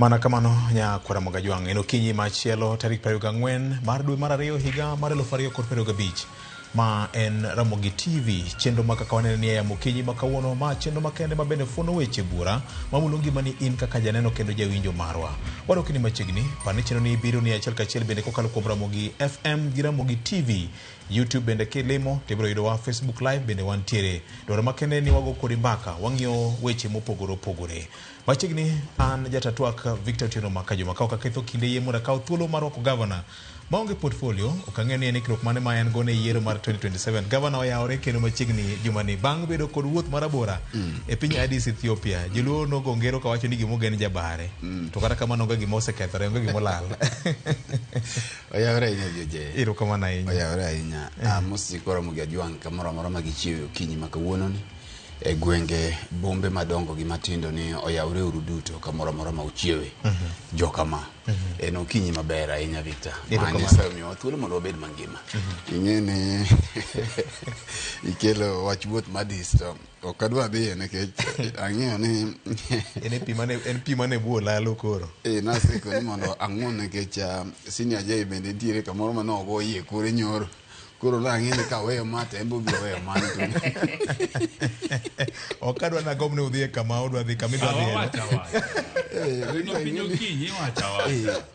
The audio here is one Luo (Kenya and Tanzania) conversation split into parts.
Mana kamano nyakwara Mogajwang' en okinyi machielo tarik 24 mar dwe mar ariyo higa mar 2025 ma en Ramogi TV chenro ma kaka wanene ni e yamo okinyi ma kawuono ma chenro makende ma bende fuono weche buora mamulo ngimani in kaka janeno kendo jawinjo marwa. Wadokni machiegni par ni chenro ni biro ni achiel kachiel bende kokalo kuom Ramogi FM gi Ramogi TV YouTube bende kilimo to ibiro yudowa Facebook Live bende wantiere. Dwaro makende ni wago kodi mbaka wang'iyo weche mopogore opogore. Machiegni an jatatwak Victor Otieno Makajuma ka ok aketho kinde yie mondo akaw thuolo mar rwako gavana maonge portfolio ok ang'eyo ni en ikruok mane ma en go ne yiero mar 2027. Gavana oyawore kendo machiegni jumani bang' bedo kod wuoth marabora e piny Addis Ethiopia. Joluo nogo ngero kawacho ni gimogen jabare to kata kamano onge gima osekethore onge gima olal. Oyawore ahinya JJ. Erokamano ahinya. Oyawore ahinya. Amos nyikwa Ramogi Ajwang' kamoro amora ma gichiewe okinyi ma kawuononi e gwenge bombe madongo gi matindo ni oyawre uru duto kamoro amora ma uchiewe. Jokama. En okinyi maber ahinya Victor. Ma Erokamano. Nyasaye omiyowa thuolo mondo wabed mangima. Ing'e ni ikelo wach wuoth Madis to ok adwa dhiye nikech ang'eyo ni En e pi mane en pi mane bwo lalo koro. Eh, nasiko ni mondo ang'won nikech senior J bende nitiere kamoro ma nogo iye kore nyoro. Koro nang'e ni kaweyo ma to en be obiro weyo mano. Ok adwa nagomb ni udhi e kama udwa dhi kama idwa dhiye. Wacha wacha. Eh, No piny okinyi wacha wacha.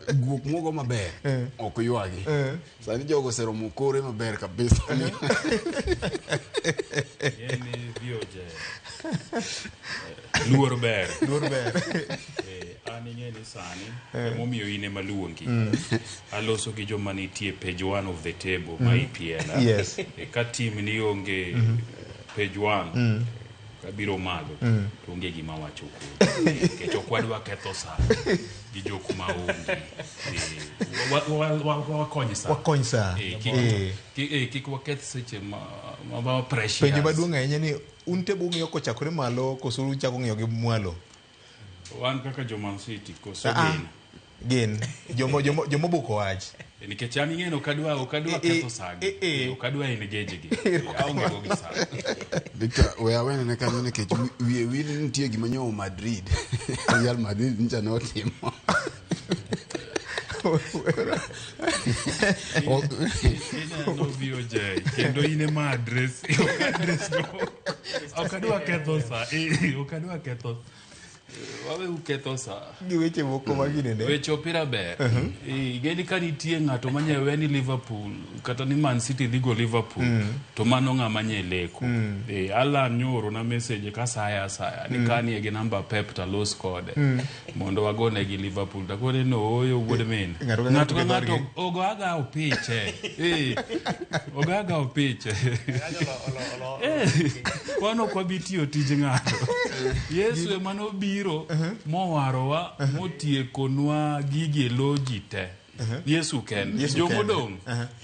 Eh, guok mogo maber ok ywagi. Sani jogo oseromo kore maber kabisa. Yeni VOJ. Luor ber. Luor ber. An ing'e ni sani emomiyo in ema luongi. Aloso gi joma nitie page one of the table ma EPL. Yes. Ka team ni onge page one kabiro malo to onge gima wacho kodi. Nikech ok wadwa ketho sa gi jok ma onge. Wakony sa. Wakony sa. Kik waketh seche ma precious. Penjo maduong' ahinya ni un table ung'iyo kochakore malo koso uchako ng'iyo gi mwalo? Wan kaka jo Man City koso gin? Gin. Jomo buko wach. Nikech an ing'e ni ok adwa ketho sa gi. Ok adwa engage gi. Aonge go gi sa. Victor, we awene ne kanyo nikech wiye wil nitie gima nyowo Madrid. Real Madrid ncha notimo. Ineno VOJ kendo in ema address. Ok address jo. Ok adwa ketho sa. Ok adwa ketho. Wawe uketho sa. Gi weche moko ma ginene. Weche opira ber. Ing'e ni ka nitie ng'ato manya we ni Liverpool kata ni Man City dhi go Liverpool to mano ng'ama nye leko. Alan nyoro na message ka saya asaya ni kanie gi namba Pep to alos kode mondo wagone gi Liverpool. Takone no oyo wuod min. Ng'ato ka ng'ato Ng'ato ka gi ng'ato ogo aga opiche. Ogo aga opiche. Wan ok wabi tiyo tij ng'ato. Yesu ema nobiro mowarowa motiekonwa gigi e lo ji te. Yesu kende. Yesu kende. Jomodong'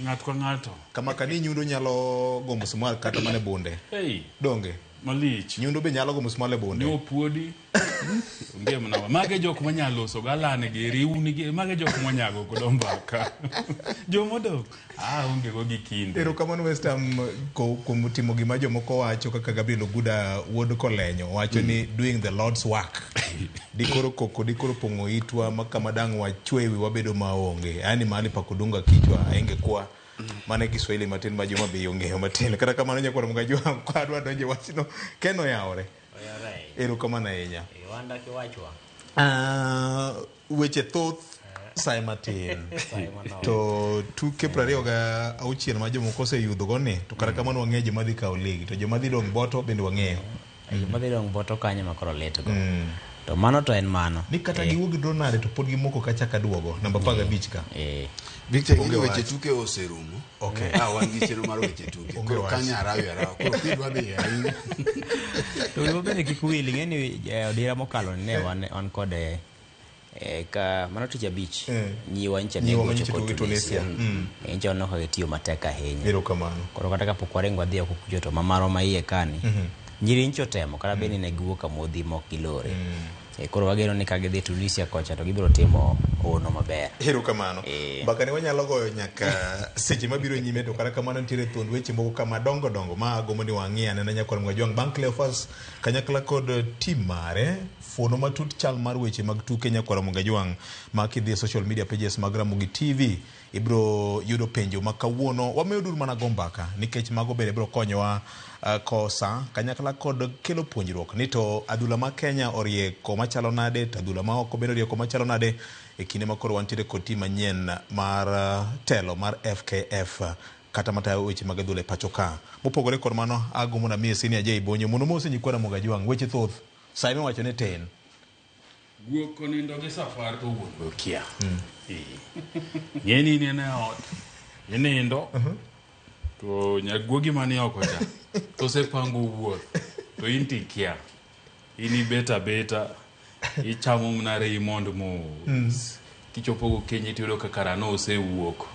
ng'ato ka ng'ato. Kama kani nyundo nyalo go musmar kata mana e bunde. Hey, Donge? malich. Nyundo be nyalo go musmar e bunde. Nyopuodi. Onge mana mage jok manyalo loso galan gi riwni gi mage jok manyago kodo mbaka. Jomodong' onge go gi kinde. Erokamano West Ham kuom timo gima jomoko wacho kaka Gabriel Oguda wuod Kolenyo wacho ni doing the Lord's work. Dikoro koko dikoro pong'o itwa ma kama dang' wachwe wi wabedo maonge. Yaani mahali pa kudunga kichwa aingekuwa mane Kiswahili matin ma Joma Bay ong'eyo matin. Kata kamano nyakwar Mgajwang' ka adwa donjo e wachno Ken oyawore. Erokamano ahinya. Wanda kiwachwa. Weche thoth sae matin. To tuke 26 ma jomoko oseyudho go ni to kata kamano wang'eyo joma dhi kawo league to joma dhi dong' boto bende wang'eyo. Joma dhi dong' boto kanyo ma koro lit go. To mano to en mano. Ni kata giwuok gi draw nade to pod gimoko kachaka duogo namba 15 ka. Victor, Onge ing'e weche wach. tuke oserumo. Okay. Wan gi chenro mar weche tuke. Onge Koro wach. kanyo arawi arawa. Koro kidwa dhi ahinya. To wiwa bende kik wil, ing'e ni odira mokalo ni ne wan kod ka mano tich abich nyiwa nyicha ne Nyiwa gocho manyicha kod tugo gi Tunisia. Tunisia. Nyicha waneno ka gitiyo matek ahinya. Erokamano. Koro kata kapok waringo wadhi oko kucho to mamaro ma iye kani. Nyiri nyicha otemo kata bed ni ne giwuok kamodhi mok gilore. Koro wageno ni ka gidhi Tunisia kocha to gibiro timo hono maber. Erokamano. Mbaka ni wanyalo goyo nyaka seche mabiro nyime, to kata kamano nitiere thuond weche moko ka madongo dongo ma agombo ni wang'i anena nyakwar Mogajwang' bang' Cleophas kanyakla kod tim mare fuono matut chal mar weche mag tuke nyakwar Mogajwang' ma kidhi e social media pages mag Ramogi TV ibiro yudo penjo ma kawuono wamiyo dur mana go mbaka nikech mago bende biro konyowa kosa kanyakla kod kelo puonjruok ni to adhula ma Kenya orie koma chalo nade to adhula ma oko bende orie koma chalo nade e kinde ma koro wantiere kod tim manyien mar telo mar FKF kata matayo weche mag adhula e pacho ka. Mopogore kod mano, agombo namiye Senior J Bonyo mondo omose nyikwa Ramogi Ajwang'. Weche thoth, sa emiwacho ni tin. Guok onindo gi safar to wuon be okia. Ng'eni in e ot, inindo, to nyaguogi mani oko cha, to osepango wuoth, to in to ikia. In ibet abeta, ichamo mana Raymond mos. Kichopo gokinyi tiyudo ka kara nosewuok.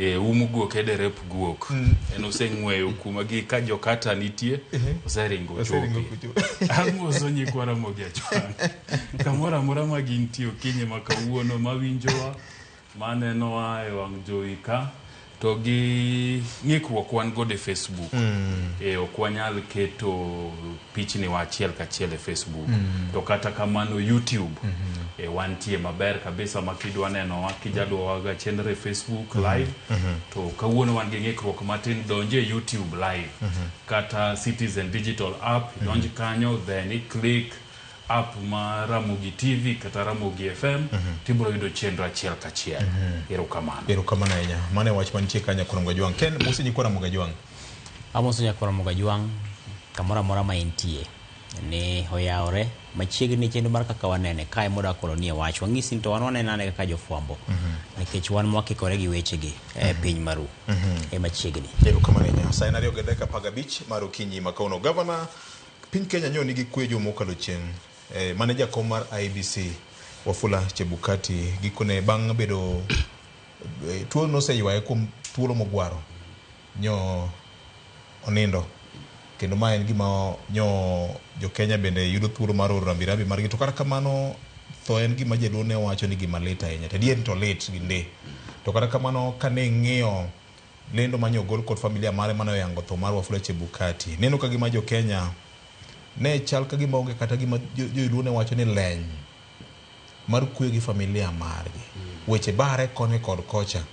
Um guok e derep guok. En oseng'weyo kuma gi ka jokata nitie, oseringo Oseringo ochopi. kochopi. Amoso nyikwa Ramogi Ajwang'. Kamoro amora ma gintie okinyi ma kawuono mawinjowa, manenowa e wang' jowi ka, to gi ng'ikruok wan godo e Facebook. Ok wanyal keto pichni wa achiel kachiel e Facebook. To kata kamano YouTube. Wantie maber kabisa ma kidwa nenowa kijaluwowa ga chenro e Facebook live. To kawuono wan gi ng'ikruok matin, donje e YouTube live. Kata Citizen Digital app, donj kanyo then i click app mar Ramogi TV kata Ramogi FM, tibiro yudo chenro achiel kachiel. Erokamano. Erokamano ahinya. Mano e wach mantie ka nyakwar Ramogi Ajwang'. Ken, mosi nyikwa Ramogi Ajwang'. Amoso nyakwar Ramogi Ajwang' kamoro amora ma entie ni oyawore machiegni chenro mar kaka wanene kae moda kolonie wach wang'isi ni to wan wanene ane kaka jofwambo nikech wan mwakikore gi wechegi e piny maru e machiegni. Erokamano ahinya. Sa en 2:15 mar okinyi ma kawuono. Gavana piny Kenya nyo nigi kwe juma mokalo chieng'. Mane jakom mar IEBC Wafula Chebukati gikone bang' bedo tuo noseywaye kuom thuolo mogwaro nyo onindo kendo ma en gima nyo jo Kenya bende yudo thuolo mar oro rambirambi margi to kata kamano tho en gima jaluo ne wacho ni gima lit ahinya to adier to lit gi ndi to kata kamano kane ing'iyo lendo manyo ogol kod familia mare mane oyango tho mar Wafula Chebukati neno ka gima jo Kenya ne chal ka gima onge kata gima joluo ne wacho ni leny mar kwe gi familia margi weche bare koni kod kocha.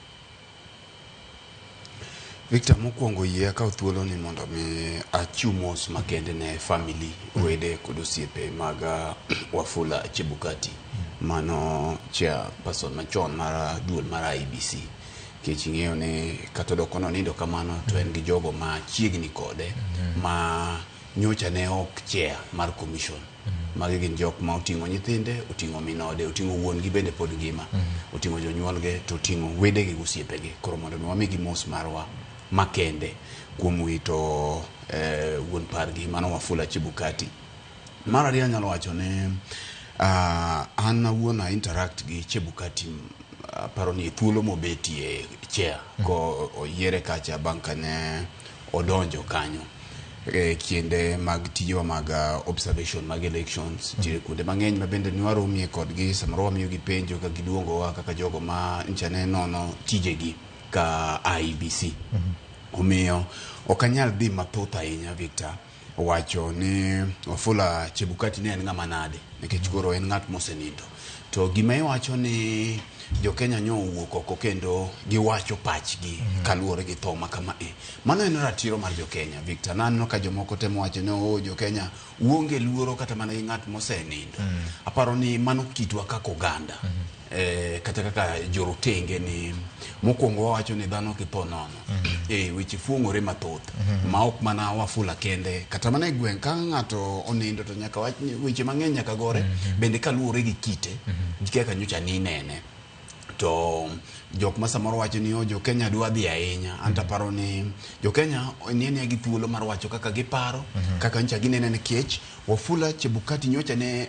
Victor, mokwongo yie akaw thuolo ni mondo mi achiw mos makende ne family, wede kod osiepe mag Wafula Chebukati, mano chairperson machon mar duol mar IEBC. Nikech ing'eyo ni kata odoko nonindo kamano to en gi jogo machiegni kode ma nyocha ne ok chair mar commission. Magi gin jok ma oting'o nyithinde, oting'o minode, oting'o wuon gi bende pod ngima, oting'o jonyuolge to oting'o wedegi gi osiepegi. Koro mondo mi wamigi mos marwa makende kuom wito wuon pargi mano Wafula Chebukati. Mar ariyo anyalo wacho ni an awuon a interact gi Chebukati aparo ni thuolo mobetie chair ko oyiere kacha bang' kane odonjo kanyo. Kinde mag tijewa mag observation mag elections nitiere kuonde mang'eny ma bende nwaromie kodgi samoro wamiyogi penjo ka giluongowa kaka jogo ma ncha ne nono tijegi ka IEBC. Omiyo ok anyal dhi mathoth ahinya Victor wacho ni Wafula Chebukati ne en ng'ama nade nikech koro en ng'at mosenindo. To gima iwacho ni jo-Kenya nyo owuok oko kendo giwacho pachgi kaluwore gi tho ma kama e. Mano en ratiro mar jo-Kenya Victor. Naneno ka jomoko temo wacho ni oh jo-Kenya uonge luoro kata mana gi ng'at mosenindo. Aparo ni mano kitwa kaka oganda. Kata kaka jorotenge ni mokwongo wawacho ni dhano kitho nono. Weche fuong'ore mathoth ma ok mana Wafula kende kata mana e gweng' ka ng'ato onindo to nyaka wach ni weche mang'eny nyaka gore bende kaluwore gi kite gi kaka nyocha ninene. To jok ma samoro wacho ni oh jo Kenya dwa dhi ahinya an taparo ni jo Kenya ni gi thuolo mar wacho kaka giparo kaka nyocha ginene nikech Wafula Chebukati nyocha ne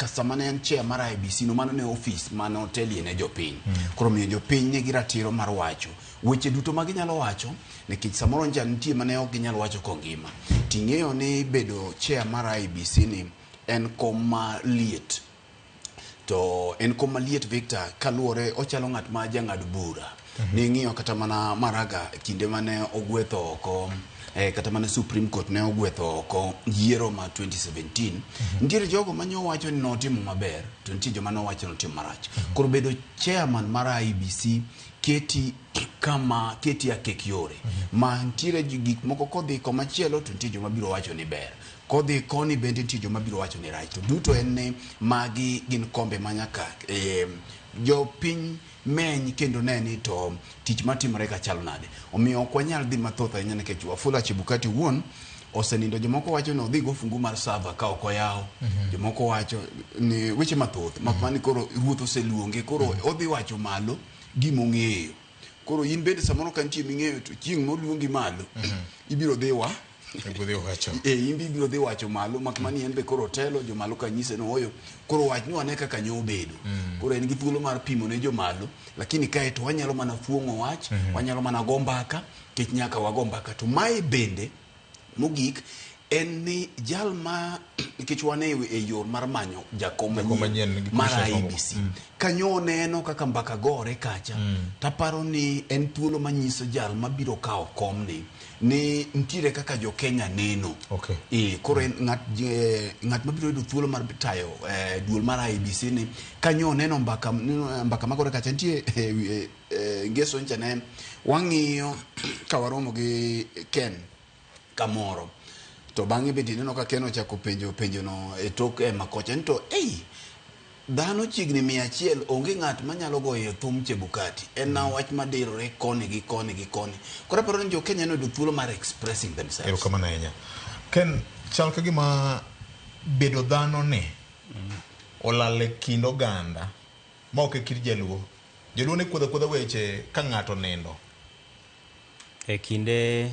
sama ne en chair mar IEBC no mano ne ofis mane otelie ne jopiny. Koro miyo jopiny nigi ratiro mar wacho weche duto ma ginyalo wacho nikech samoro nja nitie mane ok ginyal wacho kongima. Ting'eyo ni bedo chair mar IEBC ni En kom ma liet. To en kom maliet Victor, kaluwore ochalo ng'at ma jang'ad bura. Ning'iyo kata mana Maraga kinde mane ogwetho oko kata mana Supreme Court ne ogwetho oko yiero ma 2017. Nitiere jogo mane owacho ni notimo maber, to nitie joma nowacho ni notimo marach. Koro bedo chairman mar IEBC keti kama keti akek yore. Ma nitiere gik moko kodhi komachielo to nitie joma biro wacho ni ber. Kodhi koni bende nitie joma biro wacho ni rach. To duto en ni magi gin kombe ma nyaka jopiny meny kendo ne ni to tich matimore ka chalo nade. Omiyo ok wanyal dhi mathoth ahinya nikech Wafula Chebukati wuon osenindo. Jomoko wacho ni odhi go fungu mar sava ka ok oyaw. Jomoko wacho ni weche mathoth. Mak mana ni koro ruoth oseluonge koro odhi wacho malo gimong'eyo. Koro in bende samoro ka nitie ming'eyo to chieng' moluongi malo ibiro dhi wa Ibiro wacho. In be ibiro dhi wacho malo mak mana ni en be koro otelo jomalo ka nyise ni ooyo koro wach ane kaka nyo obedo. Koro en gi thuolo mar pimo ne jomalo lakini kae to wanyalo mana fuong'o wach, wanyalo mana go mbaka nikech nyaka wago mbaka. To mae bende mogik en ni jal ma nikech wan e yor mar manyo jakom manyien mar IEBC. Kanyo oneno kaka mbaka gore kacha, taparo ni en thuolo manyiso jal mabiro kawo komni ni nitiere kaka jo Kenya neno. Koro en ng'at mabiro yudo thuolo mar tayo duol mar IEBC ni kanyo oneno mbaka mbaka magore kacha nitie ngeso ncha ne wang'iyo ka waromo gi Ken kamoro to bang'e bende ineno ka Ken ochako penjo penjono e tok ema kocha ni to ei dhano chiegni 100 onge ng'at manyalo goyo thum Chebukati en na wach madirore koni gi koni gi koni. Koro aparo ni jo Kenya noyudo thuolo mar expressing themselves. Erokamano ahinya. Ken, chal ka gima bedo dhano ni olal e kind oganda ma ok e kit jaluo. Jaluo ne kuodho akuodha weche ka ng'ato nindo. E kinde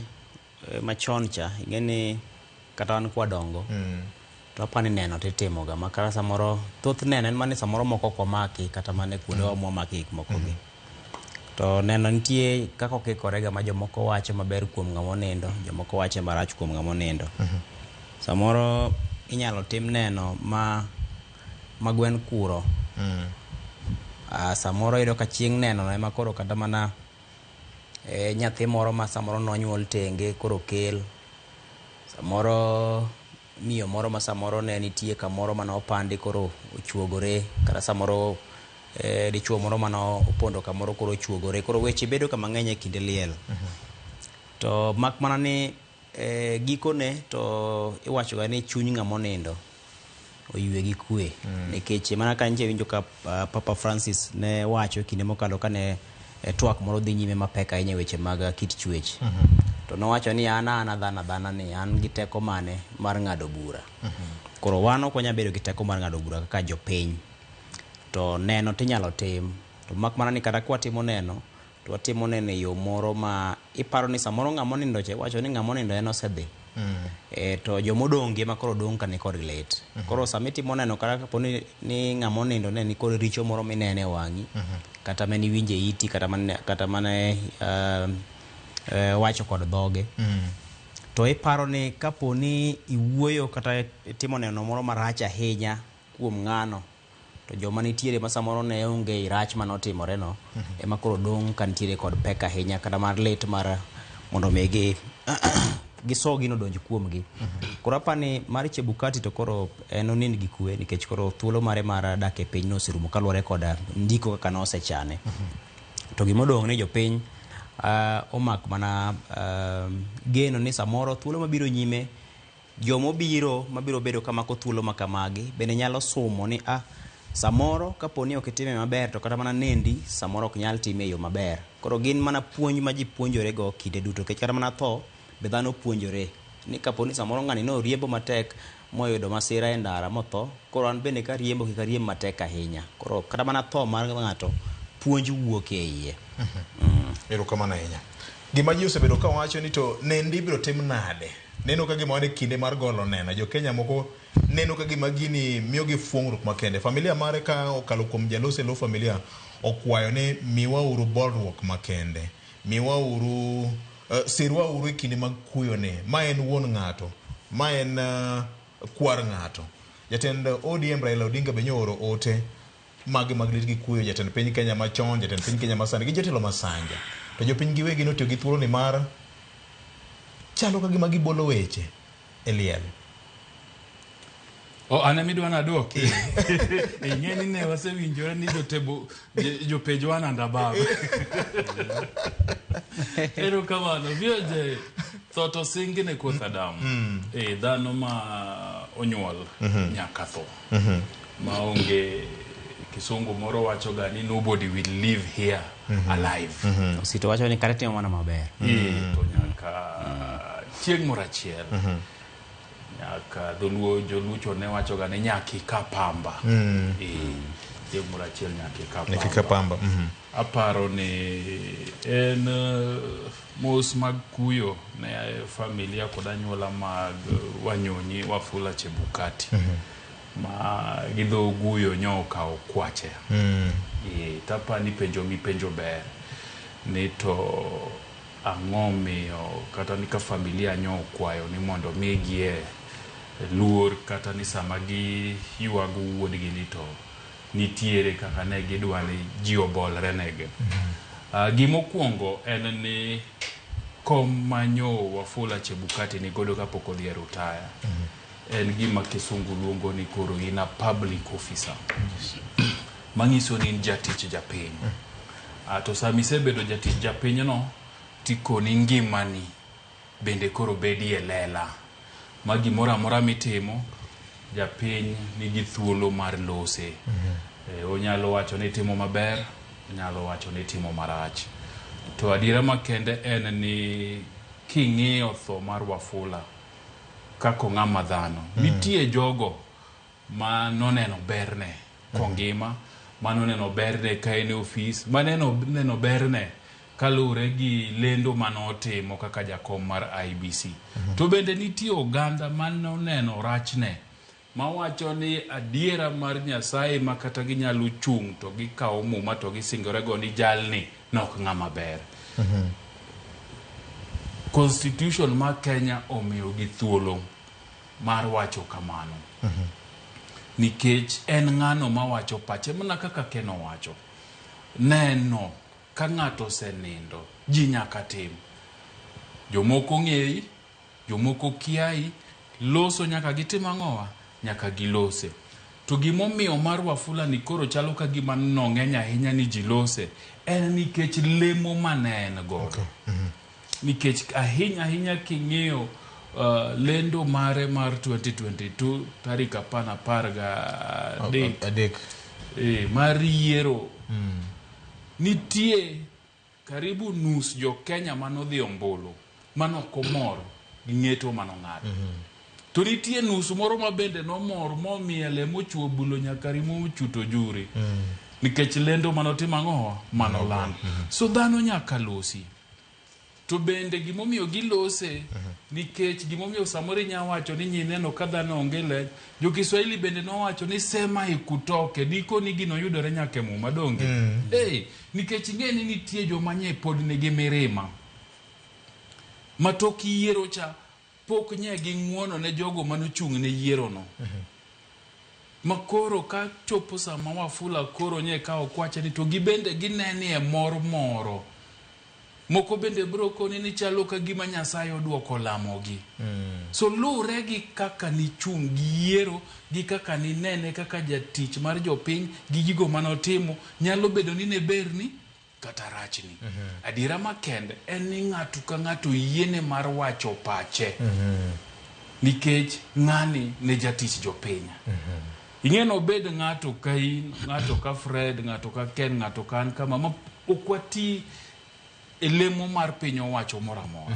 machon cha, ing'e ni kata wan kwadongo, to apani neno titimoga ma kata samoro thoth neno en mana ni samoro moko ok wamaki kata mana kuondewa mwamake gik moko gi. To neno nitie kaka okikore ga ma jomoko wacho maber kuom ng'ama onindo, jomoko wacho marach kuom ng'ama onindo. Samoro inyalo tim neno ma gwen kuro. Samoro iyudo ka chieng' neno ema koro kata mana nyathi moro ma samoro nonyuol tenge koro kel. Samoro miyo moro ma samoro ne nitie kamoro mane opandi koro ochuogore, kata samoro dichuo moro mane opondo kamoro koro ochuogore. Koro weche bedo ka mang'eny e kinde liel. To mak mana ni gikone to iwacho ga ni chuny ng'ama onindo oywe gi kwe. Nikech mana ka nche winjo ka Papa Francis ne wacho kinde mokalo kane twak moro dhi nyime mapek ahinya e weche mag kit chwech. To nowacho ni an dhano adhana ni an gi teko mane mar ng'ado bura. Koro wan ok wanyal bedo gi teko mar ng'ado bura kaka jopiny. To neno tinyalo tim. To mak mana ni kata kwatimo neno, to watimo neno e yo moro ma iparo ni samoro ng'ama onindo cha iwacho ni ng'ama onindo en osedhi. To jomodong' ema koro dong' ka nikod lit. Koro sama itimo neno kata kapo ni ng'ama onindo ne nikod richo moro minene e wang'i, kata mane iwinjo e iti, kata mane wacho kod dhoge. To iparo ni kapo ni iwuoyo kata itimo neno moro marach ahinya kuom ng'ano, to joma nitiere ma samoro ne onge i rach manotimore no, ema koro dong' ka nitiere kod pek ahinya kata mar lit mar mondo mi giso gino donj kuomgi. Koro apani mar Chebukati to koro en onind gi kwe nikech koro thuolo mare mar dak e piny noserumo kaluwore kod ndiko kaka nosechane. To gimodong' ni jopiny omak mana geno ni samoro thuolo mabiro nyime jomobiro mabiro bedo kamako thuolo ma kamagi bende nyalo sumo ni samoro kapo ni ok itime maber to kata mana nendi samoro ok nyal time e yo maber. Koro gin mana puonj ma ji puonjore go kinde duto nikech kata mana tho be dhano puonjore ni kapo ni samoro ng'ani noriembo matek moyudo masira e ndara motho, koro an bende kariembo kik ariemb matek ahinya. Koro kata mana tho mar ng'ato puonj wuok e iye. Erokamano ahinya. Gima ji osebedo ka wacho ni to nendi ibiro tim nade? Neno ka gima wan e kinde mar golo neno. Jo Kenya moko neno ka gima gini miyogi fuong'ruok makende. Familia mare ka okalo kuom jalosi e lo familia okwayo ni miwauru bolruok makende. Miwauru sirwauru e kinde mag kuyo ni. Ma en wuon ng'ato. Ma en kwar ng'ato. Jatend ODM Raila Odinga be nyooro ote mage mag lit gi kuyo jatend piny Kenya machon, jatend piny Kenya masani gi jotelo masanja. To jopiny giwegi notiyo gi thuolo ni mar chalo ka gima gibolo weche e liel. O, an ema idwa naduoki. Ing'e ni ne wasewinjore ni jotebo jopej one and above. Erokamano. VOJ, tho to singi ne koth Adam. Eh, dhano ma onyuol nyaka tho. Maonge kisungu moro wacho ga ni nobody will live here alive. Osito wacho ni kata timo mana maber. Eh, to nyaka chieng' moro achiel. Nyaka dholuo jolucho ne wacho ga ni nyaka ika pamba. Eh, chieng' moro achiel nyaka ika Nyaka ika pamba. pamba. Mhm. Aparo ni en mos mag kuyo ne familia kod anyuola mag Wanyonyi Wafula Chebukati ma gi dho guyo nyo okawo kwache. Eh, tapa ni penjo mipenjo ber ni to ang'o miyo kata ni ka familia nyo okwayo ni mondo migie luor kata ni sama giywago wuodgi ni to nitiere kaka ne gidwa ni ji obolre negi. Gimokwongo en ni kom manyo Wafula Chebukati ni godo kapok odhi e rutaya. En gima kisungu luongo ni koro in a public officer. Manyiso ni in jatich japiny. To sama isebedo jatich japinyno, tikoni ngimani bende koro bedie lela. Ma gimoro amora mitimo, japiny nigi thuolo mar lose. Onyalo wacho ni itimo maber, onyalo wacho ni itimo marach. To adiera makende en ni king'iyo tho mar Wafula kaka ng'ama dhano, nitie jogo ma noneno berne kongima, manoneno berne ka en e ofis, maneno neno berne kaluwore gi lendo manotimo kaka jakom mar IEBC. To bende nitie oganda manoneno rachne mawacho ni adiera mar Nyasaye ma kata ginyalo chung' to gikawo muma to gisingorego ni jalni nok ng'ama ber. Constitution ma Kenya omiyogi thuolo mar wacho kamano. Nikech en ng'ano mawacho pache mana kaka Ken owacho. Neno ka ng'ato osenindo, ji nyaka tim. Jomoko ng'eyi, jomoko kiayi, loso nyaka gitim ang'owa? Nyaka gilose. To gimomiyo mar Wafula ni koro chalo ka gima nong'eny ahinya ni ji lose, en nikech lemo mane en godo. Nikech ahinya ahinya king'iyo lendo mare mar 2022 tarik 13 Adek. Mar yiero. Nitie karibu nus jo Kenya manodhi ombulu manok omor gi ng'eto manong'ado. To nitie nus moro ma bende nomor momiele mochuo bulo nyaka rimo mochuto juri. Nikech lendo manotimo ang'owa manolando. So dhano nyaka losi. To bende gimomiyo gilose nikech gimomiyo samoro inya wacho ni nyineno ka dhano onge leny. Jo Kiswahili bende nowacho ni sema ikutoke diko ni gino yudore nyaka e Muma donge. Hey, nikech ing'e ni nitie joma nye pod nigi mirima. Ma tok yiero cha pok nye ging'uono ne jogo manochung' ne yiero no. Ma koro ka chopo sama Wafula koro nye kawo kwache ni to gibende ginenie mor moro. Moko bende bro koni ni chalo ka gima Nyasaye oduoko lamogi. So luwre gi kaka nichung' gi yiero, gi kaka ninene kaka jatich mar jopiny, gi gigo manotimo, nyalo bedo ni ne berni kata rachni. Adiera makende en ni ng'ato ka ng'ato yiene mar wacho pache. Nikech ng'ani ne jatich jopiny. Ing'e nobed ng'ato ka in, ng'ato ka Fred, ng'ato ka Ken, ng'ato ka an kama, ma ok wati e lemo mar piny owacho moro amora.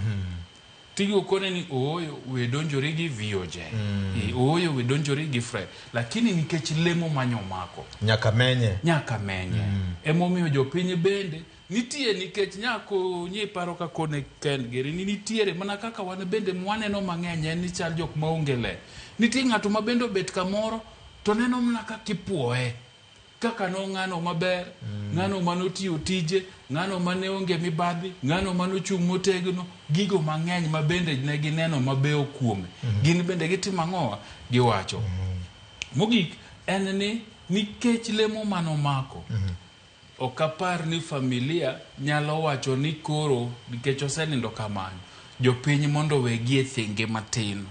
Tigo kone ni ooyo we donjori gi VOJ. Ooyo we donjori gi Fred. Lakini nikech lemo manyo mako. Nyaka menye. Nyaka menye. Emomiyo jopiny bende nitie nikech nyako nyi paro ka kone Ken giri ni nitiere mana kaka wan bende mwaneno mang'eny en ni chal jok maonge le. Nitie ng'ato ma bende obet kamoro to neno mana kaka ipuoye. Kaka no ng'ano maber, ng'ano manotiyo tije, ng'ano mane onge mibadhi, ng'ano manochung' motegno, gigo mang'eny ma bende ne gineno mabeyo kuome. Gin bende gitimo ang'owa? Giwacho. Mogik en ni nikech lemo manomako, ok apar ni familia nyalo wacho ni koro nikech osenindo kamano, jopiny mondo wegi e thenge matin.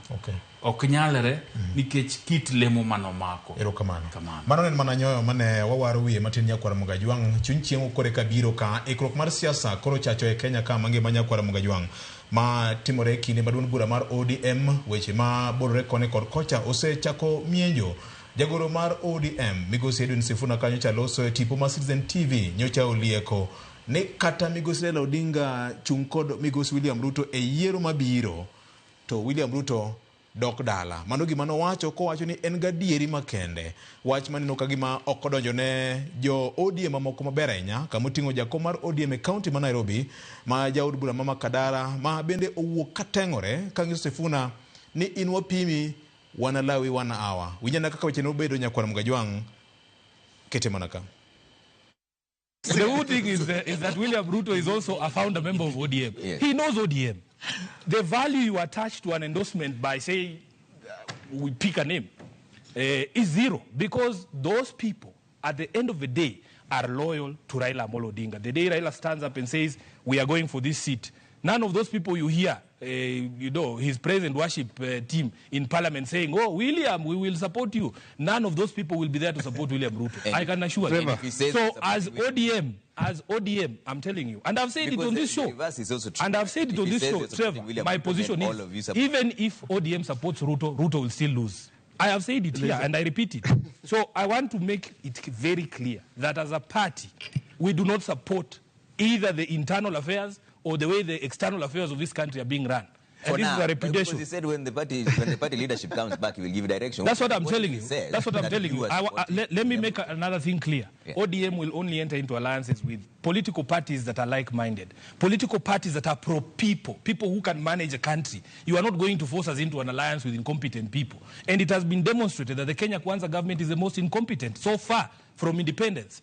Ok nyalre nikech kit lemo manomako. Erokamano. Kamano. Mano en mana nyoyo mane wawaro wiye matin nyakwar Mugajwang'. Chuny chiemo kore ka biro ka ikruok mar siasa koro chacho e Kenya ka mangima nyakwar Mugajwang'. Ma timore e kinde ma duond bura mar ODM weche ma bolore koni kod kocha osechako mienjo. Jagoro mar ODM migosi Edwin Sifuna kanyo cha loso e tipo ma Citizen TV nyocha olieko ni kata migosi Raila Odinga chung' kod migosi William Ruto e yiero mabiro to William Ruto dok dala. Mano gima nowacho kowacho ni en gadieri makende. Wach maneno ka gima ok odonjo ne jo ODM mamoko maber ahinya kamoting'o jakom mar ODM e kaunti ma Nairobi ma jaod bura ma Makadara ma bende owuok kateng'ore kanyiso Sifuna ni in wapimi wanalawi 1 hour. Winjana kaka weche nobedo nyakwar Mugajwang' kete mana ka. The good thing is that William Ruto is also a founder member of ODM. Yes. He knows ODM. The value you attach to an endorsement by, say, we pick a name, is zero. Because those people, at the end of the day, are loyal to Raila Amolo Odinga. The day Raila stands up and says, we are going for this seat, none of those people you hear, his praise and worship team in parliament saying, oh, William, we will support you. None of those people will be there to support William Ruto. And I can assure you. if he says So support as William ODM, I'm telling you, and I've said it Because on this the show. reverse is also true. And I've said it If on he this says show, he's supporting Trevor, William my Ruto, then position all is, of you support even if ODM supports Ruto, Ruto will still lose. I have said it here and I repeat it. So I want to make it very clear that as a party, we do not support either the internal affairs or the way the external affairs of this country are being run. For And this now, is a reputation. Because he said when the party leadership comes back, he will give direction. That's what I'm What telling he you. says That's what I'm that telling you. are supporting Let me William make another thing clear. Yeah. ODM will only enter into alliances with political parties that are like-minded, political parties that are pro-people, people who can manage a country. You are not going to force us into an alliance with incompetent people. And it has been demonstrated that the Kenya Kwanza government is the most incompetent so far from independence.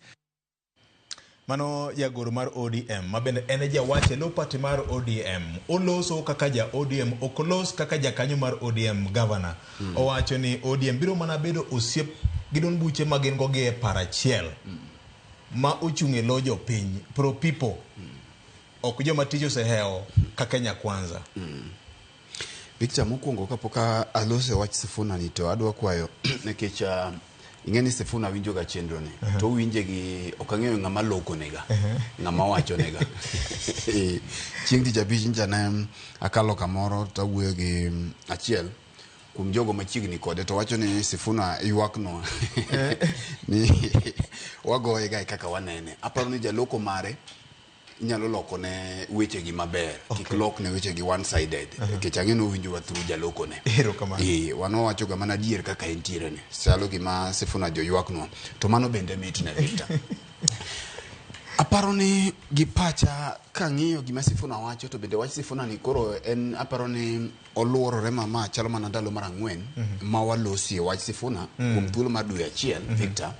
Mano jagoro mar ODM ma bende en e jawach e lo party mar ODM. Oloso kaka ja ODM, ok olos kaka jakanyo mar ODM governor. Owacho ni ODM biro mana bedo osiep gi duond buche ma gin go gi e par achiel ma ochung' e lo jopiny, pro people. Ok joma tich osehewo ka Kenya Kwanza. Victor, mokwongo kapok alose wach Sifuna ni to adwa kwayo nikech ing'e ni Sifuna winjo ga chenro ni to owinje gi ok ang'eyo ng'ama loko nega ng'ama wacho nega. Chieng' tich abich ncha ne akalo kamoro to awuoyo gi achiel kuom jogo machiegni kode to wacho ni Sifuna ywaknwa ni wagoye ga kaka wanene. Aparo ni jaloko mare inyalo loko ne wechegi maber. Kik lok ne wechegi one sided nikech ang'e ni owinjowa through jaloko ne. Erokamano. Wan wawacho ga mana adier kaka entiere ni. Chalo gima Sifuna joywaknwa to mano bende mit ne Victor. Aparo ni gi pacha kang'iyo gima Sifuna wacho to bende wach Sifuna ni koro en aparo ni oluorore mama chalo mana ndalo mar ang'wen ma walosie wach Sifuna kuom thuolo mar dwe achiel Victor.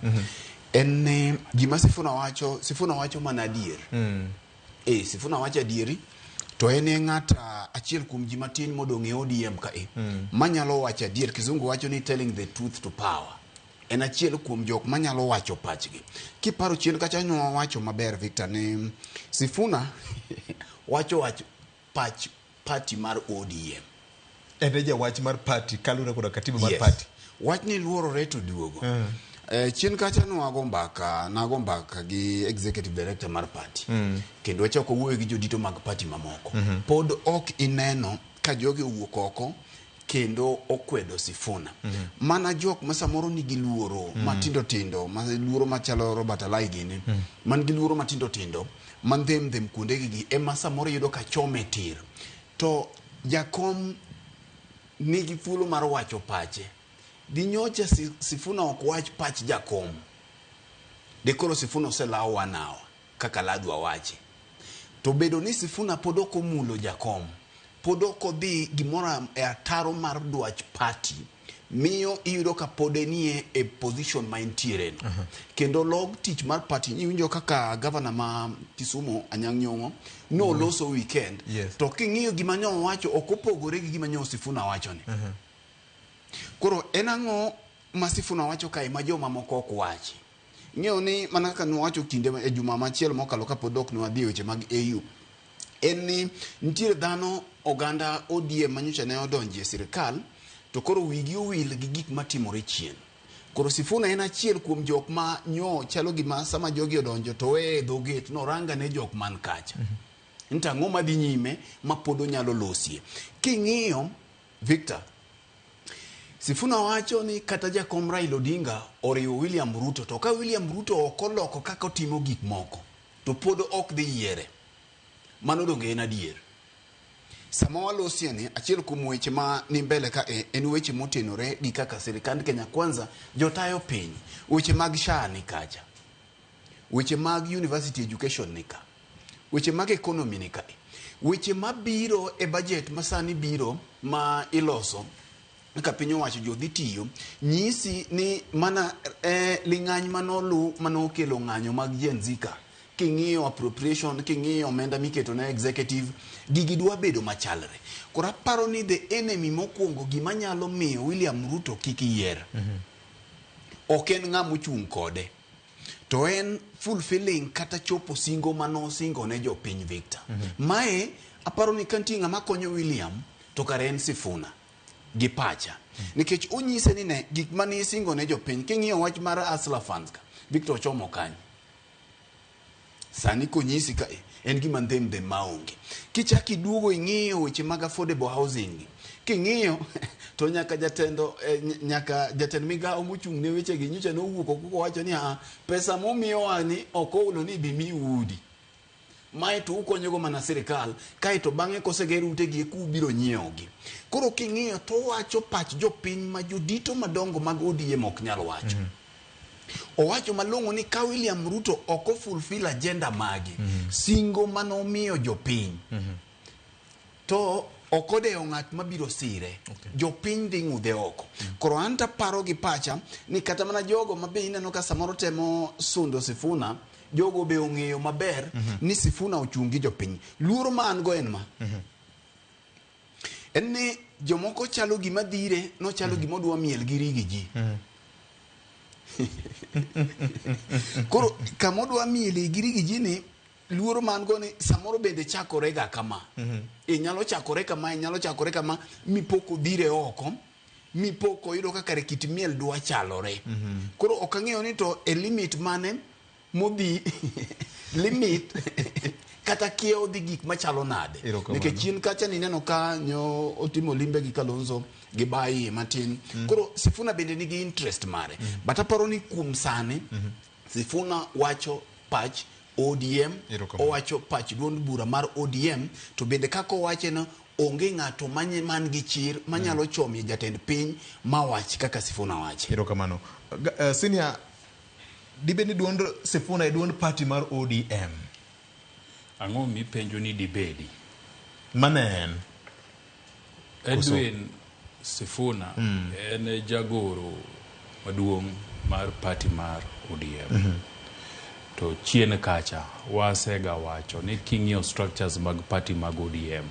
En ni gima Sifuna wacho, Sifuna wacho mana adier. Sifuna wacho adieri to en e ng'at achiel kuom ji matin modong' e ODM ka e manyalo wacho adier. Kizungu wacho ni telling the truth to power. En achiel kuom jok manyalo wacho pachgi. Kiparo chien kacha nwawacho maber Victor ni Sifuna wacho wach pach party mar ODM. En e jawach mar party kaluwore koda katiba mar Yes. party. Wach ni luorore to duogo. Chien kacha nwago mbaka, nago mbaka gi executive director mar party. Kendo wachako wuoyo gi jodito mag party mamoko. Pod ok ineno ka jogi owuok oko kendo okwedo Sifuna. Mana jok ma samoro nigi luoro matindo tindo, ma luoro machalo Robert Alai gini, man gi luoro matindo tindo, man dhem dhem kuondegi gi, ema samoro yudo ka chome tir. To jakom nigi thuolo mar wacho pache. Dinyocha Sifuna ok wach pach jakom. De koro Sifuna oselawo wanawa kaka ladwa wache. To bedo ni Sifuna pod ok omulo jakom, pod ok odhi gimoro e ataro mar dwach party, miyo iyudo ka pod enie e position ma entiere no. Kendo log tich mar party, iwinjo kaka governor ma Kisumu Anyang' Nyong'o noloso weekend. To king'iyo gima nyo owacho ok opogore gi gima nyo Sifuna wacho ni. Koro en ang'o ma Sifuna wacho kae ma joma moko ok wachi. Ing'eyo ni mana kaka nwawacho kinde e juma machielo mokalo kapod ok nwadhi e weche mag AU, en ni nitiere dhano oganda ODM manyocha ne odonje e sirikal to koro wigi owil gi gik matimore chien. Koro Sifuna en achiel kuom jok ma nyo chalo gima sama jogi odonjo to weye e dho gate noranga ne jok man kacha. Nto ang'o madhi nyime ma pod onyalo losie. King'iyo Victor, Sifuna wacho ni kata jakom Raila Odinga oriwo William Ruto to ka William Ruto ok oloko kaka otimo gik moko to pod ok dhi yiere. Mano donge en adier? Sama walosie ni, achiel kuom weche ma ni mbele ka e, en weche motenore gi kaka sirikand Kenya Kwanza jotayo piny. Weche mag SHA ni kacha. Weche mag university education ni ka. Weche mag economy ni kae. Weche mabiro e budget ma sani biro ma iloso kaka piny owacho jodhi tiyo nyisi ni mana ling'any manolu manokelo ng'anyo mag Gen Z ka king'iyo appropriation king'iyo omenda miketo ne executive gigi dwa bedo machalre. Koro aparo ni the enemy mokwongo gima nyalo miyo William Ruto kik yier ok en ng'ama ochung' kode to en fulfilling kata chopo singo manosingo ne jopiny Victor. Mae aparo ni kantie ng'ama konyo William to kare en Sifuna gi pacha nikech onyise ni ne gik mane isingo ne jopiny king'iyo wach mar Hustler Funds ka Victor ochomo kanye sani konyisi ka en gima ndhem ndhem maonge kichak iduogo ing'iyo weche mag affordable housing gi king'iyo to nyaka jatendo nyaka jatend migawo mochung' ne weche gi nyocha nowuok oko kowacho ni "Ah, pesa momiyowa ni ok oulo ni bi miu udi mae to ukonyogo mana sirikal kaeto bang'e koseger utegi eka ubiro nyiewogi koro king'iyo to owacho pach jopiny ma jodito madongo mag ODM ok nyal wacho owacho malong'o ni ka William Ruto ok o fulfill agenda mage singo manomiyo jopiny to ok odewo ng'at mabiro sire jopiny dhi ng'udhe oko koro an taparo gi pacha ni kata mana jogo ma be ineno ka samoro temo sundo Sifuna jogo be ong'eyo maber ni Sifuna ochung' gi jopiny luoro ma an go en ma en ni jomoko chalo gima dhire nochalo gima odwa miel gi rigi ji koro kama odwa miele gi rigi ji ni luoro ma an go ni samoro bende chakore ga kama e nyalo chakore kama e nyalo chakore kama mipok odhire oko mipok oyudo ka kare kit miel dwa chalore koro ok ang'eyo ni to e limit mane modhi limit kata kiewo dhi gik machalo nade Erokamano. nikech chien kacha nineno ka nyo otimo limbe gi Kalonzo gi Bai matin koro Sifuna bende nigi interest mare but aparo ni kuom sani Sifuna wacho pach ODM Erokamano. owacho pach duond bura mar ODM to bende kaka owache no onge ng'ato man gi chir manyalo chomie jatend piny mawach kaka Sifuna wache. Erokamano. Senior, dibed ni duond Sifuna e duond party mar ODM? Ang'o mipenjo ni dibedi? Mane en? Edwin Sifuna en jagoro maduong' mar party mar ODM. To chien kacha wasega wacho ni king'iyo structures mag party mag ODM,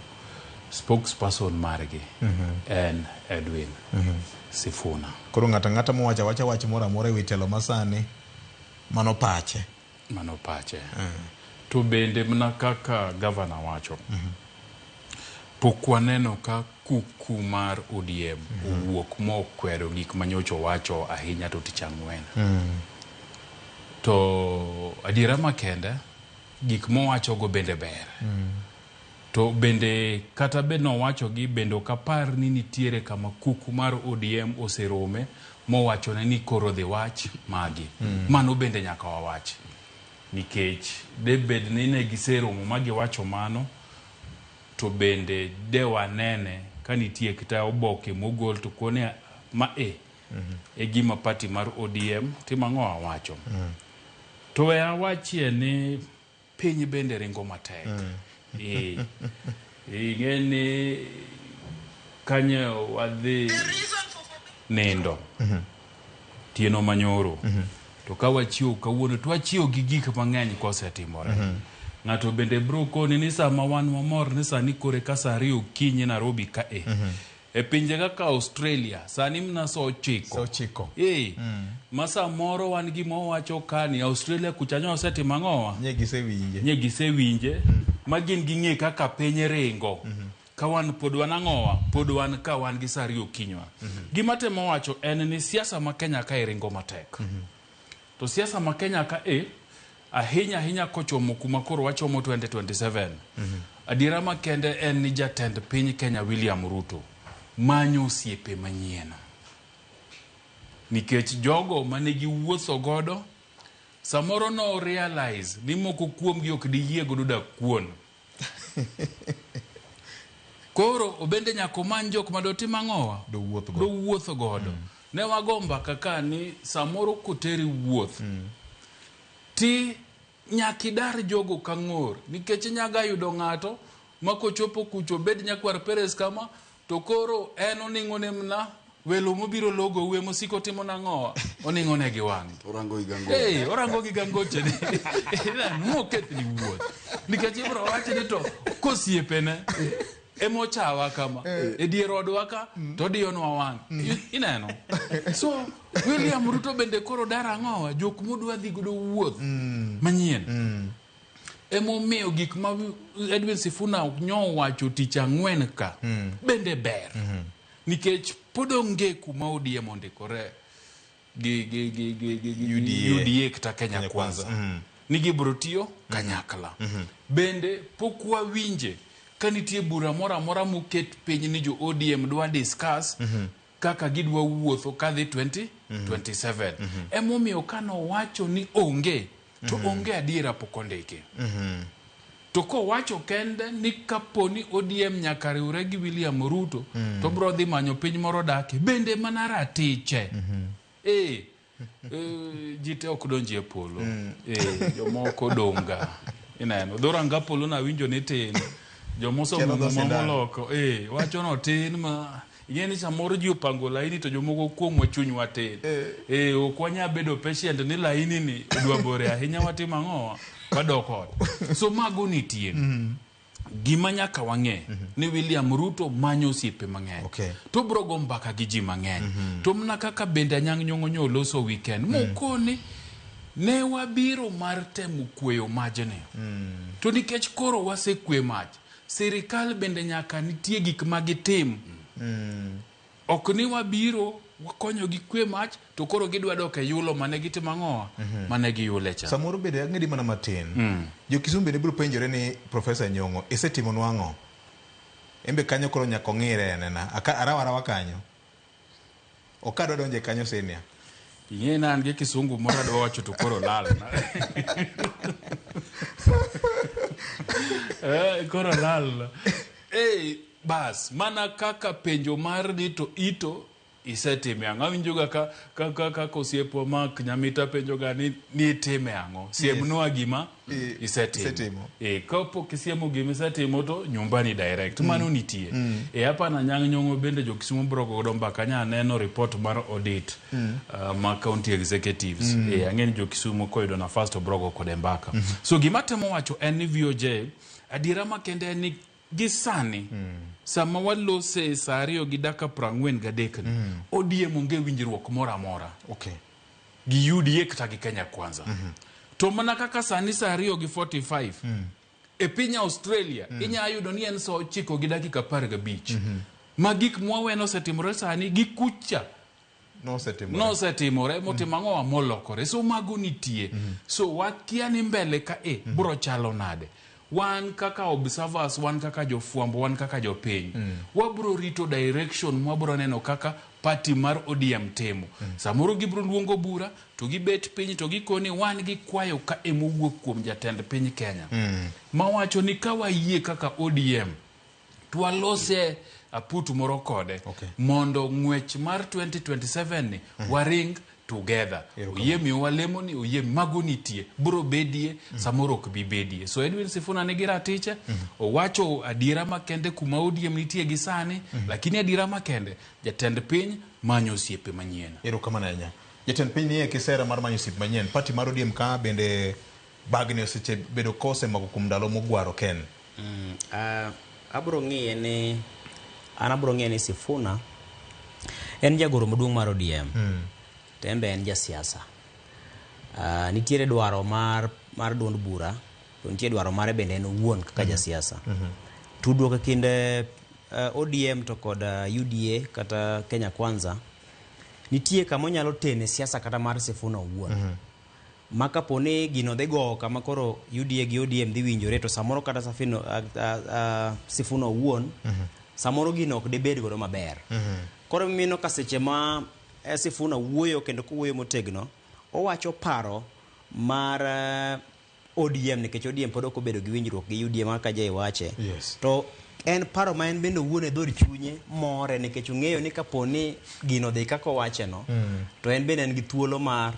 spokesperson margi en Edwin Sifuna. Koro ng'ato ang'ata mowacho awacha wach moro amora e wi telo masani, mano pache. Mano pache. To bende mana kaka gavana wacho, pok waneno ka kuku mar ODM owuok mokwero gik manyocha owacho ahinya to tich ang'wen. To adiera makende, gik mowachogo bende ber. To bende kata bed nowachogi bende ok apar ni nitiere kama kuku mar ODM oserome mowachone ni koro dhi wach magi. Mano bende nyaka wawach. Nikech debed ni ne giseromo ma giwacho mano, to bende de wanene ka nitie kata oboke mogol to kone ma e e gima party mar ODM timo ang'o awacho. To we awachie ni piny bende ringo matek. Ing'e ni kanyo wadhi nindo tieno manyoro to ka wachiewo kawuono to wachiewo gi gik mang'eny kosetimore. Ng'ato bende biro koni ni sama wan mamor ni sani kore ka saa 2 okinyi Nairobi ka e. E pinje kaka Australia sani mna saa 9. Saa 9. Ma samoro wan gima wawacho ka ni Australia kucha nyo osetimo ang'owa? Nye gisewinje. Nye gisewinje. Ma gin ging'e kaka piny ringo. Ka wan pod wan ang'owa, pod wan ka wan gi saa 2 okinywa. Gima temo wacho en ni siasa ma Kenya ka ringo matek. To siasa ma Kenya ka ahinya ahinya kochomo kuma koro wachomo 2027. Adiera makende en ni jatend piny Kenya William Ruto manyo osiepe manyien. Nikech jogo mane giwuotho godo samoro no realize ni moko kuomgi ok diyie godo dak kuon. Koro obende nyaka omany jok madotim ang'owa? Dowuoth godo. Dowuoth godo. Ne wago mbaka ka ni samoro koteri wuoth ti nyaka idar jogo ka ng'or nikech nyaga yudo ng'ato ma kochopo kucho bed nyakwar Perez kama to koro en oning'o ne mna welo mobiro logo uwe mosiko timo nang'owa oning'o ne gi wang'e. Orango gi gango. Orango gi gangoche ni. Moketh ni wuoth. Nikech ibro wacho ni to kosiepene emochawa kama e dier odwa ka to odiyonwa wang'. Ineno? So William Ruto bende koro dar ang'owa jok modwa dhi godo wuoth manyien. Emomiyo gik ma Edwin Sifuna nyowacho tich ang'wen ka bende ber. Nikech pod onge kuma ODM ondikore gi UDA kata Kenya Kwanza. Ni gibiro tiyo kanyakla. Bende pok wawinje ka nitie bura moro amora moket piny ni jo ODM dwa discuss kaka gidwa wuotho kadhi 2027. Emomiyo kanowacho ni onge to onge adiera pok ondiki. To kowacho kende ni kaponi ODM nyaka riwre gi William Ruto to bro dhi manyo piny moro dake bende mana ratiche. Ji te ok donji e polo. Jomoko donga. Ineno dhoranga polo nawinjo ni tin. Jomosomo mamoloko wacho no tin ma ing'e ni samoro ji opango laini to jomoko kuomwa chunywa tin. Ok wanyal bedo patient ni laini ni odwa bore ahinya watimo ang'owa wadok ot. So mago nitie. Gima nyaka wang'e ni William Ruto manyo osiepe mang'eny. To bro go mbaka gi ji mang'eny. To mna kaka bende Anyang' Nyong'o nyo loso weekend mokoni ne wabiro mar temo kweyo majni. To nikech koro wasekwe mach, sirikal bende nyaka nitie gik ma gitim. Ok ni wabiro wakonyo gi kwe mach to koro gidwa dok e yulo mane gitimo ang'owa mane giyule cha. Samoro bende ang'edi mana matin. Jo Kisumu bende biro penjore ni Professor Nyong'o isetimo ang'o? Embe kanyo koro nyaka ong'ire anena. Arawa arawa kanyo. Ok adwa donje kanyo senior. Ing'e na an gi kisungu moro adwa wacho to koro lal. Koro lal. Bas, mana kaka penjo mar ni to ito isetime ang'o? Awinjoga ka kosiepwa Mark Nyamita penjoga ni itime ang'o? Siemnwa gima isetimo. Kapok isiemo gima isetimo to nyumbani direct. Mano nitie. Hapana Anyang' Nyong'o bende jo Kisumu biro godo mbaka nya neno report mar audit ma county executives. Ang'e ni jo Kisumu koyudo nafas to biro go kode mbaka. So gima temo wacho en ni VOJ adiera makende en ni gi sani sama walose saa 2:43 ni ODM onge winjruok moro amora gi UDA kata gi Kenya Kwanza. To mana kaka sani saa 2:45 e piny Australia inya yudo ni en saa 9:15 ma gik mwaweno osetimore sani gi kucha nosetimore motimo ang'owa molokore. So mago nitie. So wakia ni mbele ka bro chalo nade. Wan kaka observers, wan kaka jofwambo, wan kaka jopiny, wabro rito direction mwabro neno kaka party mar ODM timo. Samoro gibro luongo bura to gibet piny to gikoni wan gi kwayo ka emowuok kuom jatend piny Kenya. Mawacho ni ka wayie kaka ODM to walose aput moro kode mondo ng'wech mar 2027 ni waring together. Oyie miyowa lemo ni oyie mago nitie bro bedie samoro ok bi bedie. So Edwin Sifuna nigi ratiche owacho adiera makende kuma ODM nitie gi sani lakini adiera makende jatend piny manyo osiepe manyien. Erokamano ahinya. Jatend piny nie kisera mar manyo osiepe manyien. Party mar ODM ka bende bagni osebedo kosemako kuom ndalo mogwaro Ken. Abro ng'iye ni An abro ng'eyo ni Sifuna en jagoro maduong' mar ODM. To en be en jasiasa. Nitiere dwaro mar duond bura, to nitie dwaro mare bende en owuon kaka jasiasa. Tudruok e kind ODM to kod UDA kata Kenya Kwanza, nitie kama onyalo tene siasa kata mar Sifuna owuon. Ma kapo ni gino dhi gowo kama koro UDA gi ODM dhi winjore, to samoro kata Sifuna owuon, samoro gino ok dibed godo maber. Koro mino ka seche ma Sifuna wuoyo kendo kowuoyo motegno, owacho paro mar ODM, nikech ODM pod ok obedo gi winjruok gi UDA mar ka iwache. Yes. To en paro ma en bende owuon e dhood chunye more, nikech ong'eyo ni kapo ni gino dhi kaka owache no, to en bende en gi thuolo mar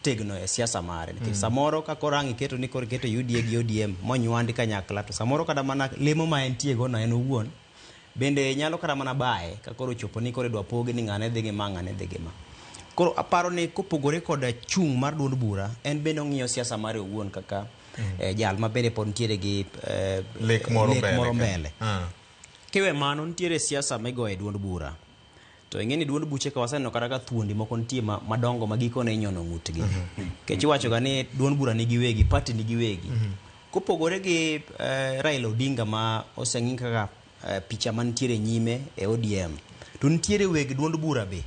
tegno e siasa mare. Nikech samoro ka koro ang' iketo ni koro iketo UDA gi ODM monywandi kanyakla, to samoro kata mana lemo ma entie go no en owuon bende nyalo kata mana baye ka koro ochopo ni koro idwa pogi ni ng'ane dhi gi ma, ng'ane dhi gi ma. Koro aparo ni kopogore kod chung' mar duond bura, en bende ong'iyo siasa mare owuon kaka jal ma bende pod nitiere gi lek moro mbele. Mbele. Kiwe mano, nitiere siasa migoyo e duond bura. To ing'e ni duond buche ka waseneno kata ka thuondi moko nitie madongo ma gikone inyono ng'utgi. Nikech iwacho ga ni duond bura nigi wegi, party nigi wegi. Kopogore gi Raila Odinga ma oseng'i kaka picha mantiere nyime e ODM, to nitiere weg duond bura be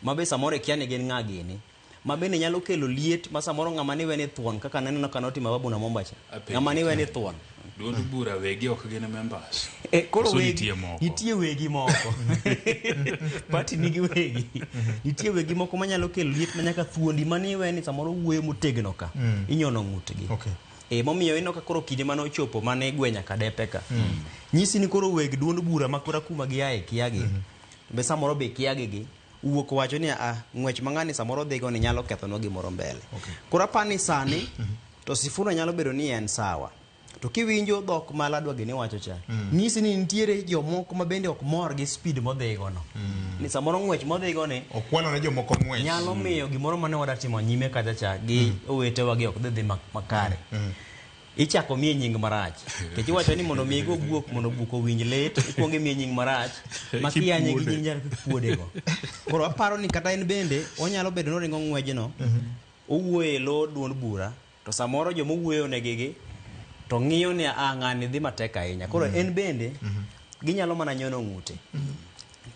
ma be samoro ikia ni gin ng'a gini, ma bende nyalo kelo liet ma samoro ng'ama niwe ni thuon, kaka naneno ka notimo Babu Namwamba cha, ng'ama niwe ni thuon. Duond bura wegi ok gin members. Koro Koso wegi, nitie moko? Nitie wegi moko. Party nigi wegi. Nitie wegi moko manyalo kelo liet ma nyaka thuondi maniwe ni samoro wuoyo motegno ka, inyono ng'utgi. Okay. Momiyo ineno ka koro kinde mane ochopo mane igwe nyaka depe ka. Nyisi ni koro weg duond bura ma kora kuma giaye kiagi. Be samoro be kiagi gi wuok wacho ni a ng'wech ma ng'ani samoro dhigo ni nyalo kethonwa gimoro mbele. Okay. Koro apani sani to Sifuna nyalo bedo ni en sawa. To kiwinjo dhok ma Ladwa gini wacho cha, nyisi ni nitiere jomoko ma bende ok mor gi speed modhigo no. Ni samoro ng'wech modhigo ni Okwalo ne jomoko ng'wech. nyalo miyo gimoro mane wada timo nyime kacha cha gi owetewa gi ok dhi makare. Ichako miye nying marach. Nikech iwacho ni mondo mi igo guok mondo guok owinj lit, ikuongo imiye nying marach ma kiyanye gi nying nyalo kuodego. Koro aparo ni kata en bende onyalo bedo ni oringo ng'wejno, owuoyo e lo duond bura, to samoro joma owuoyo negi gi to ng'iyo ni a ng'ani dhi matek ahinya. Koro en bende ginyalo mana nyono ng'ute.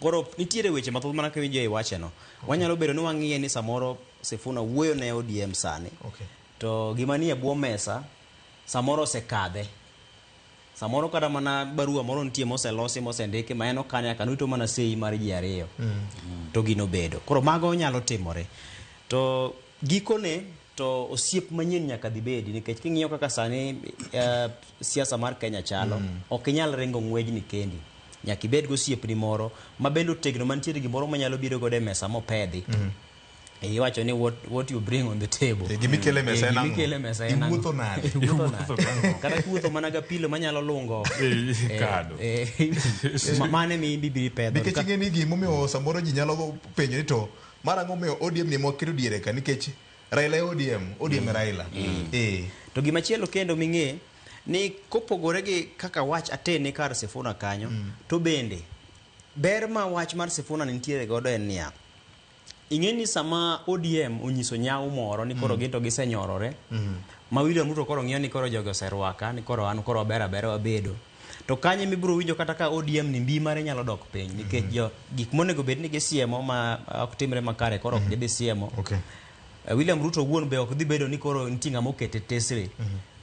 Koro nitiere weche mathoth mana kiwinjo e wacheno. Wanyalo bedo ni wang'iye ni samoro Sifuna wuoyo ne ODM sani. Okay. To gima nie bwo mesa samoro osekadhe. Samoro kata mana barua moro nitie moselosi mosendiki ma en okane akana orito mana sei mar ji ariyo. To gino bedo. Koro mago nyalo timore. To gikone to osiep manyien nyaka dhi bedi, nikech king'iyo kaka sani siasa mar Kenya chalo, ok inyal ringo ng'wejni kendi. Nyaka ibed gi osiepni moro ma bende otegno mantiere gimoro manyalo biro godo e mesa mopedhi. Iwacho ni what you bring on the table. Gimikelo e mesa en ang'o? Gimikelo e mesa en ang'o? Iwuotho nade? Iwuotho nade? Kata kiwuotho mana ga pilo manyalo lungo. Kado. Mane mi ibiro pedho. Nikech ing'e ni gimomiyo samoro ji nyalo penjo ni to mar ang'o miyo ODM ni mwaketo diere ka, nikech Raila e ODM, ODM e Raila. To gimachielo kendo ming'e ni kopogore gi kaka wach atene kar Sifuna kanyo, to bende ber ma wach mar Sifuna nitiere godo en niya, ing'e ni sama ODM onyiso nyawo moro ni koro gin to gisenyorore, ma William Ruto koro ng'iyo ni koro jogi oserwaka, ni koro an koro aber abera wabedo. To kanyo mibiro winjo kata ka ODM ni mbi mare nyalo dok piny, nikech jo gik monego bed ni gisiemo ma ok timre makare koro ok gidhi siemo. Okay. William Ruto owuon be ok dhi bedo ni koro nitie ng'ama okete tesre.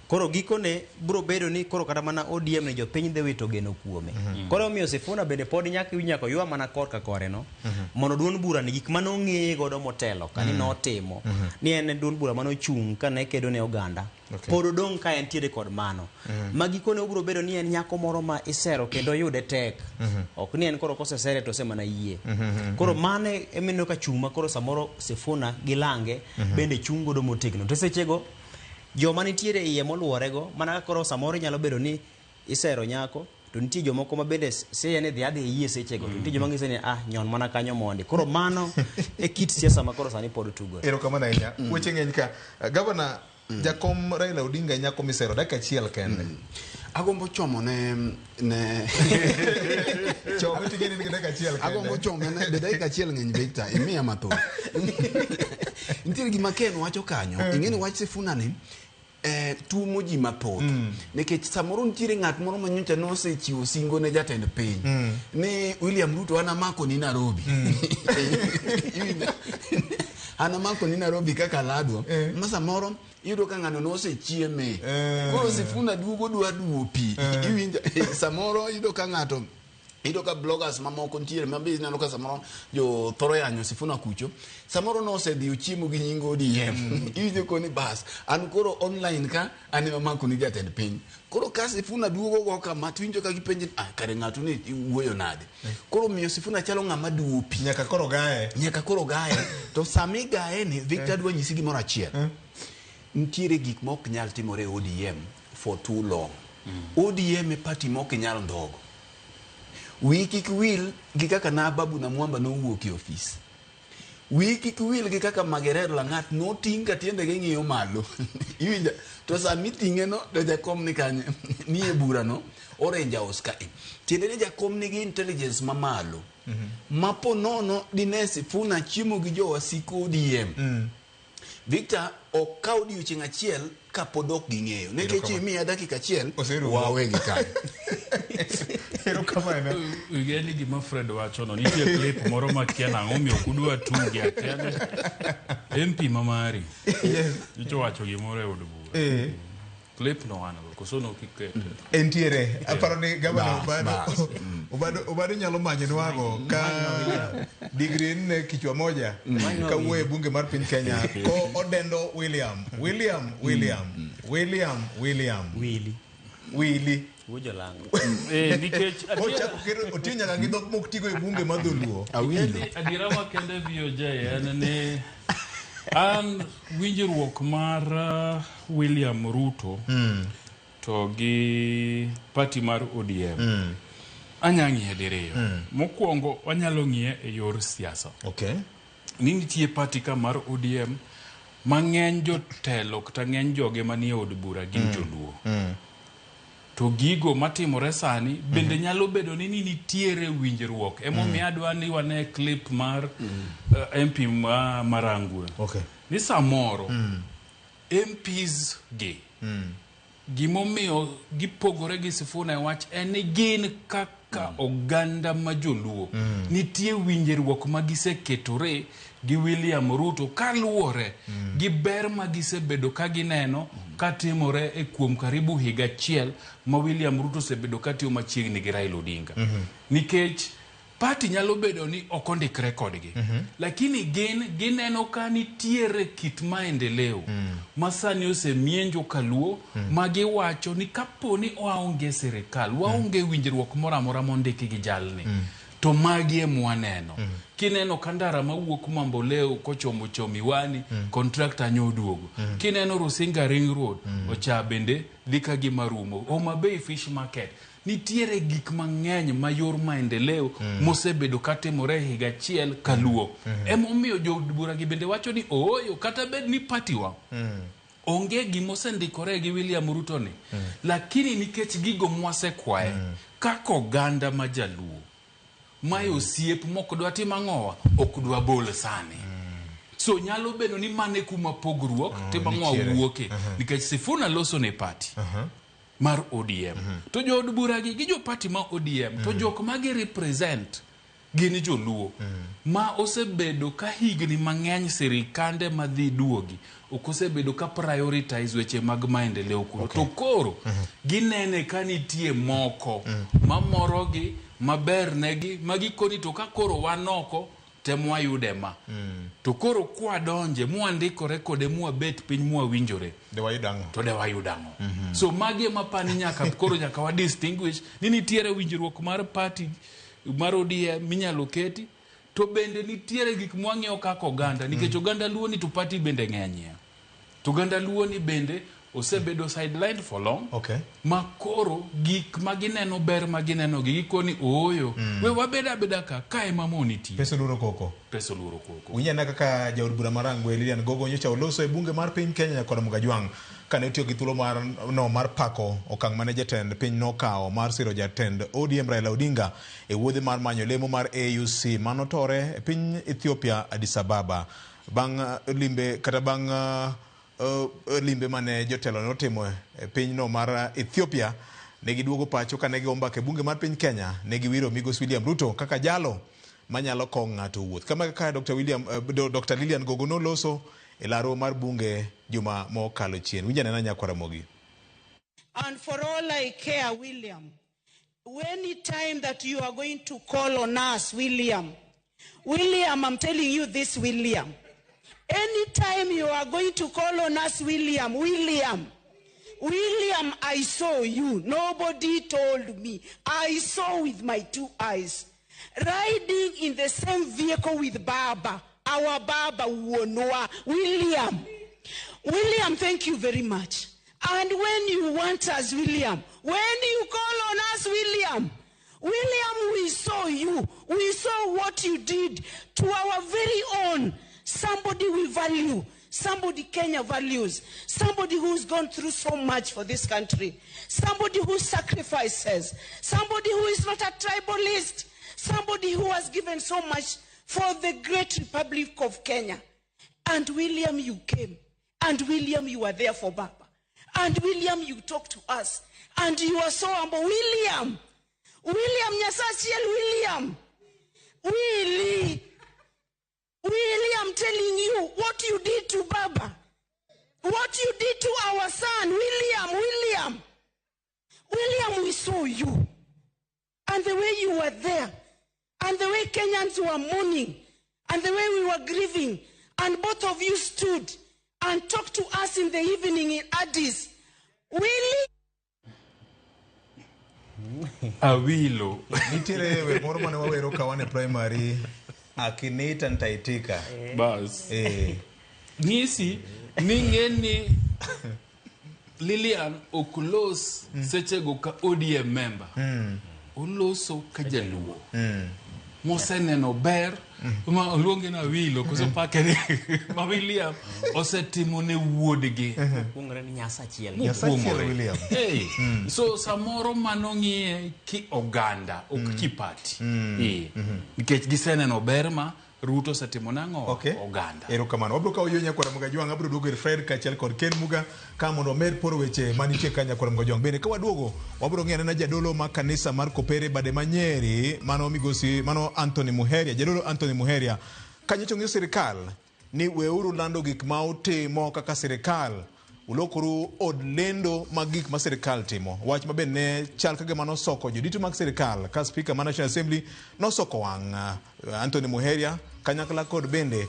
Koro gikone biro bedo ni koro kata mana ODM ni jopiny dhi wito geno kuome. Koro omiyo Sifuna bende pod nyaka oywa mana korka kore no, mondo duond bura ni gik mane ong'eye godo motelo kani notimo, ni en duond bura mane ochung' kane kedo ne oganda. Okay. Pod odong' ka entiere kod mano. Ma gikone obiro bedo ni en nyako moro ma isero kendo oyude tek. Ok ni en koro kosesere to osemana yie. Koro mane emineno ka chung' ma koro samoro Sifuna gi lange bende chung' godo motegno. To sechego joma nitiere iye moluorego, mana ka koro samoro inyalo bedo ni isero nyako, to nitie jomoko ma bende siye ni dhi adhi iyie sechego, to nitie joma ng'ise ni nyon mana kanyo mondi. Koro mano e kit siasa ma koro sani pod tugore. Erokamano ahinya. Weche ng'eny ka. Gavana, Jakom Raila Odinga nyako misero dakika achiel kende. Agombo chomo ne ne Chome tigeni ni dakika achiel kende. Agombo chome ne be dakika achiel ng'eny Victor, imiya mathoth. Nitiere gima Ken wacho kanyo, ing'e ni wach Sifuna ni tuomo ji mathoth. Nikech samoro nitiere ng'at moro ma nyocha nosechiwo singo ne jatend piny ni William Ruto an amako ni Nairobi. An amako ni Nairobi kaka ladwa. Ma samoro iyudo ka ng'ano nosechieme. Koro Sifuna duogo dwa duo pi. Iwinjo samoro iyudo ka ng'ato iyudo ka bloggers mamoko nitiere ma be ineno ka samoro jo thoro yanyo Sifuna kucho samoro nosedhi ochiemo gi nying ODM. Iwinjo koni bas an koro online ka an ema mako ni jatend piny. Koro ka Sifuna duogo go kama to iwinjo ka gipenje ah, kare ng'ato ni wuoyo nade. Koro miyo Sifuna chalo ng'ama duo pi. Nyaka koro gaye. Nyaka koro gaye. To sami gaye ni Victor dwa nyisi gimoro achiel. Nitiere gik ma ok nyal timore e ODM for too long. ODM e party ma ok nyal ndhogo. Wiyi kik wil gi kaka na Babu na Mwamba nowuok e ofis. Wiyi kik wil gi kaka Magerer Lang'at noting' ka tiendege ng'iyo malo. Iwinjo? To sama iting'e no to jakom ni kanye? Ni e bura no Orange House ka e. Tiende ni jakom nigi intelligence mamalo. Ma po nono dine Sifuna chiemo gi jowasik ODM. Victor ok kaw odiochieng' achiel kapod ok ging'eyo. Nikech imiya dakika achiel, Oserumo. wawegi kanyo. Erokamano. Ing'e gima Fred wacho no nitie clip moro makia nang'o omiyo ok udwa tuge akia ni MP ma mari Yes. nyocha owacho gimoro e od bura. Clip no wan go koso nok ikete. Entiere. Aparo ni gavana Bas, Obado bas. Obado nyalo manyonwago ka digri nne kichwa moja kawuoyo e bunge mar piny Kenya ko odendo William William William William William Wili. Wili Wuo jolango. Nikech Ochako kendo otiyo nyaka gi dhok mok tigo e bunge mar dholuo. Awilo. Adiera makende VOJ en ni an winjruok mar William Ruto to gi party mar ODM anya ng'iye diriyo. Mokwongo wanyalo ng'iye e yor siasa. Ni nitie party ka mar ODM ma ng'eny jotelo kata ng'eny joge manie od bura gin joluo. To gigo matimore sani bende nyalo bedo ni nitiere winjruok. Emomiyo adwa ni wane clip mar MP ma Marangwe. Ni samoro MPs gi gimomiyo gipogore gi Sifuna e wach en ni gin kaka oganda ma joluo nitie winjruok ma giseketore gi William Ruto kaluwore gi ber ma gisebedo ka gineno katimore e kuom karibu higa achiel ma William Ruto osebedo katiyo machiegni gi Raila Odinga. Nikech party nyalo bedo ni ok ondikre kodgi, lakini gin gineno ka nitiere kit maendeleo ma sani osemienjo kaluo ma giwacho ni kapo ni waonge sirikal, waonge winjruok moro amora mondiki gi jalni, to magi e mwaneno. Kineno ka ndara mawuok Mamboleo kochomo Chomiwani, contractor nyo oduogo. Kineno Rusinga Ring Road, ocha bende dhi ka gima rumo. Homa Bay Fish Market, nitiere gik mang'eny ma yor maendeleo mosebedo katimore e higa achiel kaluo. Emomiyo jood bura gi bende wacho ni ooyo, kata bed ni party wa onge gimosendikore gi William Ruto ni, lakini nikech gigo mwasekwaye kaka oganda ma jaluo, mae osiep mok dwa tim ang'owa, ok dwa bol sani. So nyalo bedo ni mano e kuma pogruok tim ang'owa nitiere. wuoke, nikech Sifuna loso ne party mar ODM, to jood bura gi jo party ma ODM, to jok ma gi represent gin joluo ma osebedo ka higni mang'eny sirikande madhi duogi ok osebedo ka prioritize weche mag maendeleo kuro. To koro ginene ka nitie moko mamorogi maber negi ma gikoni to ka koro wan oko temwayude ma to koro kwadonje mwandikore kode mwabet piny mwawinjore De wayud ang'o? To de wayud ang'o? So magi ema pani nyaka koro nyaka wa distinguish ni nitiere winjruok mar party mar ODM minyalo keti, to bende nitiere gik mwang'iyo kaka oganda, nikech oganda luo ni to party bende ng'enyie, to oganda luo ni bende osebedo sidelined for long ma koro gik ma gineno ber ma gineno gi gikoni ooyo, we wabed abeda ka ka ema mo nitie. Pesa oluoro koko. Pesa oluoro koko. Winjana kaka jaod bura mar Rangwe Lilian Gogo nyocha oloso e bunge mar piny Kenya kod Mugajwang'. Kane otiyo gi thuolo mar, no mar pako okang' mane jatend piny nokawo mar siro jatend ODM Raila Odinga e wuodhe mar manyo lemo mar AUC manotore e piny Ethiopia Addis Ababa. Bang' limbe kata bang' limbe mane jotelo notimo e pinyno mar Ethiopia, ne giduogo pacho ka ne gigo mbaka e bunge mar piny Kenya, ne giwiro migosi William Ruto kaka jalo manyalo kowo ng'ato wuoth. Kama kaka Dr. William, Dr. Lilian Gogo noloso e laro mar bunge juma mokalo chien. Winj anena nyakwar Ramogi. And for all I care, William, any time that you are going to call on us, William, William, I'm telling you this, William. Anytime you are going to call on us, William, William, William, I saw you. Nobody told me. I saw with my two eyes. Riding in the same vehicle with Baba, our Baba Wuonwa, William. William, thank you very much. And when you want us, William, when you call on us, William, William, we saw you. We saw what you did to our very own. Somebody we value, somebody Kenya values, somebody who's gone through so much for this country, somebody who sacrifices, somebody who is not a tribalist, somebody who has given so much for the great Republic of Kenya. And William, you came. And William, you were there for Baba. And William, you talked to us. And you are so humble. William, William Nyasachiel, William, Willie, William, telling you what you did to Baba, what you did to our son, William, William. William, we saw you. And the way you were there, and the way Kenyans were mourning, and the way we were grieving, and both of you stood and talked to us in the evening in Addis. Willie. Awilo. Nitiere wer moro mane wawero ka wan e primary, akiniita nitaitika. Bas. Eh. Ng'isi ni ng'e ni Lilian ok los sechego ka ODM member. Oloso ka jaluo. Moseneno ber ma oluonge na Awilo koso pake ni ma William osetimo ne wuodgi. Kuongre ni Nyasachiel. Nyasachiel William. Hey. So samoro mano ng'iye ki oganda ok ki party. Nikech giseneno ber ma Ruto osetimo nang'o Okay. oganda. Erokamano. Wabiro kawo yo nyakwar Ramogi Ajwang', abiro duogo ir Fred kaachiel kod Ken Muga ka mondo omed poro weche manitie ka nyakwar Ramogi Ajwang'. Bende ka waduogo, wabiro ng'iyo anena jadolo ma kanisa mar Kopere Bade ma Nyeri, mano migosi, mano Anthony Muheria, jadolo Anthony Muheria. Kanyocha ong'iyo sirikal ni weuru lando gik ma utimo kaka sirikal, ulokoru od lendo mag gik ma sirikal timo. Wach ma bende ne chal ka gima nosoko jodito mag sirikal ka Speaker mar National Assembly nosoko wang' Anthony Muheria kanyakla kod bende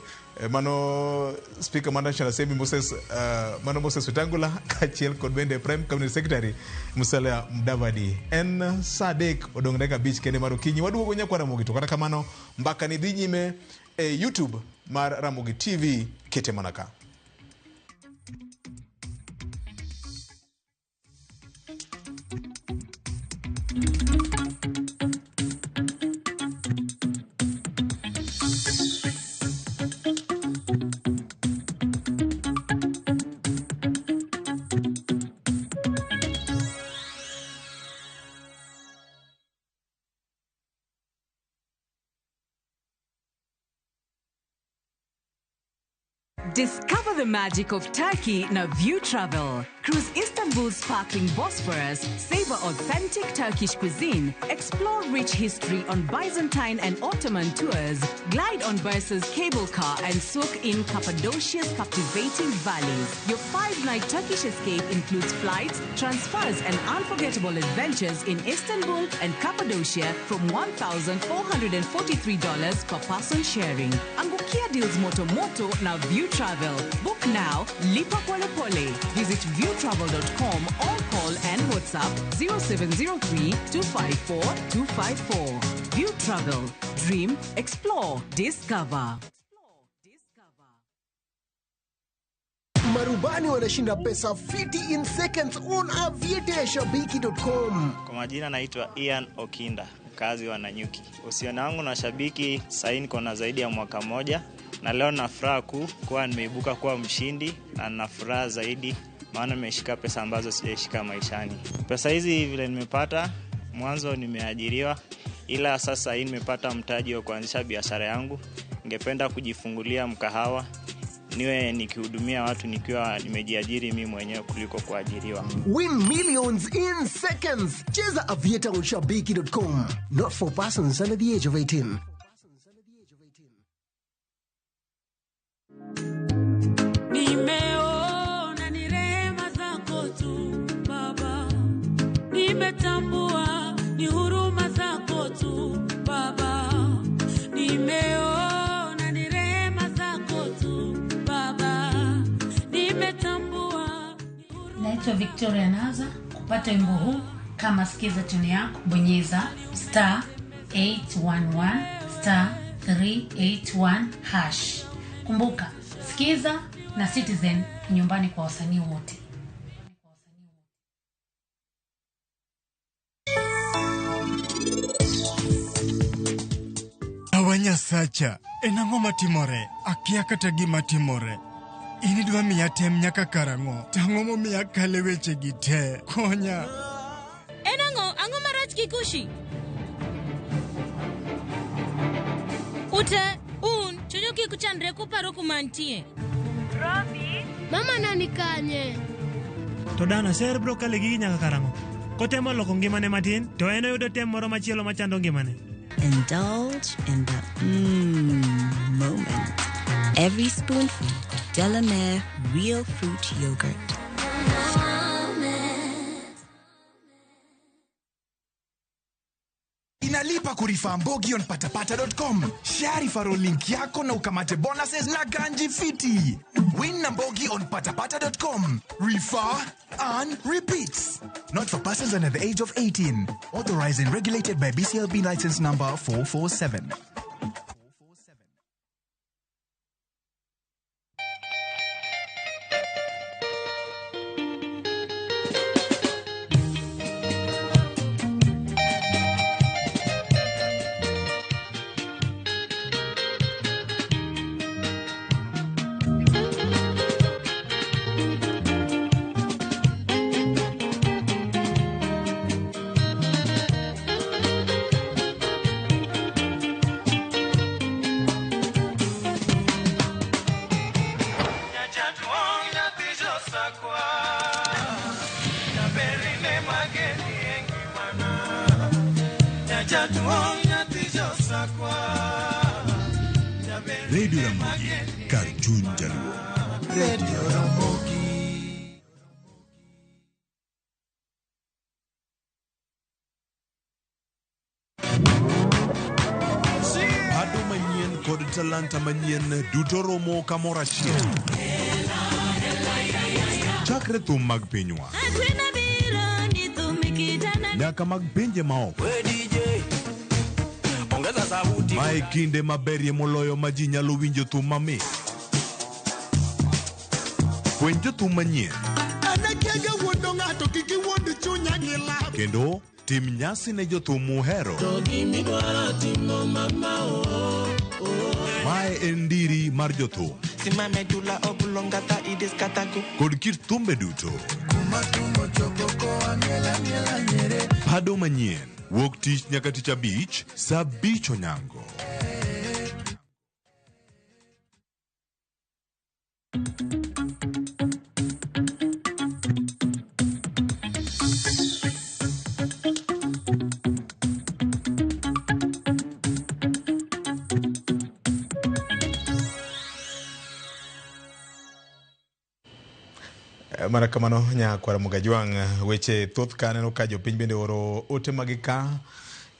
mano Speaker mar National Assembly Moses, mano Moses Wetangula kaachiel kod bende Prime Cabinet Secretary Musalia Mudavadi. En saa 3 odong' dakika 5 kende mar okinyi. Waduogo nyakwar Ramogi to kata kamano mbaka ni dhi nyime e YouTube mar Ramogi TV, kete mana ka. Discover the magic of Turkey na View Travel. Cruise Istanbul's sparkling Bosphorus, savor authentic Turkish cuisine, explore rich history on Byzantine and Ottoman tours, glide on Bursa's cable car, and soak in Cappadocia's captivating valleys. Your 5-night Turkish escape includes flights, transfers, and unforgettable adventures in Istanbul and Cappadocia from $1,443 per person sharing. Angukia deals moto moto na View Travel. Book now, lipa pole pole. Visit viewtravel.com or call and WhatsApp 0703 254 254. View Travel. Dream, explore, discover. Marubani wanashinda pesa fiti in seconds on aviateashabiki.com. Kwa majina naitwa Ian Okinda, mkazi wa Nanyuki. Uhusiano wangu na Shabiki sasa niko na zaidi ya mwaka mmoja, na leo na furaha kuu kuwa nimeibuka kuwa mshindi, na nina furaha zaidi maana nimeshika pesa ambazo sijaishika maishani. Pesa hizi vile nimepata, mwanzo nimeajiriwa, ila sasa hii nimepata mtaji wa kuanzisha biashara yangu. Ningependa kujifungulia mkahawa, niwe nikihudumia watu nikiwa nimejiajiri mimi mwenyewe kuliko kuajiriwa. Win millions in seconds. Cheza Aviator on Shabiki.com. Not for persons under the age of 18. Nimeona ni rehema zako tu Baba, nimetambua ni huruma zako tu Baba, nimeona ni rehema zako tu Baba, nimetambua. Naitwa Victoria Naza. Kupata wimbo huu kama sikiza tune yako, bonyeza star 811 star 381 hash. Kumbuka, sikiza na Citizen nyumbani kwa wasanii wote. Awa Nyasacha, en ang'o matimore? Akia kata gima timore. In idwa miya tem nyaka karang'o? To ang'o momiyo akale wechegi te? Konya. En ang'o? Ang'o marach gi Kushi? Ute, un, chunyu kik chandre kuparo kuma antie. Robi? Mama nani kanye? To dana ser bro kale gigi nyaka karang'o? Kotemo loko ngimane matin, to en oyudo tem moro machielo machando ngimane. Indulge in the moment. Every spoonful of Delamere Real Fruit Yogurt. Inalipa kurefer Mbogi on patapata.com. Share referral link yako na ukamate bonuses na ganji fiti. Win na Mbogi on patapata.com. Refer, earn, repeat. Not for persons under the age of 18. Authorized and regulated by BCLB license number 447. Radio Ramogi, kar chuny Jaluo. Radio Ramogi. Pado manyien kod talanta manyien duto romo kamoro achiel. Chakre thum mag pinywa Akwena biro ni thumikitana. nyaka mag pinje maoko. Mae kinde maberie moloyo ma ji nyalo winjo thum mamit. Fweny jothum manyien Anakiaga wuondo ng'ato kik iwuond chunya gi lab. kendo tim nyasi ne jothum muhero. Mae en ndiri mar jothum kod kit thumbe duto. Pado manyien wuok tich nyaka tich abich saa abich onyango. Mana kamano nyakwar Mugajwang', weche thoth ka aneno ka jopiny bende oro ote magi ka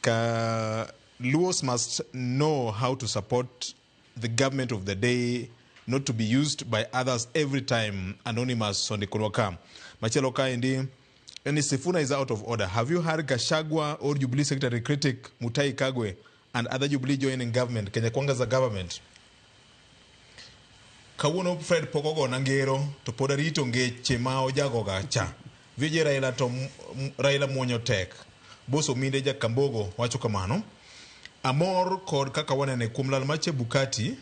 ka Luos must know how to support the government of the day, not to be used by others every time. Anonymous ondikonwa ka. Machielo kaendi en ni Sifuna is out of order. Have you heard Gachagua or Jubilee Secretary critic Mutahi Kagwe and other Jubilee joining government, Kenya Kwanza government? Kawuono Fred pok ogona ngero to pod arito ngeche ma ojagoga cha. Vije Raila to Raila muonyo tek. Boso Minde Jakambogo wacho kamano. Amor kod kaka wanene kuom lal mar Chebukati.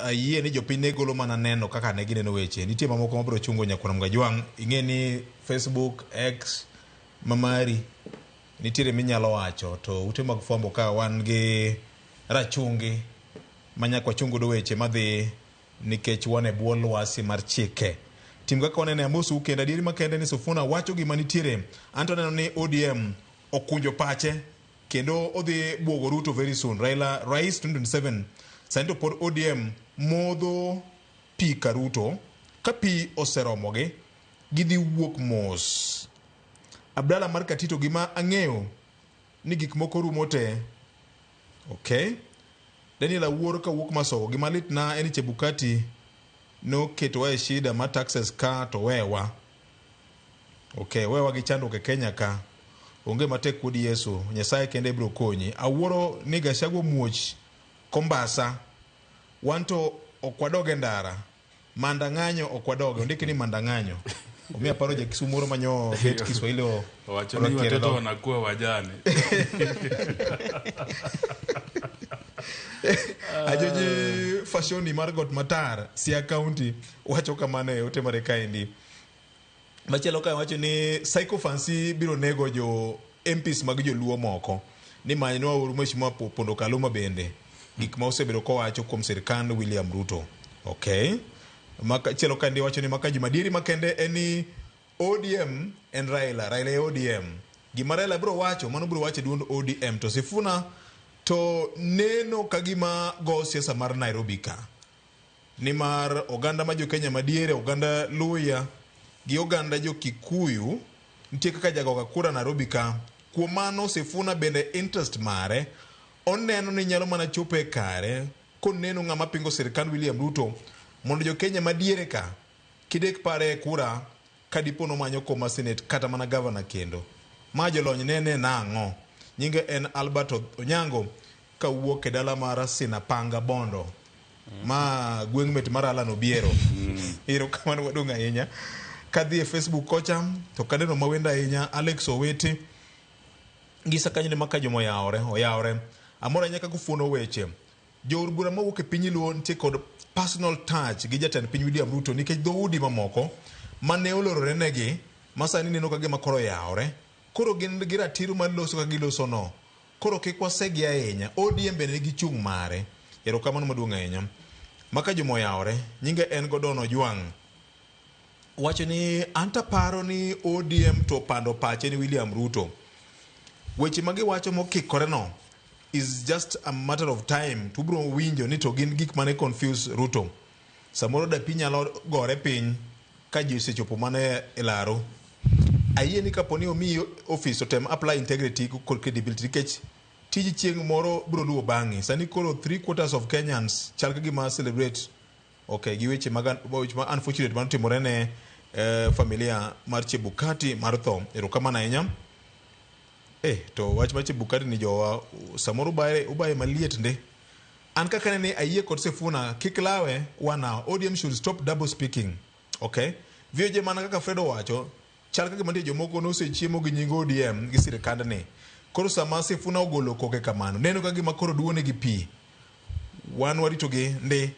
Ayie ni jopiny ne golo mana neno kaka ne gineno weche. Nitie mamoko mabiro chungo nyakwar Mgajwang'. Ing'e ni Facebook, X, mamari nitiere minyalo wacho to ute mag fwambo ka wan gi rachungi ma nyaka wachung godo weche madhi nikech wan e bwo lwasi mar chike. Tim kaka wanene amosu kendo adieri makende ni Sifuna wacho gima nitiere. Anto aneno ni ODM okunjo pache kendo odhi buogo Ruto very soon. Raila Rais 2027 sani to pod ODM modho pi ka Ruto. Ka pi oseromogi gidhi wuok mos. Abdalla mar Katito gima ang'eyo ni gik moko rumo te. Okay. Daniel Awuor kawuok Masogo gima lit na en ni Chebukati noketowa e shida mar taxes ka to wewa. Okay, wewa gi chandruok e Kenya ka. Onge matek wuod Yesu, Nyasaye kende biro konyi. Awuoro ni Gachagua muoch Kombasa. Wan to ok wadog e ndara. Manda ng'anyo ok wadoge. Ondiki ni manda ng'anyo. Omiyo aparo ja Kisumu moro manyo bet Kiswahili o Wacho ni olokiere watoto dhok. wanakuwa wajane. Ajoji Fashoni mar Got Matar, Siaya County, wacho kamano e ote mare kaendi. Machielo kae wacho ni sycophancy biro nego jo MPs mag joluo moko. Ni manynwa uru Mheshimiwa Pondo Kaluma bende. Gik ma osebedo kowacho kuom sirkand William Ruto. Okay. Machielo kaendi wacho ni maka jumadieri makende en ni ODM en Raila, Raila e ODM. Gima Raila biro wacho, mano biro wacho e duond ODM. To Sifuna to neno ka gima go siasa mar Nairobi ka. Nimar oganda ma jo Kenya madiere, oganda Luhya gi oganda jo Kikuyu nitie kaka jagoga kura Nairobi ka. Kuom mano Sifuna bende interest mare oneno ni nyalo mana chopo e kare koneno ng'ama pingo sirkand William Ruto mondo jo Kenya madiere ka kidek pare e kura ka dipo nomanyo kom mar senate kata mana gavana kendo. Ma jolony nene nang'o? Nyinge en Albert Onyango kawuok e dala mar Sinapanga Bondo. Ma gweng' met mar Alan Obiero. Erokamano maduong' ahinya. Kadhi e Facebook kocha to kaneno mawendo ahinya Alex Owete ngisa kanyo ni maka joma oyawore oyawore. Amor ahinya kaka ufuono weche. Jood bura mawuok e piny Luo nitie kod personal touch gi jatend piny William Ruto nikech dhoudi mamoko mane olorore negi ma sani neno ka gima koro oyawore. Koro gin gi ratiro mar loso kaka giloso no. Koro kik wasegi ahinya. ODM bende nigi chung' mare. Erokamano maduong' ahinya. Maka joma oyawore, nyinge en Godon Ojwang'. Wacho ni anta paro ni ODM to pando pache ni William Ruto. Weche ma giwacho mokikore no is just a matter of time to ubiro winjo ni to gin gik mane confuse Ruto. Samoro dapi nyalo gore piny ka ji osechopo mana e laro. Ayie ni kapo ni omiyi office to tem apply integrity kod credibility nikech tiji chieng' moro biro luwo bang'i. Sani koro 3/4 of Kenyans chal ka gima celebrate okay gi weche mag weche ma unfortunate manotimore ne familia mar Chebukati mar tho. Erokamano ahinya. To wach mar Chebukati ni jowa samoro ubaye maliet ndi. An kaka nene ayie kod Sifuna kik lawe wana ODM should stop double speaking. Okay. VOJ mana kaka Fred owacho chal kaka mantie jomoko nosechiemo gi nying ODM gi sirikandni. Koro sama Sifuna ogolo koke kamano neno ka gima koro duone gi pi. Wan warito gi ndi.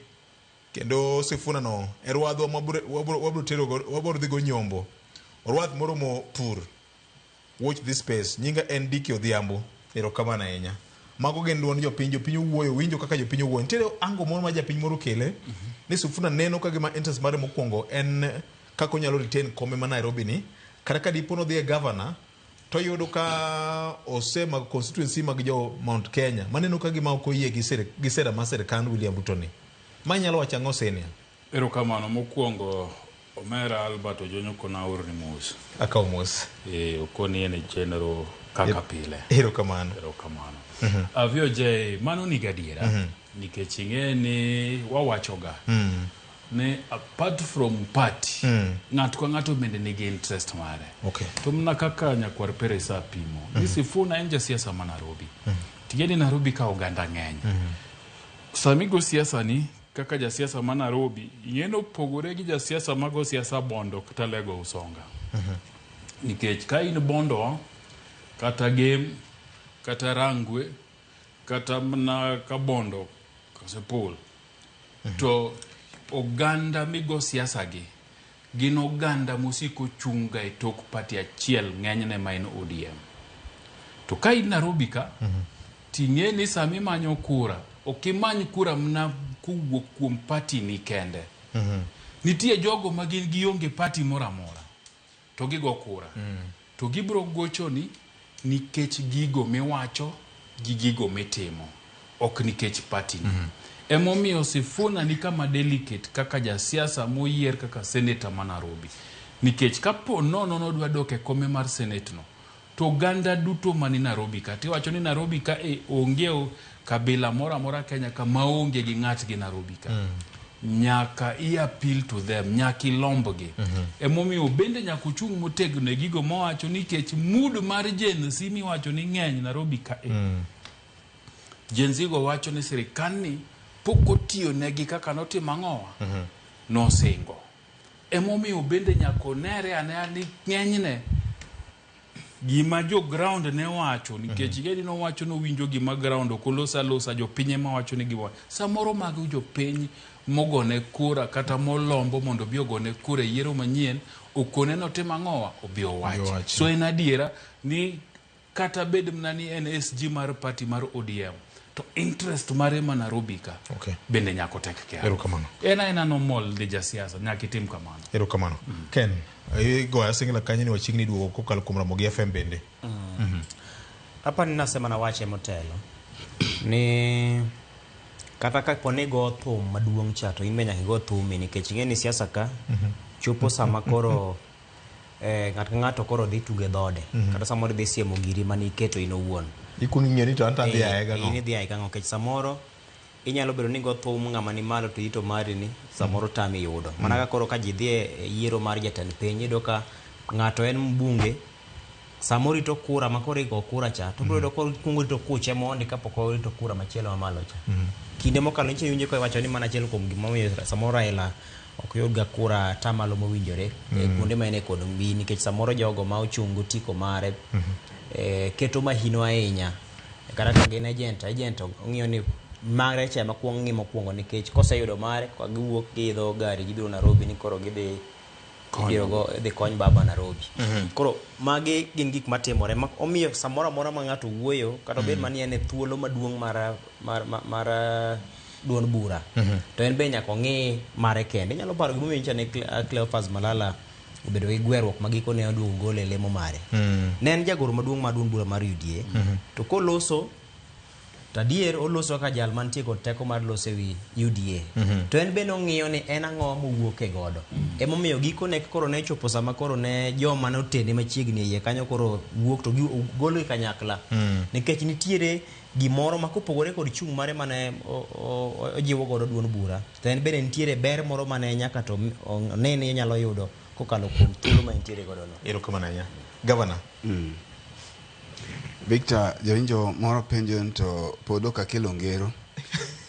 Kendo Sifuna no e rwadhwa wabro tero go, wabro dhi go nyombo. Orwath moromo pur. Watch this space. Nyinga en Diki Odhiambo. Erokamano ahinya. Mago gin duond jopiny, jopiny owuoyo, winjo kaka jopiny owuoyo. Nitiere ango moro ma japiny moro okele ni Sifuna neno ka gima interest mare mokwongo en kaka onyalo retain kome ma Nairobi ni. Kata ka dipo nodhi e governor to oyudo ka osemako constituency mag jo Mount Kenya maneno ka gima ok oyie gi sera mar sirkand William Ruto ni. Ma inyalo wacho ang'o senior? Erokamano mokwongo Omera Albert Ojonyo kona aorni mos. Akawo mos. Okoni en e chenro kaka pile. Erokamano. Erokamano. VOJ, mano ni gadiera. Nikech ing'e ni wawachoga ni apart from party, ng'ato ka ng'ato bende nigi interest mare. To mana kaka nyakwar Peres apimo, ni Sifuna en jasiasa ma Nairobi. Ting'e ni Nairobi ka oganda ng'eny. Sama igo siasa ni kaka jasiasa ma Nairobi, ing'e ni opogore gi jasiasa mago siasa Bondo kata Lego Usonga. Nikech ka in Bondo, kata Gem, kata Rangwe, kata mana Kabondo, Kasipul, To oganda migo siasa gi gin oganda mosiko chunga e tok party achiel ng'enyne ma en ODM. To ka in Nairobi ka, ting'e ni sama imanyo kura, ok imany kura mana kowuok kuom party ni kende. Nitie jogo ma gin gionge party moro amora to gigo kura. To gibiro gochoni nikech gigo miwacho gi gigo mitimo, ok nikech party ni. Emomiyo Sifuna ni kama delicate kaka jasiasa moyier kaka senator ma Nairobi. Nikech kapo nono nodwa dok e kome mar senate no, to oganda duto mani Nairobi ka, tiwacho ni Nairobi ka e onge kabila moro amora Kenya ka maonge gi ng'atgi Nairobi ka. Nyaka i appeal to them, nyaka ilombgi. Emomiyo bende nyaka ochung' motegno e gigo mowacho nikech mood mar Gen Z miwacho ni ng'eny Nairobi ka e. Gen Z go wacho ni sirikal pok otiyo negi kaka notimo ang'owa nosingo. Emomiyo bende nyaka onere anea ni ng'enyne gima jo ground ne wacho nikech mm nowacho nowinjo gima ground ok oloso alosa jopiny ema wacho ni giwa samoro mago jopiny mogone kura kata molombo mondo obi ogone kura e yiero manyien okone notim ang'owa obi owach so en adiera ni kata bed mana ni en SG mar party mar ODM to interest mare ma Nairobi ka bende nyaka otek care Erokamano. en aena normal ne jasiasa nyaka itim kamano. Erokamano. Ken, igoya singla kanyo ni wachiegni duogo kokalo kuom Ramogi FM bende. Hapa ninasema na wache motelo ni kata kapo ni go thum maduong' cha to in be nyaka igo thumi nikech ing'e ni siasa ka chopo sama koro ng'ato ka ng'ato koro dhi tuge dhode kata samoro idhi siemo giri mane iketo in owuon. Ikuongo ing'eyo ni to an to adhi aye gang'o. In idhi aye gang'o nikech samoro inyalo bedo ni go thum ng'ama ni malo to ito mari ni samoro tami yudo. Mana ka koro ka ji dhi e yiero mar jatend piny iyudo ka ng'ato en mbunge samoro rito kura ma koro igo kura cha to biro yudo kuongo rito kuche mondi kapok orito kura machielo mamalo cha. Kinde mokalo nyicha iwinjo ka iwacho ni mana achiel kuom gimomiyo samoro Raila ok yud ga kura atamalo mowinjore e kuonde ma en e kod mbi nikech samoro jogo ma ochung' gotiko mare keto mahino ahinya kata ka gin agent agent ong'iyo ni mare cha ema kuong ng'i mokwongo nikech koseyudo mare ka giwuok giidho gari gibiro Nairobi ni koro gidhi ibiro go idhi kony baba Nairobi. Koro magi gin gik matimore ma omiyo samoro amora ma ng'ato wuoyo kata obed mana ni en e thuolo maduong' mar mar mar, mar duond bura to en be nyaka ong'i mare kende. Inyalo paro gimomiyo nyicha ne Cleophas Malala obedo gi gweruok ma gikone oduogo gole e lemo mare. Ne en jagoro maduong' mar duond bura mar UDA to koloso to adier oloso kaka jal mantie kod teko mar loso ewi UDA. To en bende ong'iyo ni en ang'o mowuoke godo. Emomiyo gikone koro ne chopo sama koro ne joma notene machiegni e iye kanyo koro wuok to golgi kanyakla. Nikech nitiere gimoro ma kopogore kod chung' mare mane ojiwo godo duond bura, to en bende nitiere ber moro mane nyaka to one ni onyalo yudo kokalo kuom thuolo ma entiere godo no. Erokamano ahinya. Governor. Victor, jawinjo moro penjo ni to pod ok akelo ngero.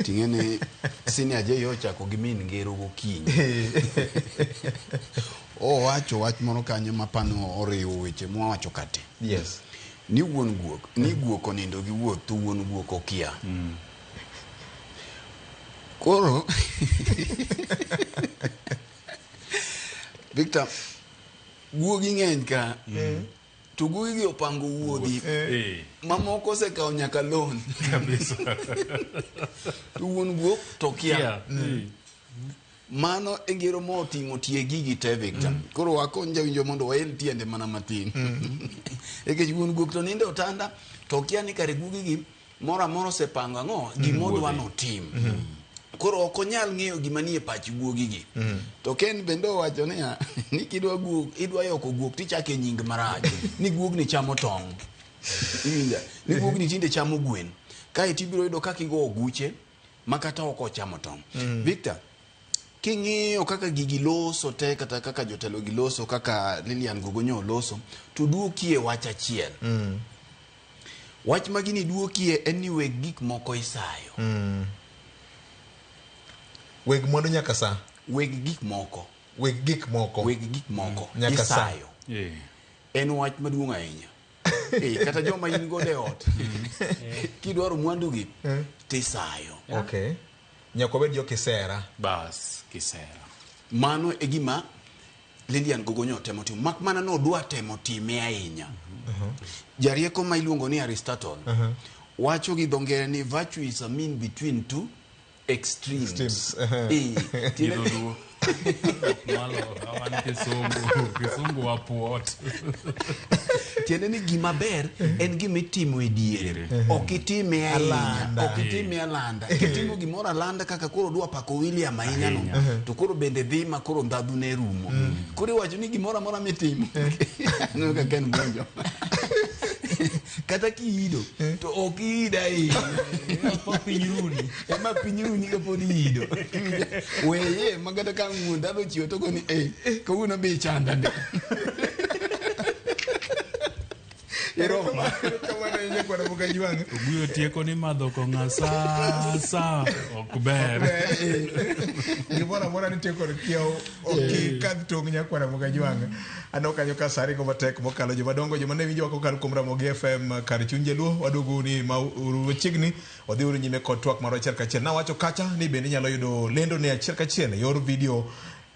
Ting'e ni senior J ochako gi min ngero gokinyi. Owacho wach moro kanyo ma pano oriwo weche mwawacho kate. Yes. Ni wuon guok, ni guok onindo gi wuoth to wuon guok okia. Koro Victor, guogi ng'eny ka. To guogi gi opango wuodhi. Mamoko osekawo nyaka loan. Kabisa. To wuon guok to kia. Mano e ngero moting'o tie gigi te Victor. Koro wakony jawinjo mondo wael tiende mana matin. Nikech wuon guok to nindo e otanda to okia ni kare guogi gi moro amora osepango ang'o gima odwa notim. Koro ok onyal ng'eyo gima nie pach guogi gi. To Ken bende owacho niya ni kidwa guok idwa yoko guok tichake nying marach ni guogni chamo tong'. Iwinja? Ni guogni tinde chamo gwen. Kae tibiro yudo kaka igo oguche ma kata ok ochamo tong'. Victor, king'iyo kaka gigi loso te kata kaka jotelo gi loso kaka Lilian Gogonyo loso to duokie wach achiel. Wach ma gini duokie en ni weg gik moko isayo. Weg mwandu nyaka sa. Weg gik moko. Weg gik moko. Weg gik moko. Nyaka sa. Isayo. En wach maduong' ahinya. Kata joma in godo e ot. Kidwaro mwandu gi tisayo. Okay. Nyaka wabed jo kisera. Bas, kisera. Mano e gima Lilian Gogo nyo temo timo mak mana nodwa temo time ahinya. Jarieko ma iluongo ni Aristotle wacho gi dho ngere ni virtue is a mean between two extremes. Extremes, Eh, tiende- Dholuo. Malo, wan kisungu, kisungu wapuot. tiende ni gima ber en gima itimo e diere ok itime ahinya Alanda. ok itime alanda kitimo gimoro alanda kaka koro dwa pako William ahinya no to koro bende dhi ma koro ndhadhu ne rumo koro iwacho ni gimoro amora mitimo aneno kaka en monjo kata kiido to ok iid ahinya piny runi ema piny runi kapod iido weye ma kata ka wuon ndalo ochiwo to goni eh kawuono be ichanda ndi iroma Kamano ahinya kwara Mugajwang'. Oguyo tieko ni madho kong'a sasa ok ber. Gimoro amora nitie kod kiewo ok ikadh tong' nyakwara Mugajwang'. Aneno kanyo ka saa ringo matek mokalo joma dongo joma ne winjowa kokalo kuom Ramogi FM kar chuny jaluo waduogo ni ma uru machiegni wadhi uru nyime kod twak marwa achiel kachiel. Nawacho kacha ni bende inyalo yudo lendo ne achiel kachiel e yor video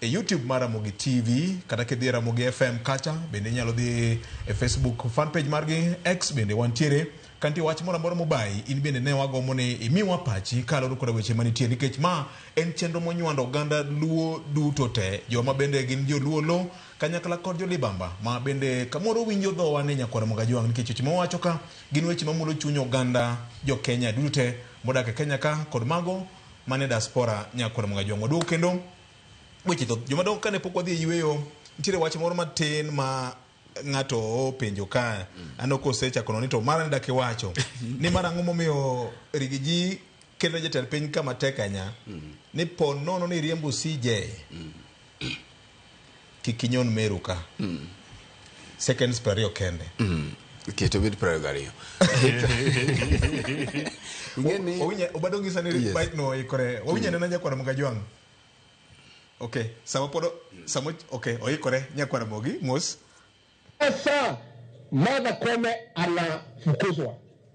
e YouTube mar Ramogi TV kata kidhi e Ramogi FM kacha bende inyalo dhi e Facebook fan page margi X bende wantiere ka nitie wach moro amora mobayi in bende ne wagombo ni imiwa pachi kaluwore koda weche manitie nikech ma en chenro monywando oganda luo duto te joma bende gin joluo lo kanyakla kod jolibamba ma bende kamoro winjo dhowa ni nyakwara Mugajwang' nikech weche mawacho ka gin weche mamulo chuny oganda jo Kenya duto te modak e Kenya ka kod mago mane diaspora nyakwara Mugajwang' waduogo kendo weche thoth joma dongo kane pok wadhi e yueyo nitiere wach moro matin ma ng'ato openjo ka aneno kosechako no ni to mara ni dak iwacho ni mar ang'o momiyo Rigiji keto jatend piny kama tek ahinya ni po nono ni riembo CJ kik inyon Meru ka seconds 20 kende Ket obed 22. Ing'e ni Obado ng'isa ni Yes. bike no oikore wawinjo anena nyakwara Mugajwang' okay sama pod sama okay oikore nyakwara Mogi mos Sasa Martha Koome anafukuzwa,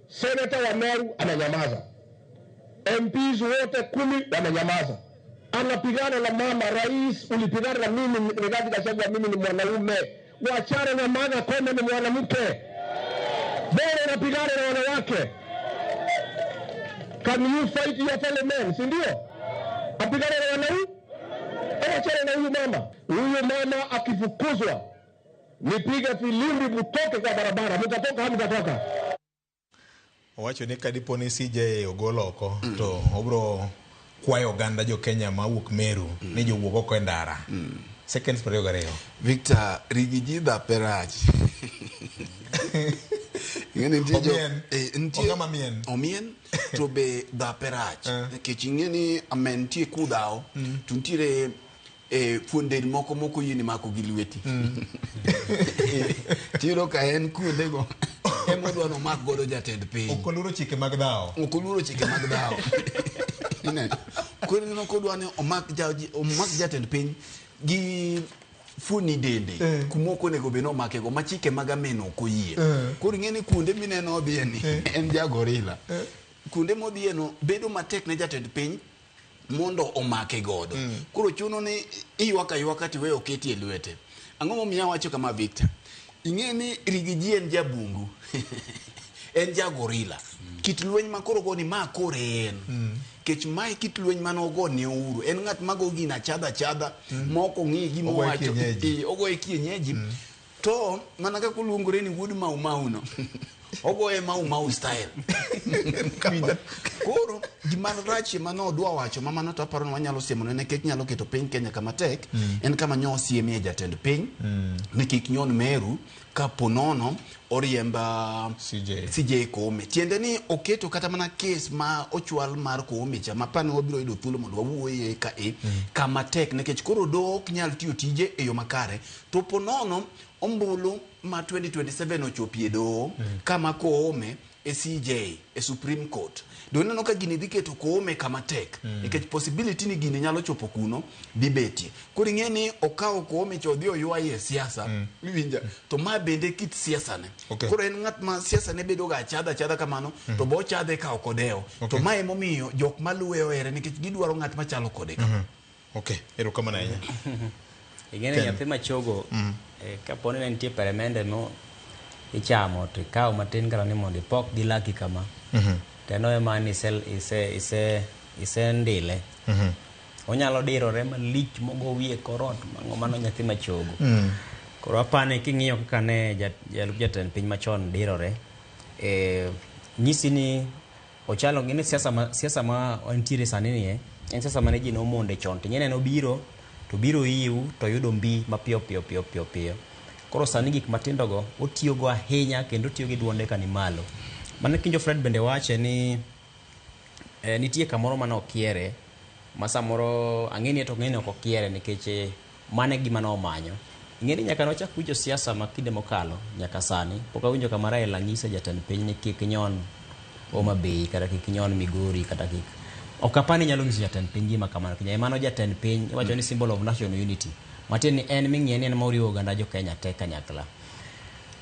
seneta wa Meru ananyamaza, MPs wote 10 wananyamaza. Anapigana na mama rais, ulipigana na mimi Rigathi Gachagua, mimi ni mwanaume. Wachana na Martha Koome, ni mwanamke. Bora unapigana na wanawake. Can you fight your fellow men, si ndio? Apigane na wanaume, wachana na huyu mama. Huyu mama akifukuzwa nipige filimbi mtoke kwa barabara, mtatoka hamtatoka? Owacho ni kadipo ni CJ ogol oko to obro kwayo oganda jo Kenya mawuok Meru ni jowuok oko e ndara. Seconds 22. Victor Rigiji dhape rach. Ing'e ni nitie Omien. nitie Ong'ama mien. Omien to be dhape rach. Nikech ing'e ni amen nitie kudhawo to nitiere fuon del moko mok oyieni mako gi lweti. Tiyudo ka en kuondego ema odwa nomak godo jatend piny. Ok oluoro chike mag dhawo. Ok oluoro chike mag dhawo. Ineno? Koro ineno kodwa ni omak jatend piny gi fuoni dende kuma ok onego bed ni omakego ma chike mag amen ok oyie. Koro ing'e ni kuonde mineno odhiye ni en ja gorilla. Kuonde modhiye no bedo matek ne jatend piny mondo omake godo. Koro chuno ni iywak aywaka tiweyo oketi e lwete. Ang'o momiyo awacho kama Victor? Ing'e ni Rigiji en jabungu. En ja gorilla. Kit lweny ma koro goni ma kore en. Kech mae kit lweny mane ogo ne Uhuru. En ng'at mago gino achadha achadha ma ok ong'i gima Ogoye owacho. kienyeji. Ogoye kienyeji. To mana kaka oluongore ni wuod Mau Mau no. Ogoye Mau Mau style. Koro gima rach ma nodwa wacho ma mano to aparo ni wanyalo siemone nikech nyalo keto piny Kenya kama tek en kama nyo osiemie jatend piny ni kik nyon Meru kapo nono oriemba CJ Koome. Tiende ni oketo kata mana kes ma ochwal mar Koome cha ma pani wabiro yudo thuolo mondo wawuoye ka e kama tek nikech koro doho ok nyal tiyo tije e yo makare to po nono ombulu ma 2027 ochopie doho kama Koome e CJ e Supreme Court. Do ineno ka gini dhi keto Koome kama tek nikech possibility ni gini nyalo chopo kuno dhi betie. Koro ing'e ni okawo Koome cha odhi oywaye e siasa iwinja to ma bende kit siasa ne. Koro en ng'at ma siasa ne bedo ga achadha achadha kamano to bo ochadhe ka ok odewo. To ma emomiyo jok maluwe ohere nikech gidwaro ng'at machalo kode kama. Okay, erokamano ahinya. Ing'e ni nyathi machogo kaponi ne nitie peremende mo ichamo to ikawo matin kata ni mondo ipok gi laki kama to en ema ni ise ndile onyalo dirore malich mogo wiye korot mang'o mano nyathi machogo. Koro apani king'iyo kaka ne jalup jatend piny machon dirore nyisi ni ochalo ng'e ni siasa ma nitiere sani ni en siasa mane ji nomonde chon to ing'e ni obiro to biro iu to yudo mbi mapiyo piyo piyo piyo piyo. Koro sani gik matindo go otiyogo ahinya kendo otiyo gi duonde ka ni malo. Mano kinjo Fred bende wache ni nitie kamoro mane okiere ma samoro ang'e ni to ng'e ni ok okiere nikech mano e gima nomanyo. Ing'e ni nyaka nochak winjo siasa ma kinde mokalo nyaka sani pok awinjo kama Raila nyiso jatend piny ni kik nyon Homa Bay kata kik nyon Migori kata kik ok apar ni nyalo nyiso jatend piny gima kamano. Kenya mano jatend piny iwacho ni symbol of national unity. Matiende ni en ming'iye ni en moriwo oganda jo Kenya te kanyakla.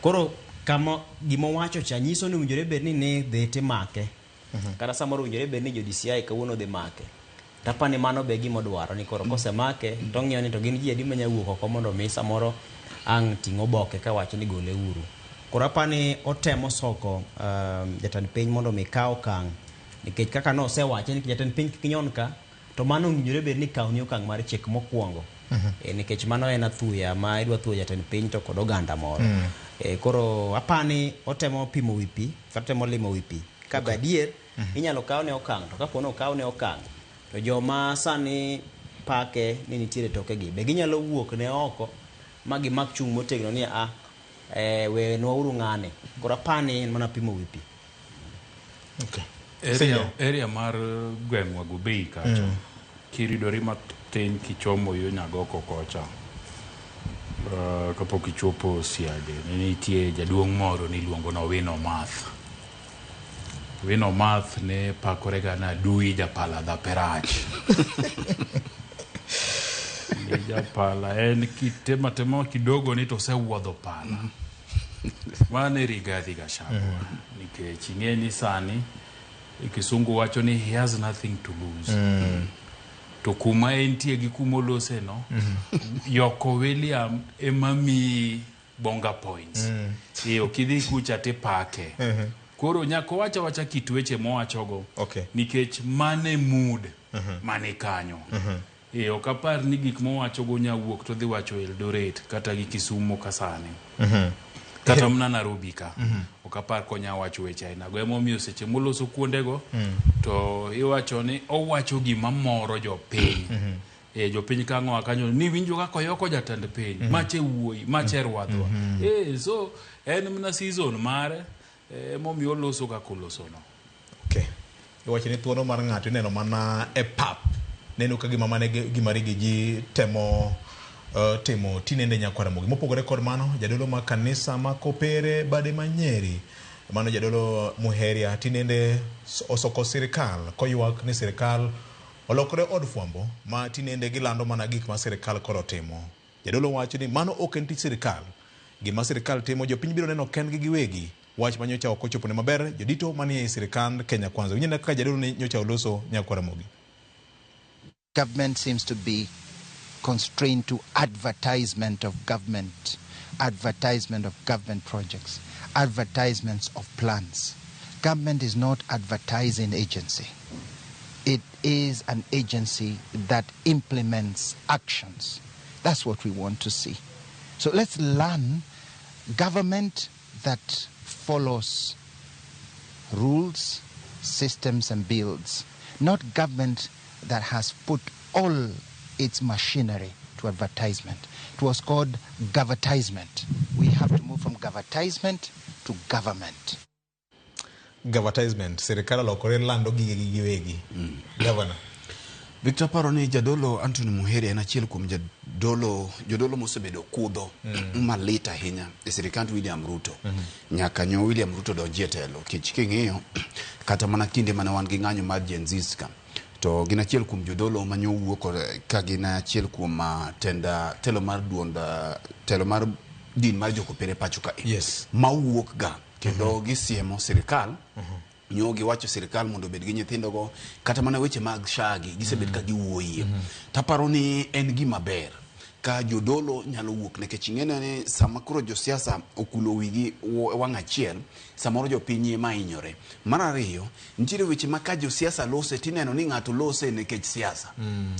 Koro kama gima owacho cha nyiso ni owinjore bed ni ne dhi timake. Kata samoro owinjore bed ni jo DCI kawuono dhi make. Tapa ni mano be gima odwaro ni koro kosemake to ong'iyo ni to gin ji adi manya wuok oko mondo mi samoro ang' ting' oboke kawacho ni gole uru. Koro apani otemo soko jatend piny mondo mi kaw okang' nikech kaka nosewache ni jatend piny kik nyon ka to mano owinjore bed ni kawni okang' mar chik mokwongo. Nikech mano en athuya ma idwa thuyo jatend piny to kod oganda moro. Koro apani otemo pimo wi pi kata otemo limo wi pi ka be adier inyalo kawne okang' to kapo ni okawne okang' to joma sani pake ni nitiere tokegi be ginyalo wuok ne oko ma gimak chung' motegno ni a wenwa uru ng'ane. Koro apani en mana pimo wi pi. Area mar gweng'wa Gobei kacha kiridori matin kichomo yo Nyagoko kocha kapok ichopo Siage ne nitie jaduong' moro niluongo ni Owino Math. Owino Math ne pakore ga ni adui japala dhape rach. Ni japala en kitema tema kidogo ni to osewuodho pala. Mano e Rigathi Gachagua nikech ing'e ni sani kisungu wacho ni he has nothing to lose. To kuma entie gi kuma olose no Yoko William ema miyi bonga points. Ok idhi kucha tipake. Koro nyaka owach awacha kit weche mowachogo nikech mane mood mane kanyo. Ok apar ni gik mowachogo nya wuok to dhi wacho Eldoret kata gi Kisumu ka sani. Kata mana Nairobi ka. Ok apar konya wacho weche ainago. Emomiyo seche moloso kuondego to iwacho ni owacho gima moro jopiny. Jopiny ka ang'oa kanyo ni winjo kaka oyoko jatend piny. Mache wuoyi, mache rwadhwa. So en mana season mare emomiyo oloso kaka olosono. Iwacho ni thuolo mar ng'ato ineno mana e pap. Neno ka gima mane gima Riggy G temo timo tinende nyakwar Ramogi. Mopogore kod mano, jadolo ma kanisa ma Kopere bade ma Nyeri, mano jadolo Muheria tinende osoko sirikal koywak ni sirikal olokore od fwambo ma tinende gilando mana gik ma sirikal koro timo. Jadolo wacho ni mano ok en tich sirikal. Gima sirikal timo jopiny biro neno kendgi giwegi. Wach ma nyocha ok ochopone maber jodito manie sirikand Kenya Kwanza. Winjo kaka jadolo ni nyocha oloso nyakwar Ramogi. Government seems to be constrained to advertisement of government, advertisement of government projects, advertisements of plans. Government is not advertising agency. It is an agency that implements actions. That's what we want to see. So let's learn government that follows rules, systems, and builds, not government that has put all its machinery to advertisement. It was called govertisement. We have to move from govertisement to government. Govertisement, sirikal olokore lando gigegi giwegi. Governor. Victor paro ni jadolo Anthony Muheria en achiel kuom jadolo jodolo mosebedo kudho malit ahinya e sirikand William Ruto nyaka nyo William Ruto donji e telo kech king'iyo kata mana kinde mane wan gi ng'anyo mar Gen Zs ka to gin achiel kuom jodolo manyo wuok kod- ka gin achiel kuom tenda telo mar duond telo mar din mar jokopere pacho ka yes. mawuok ga kendo gisiemo sirikal nyo giwacho sirikal mondo obed gi nyithindogo kata mana weche mag shagi gisebet ka giwuoyie taparo ni en gima ber ka jodolo nyalo wuok nikech ing'eno ni sama koro josiasa okulo wigi wang' achiel samoro jopiny ema hinyore mar ariyo nitiere weche ma ka josiasa lose tineno ni ng'ato lose nikech siasa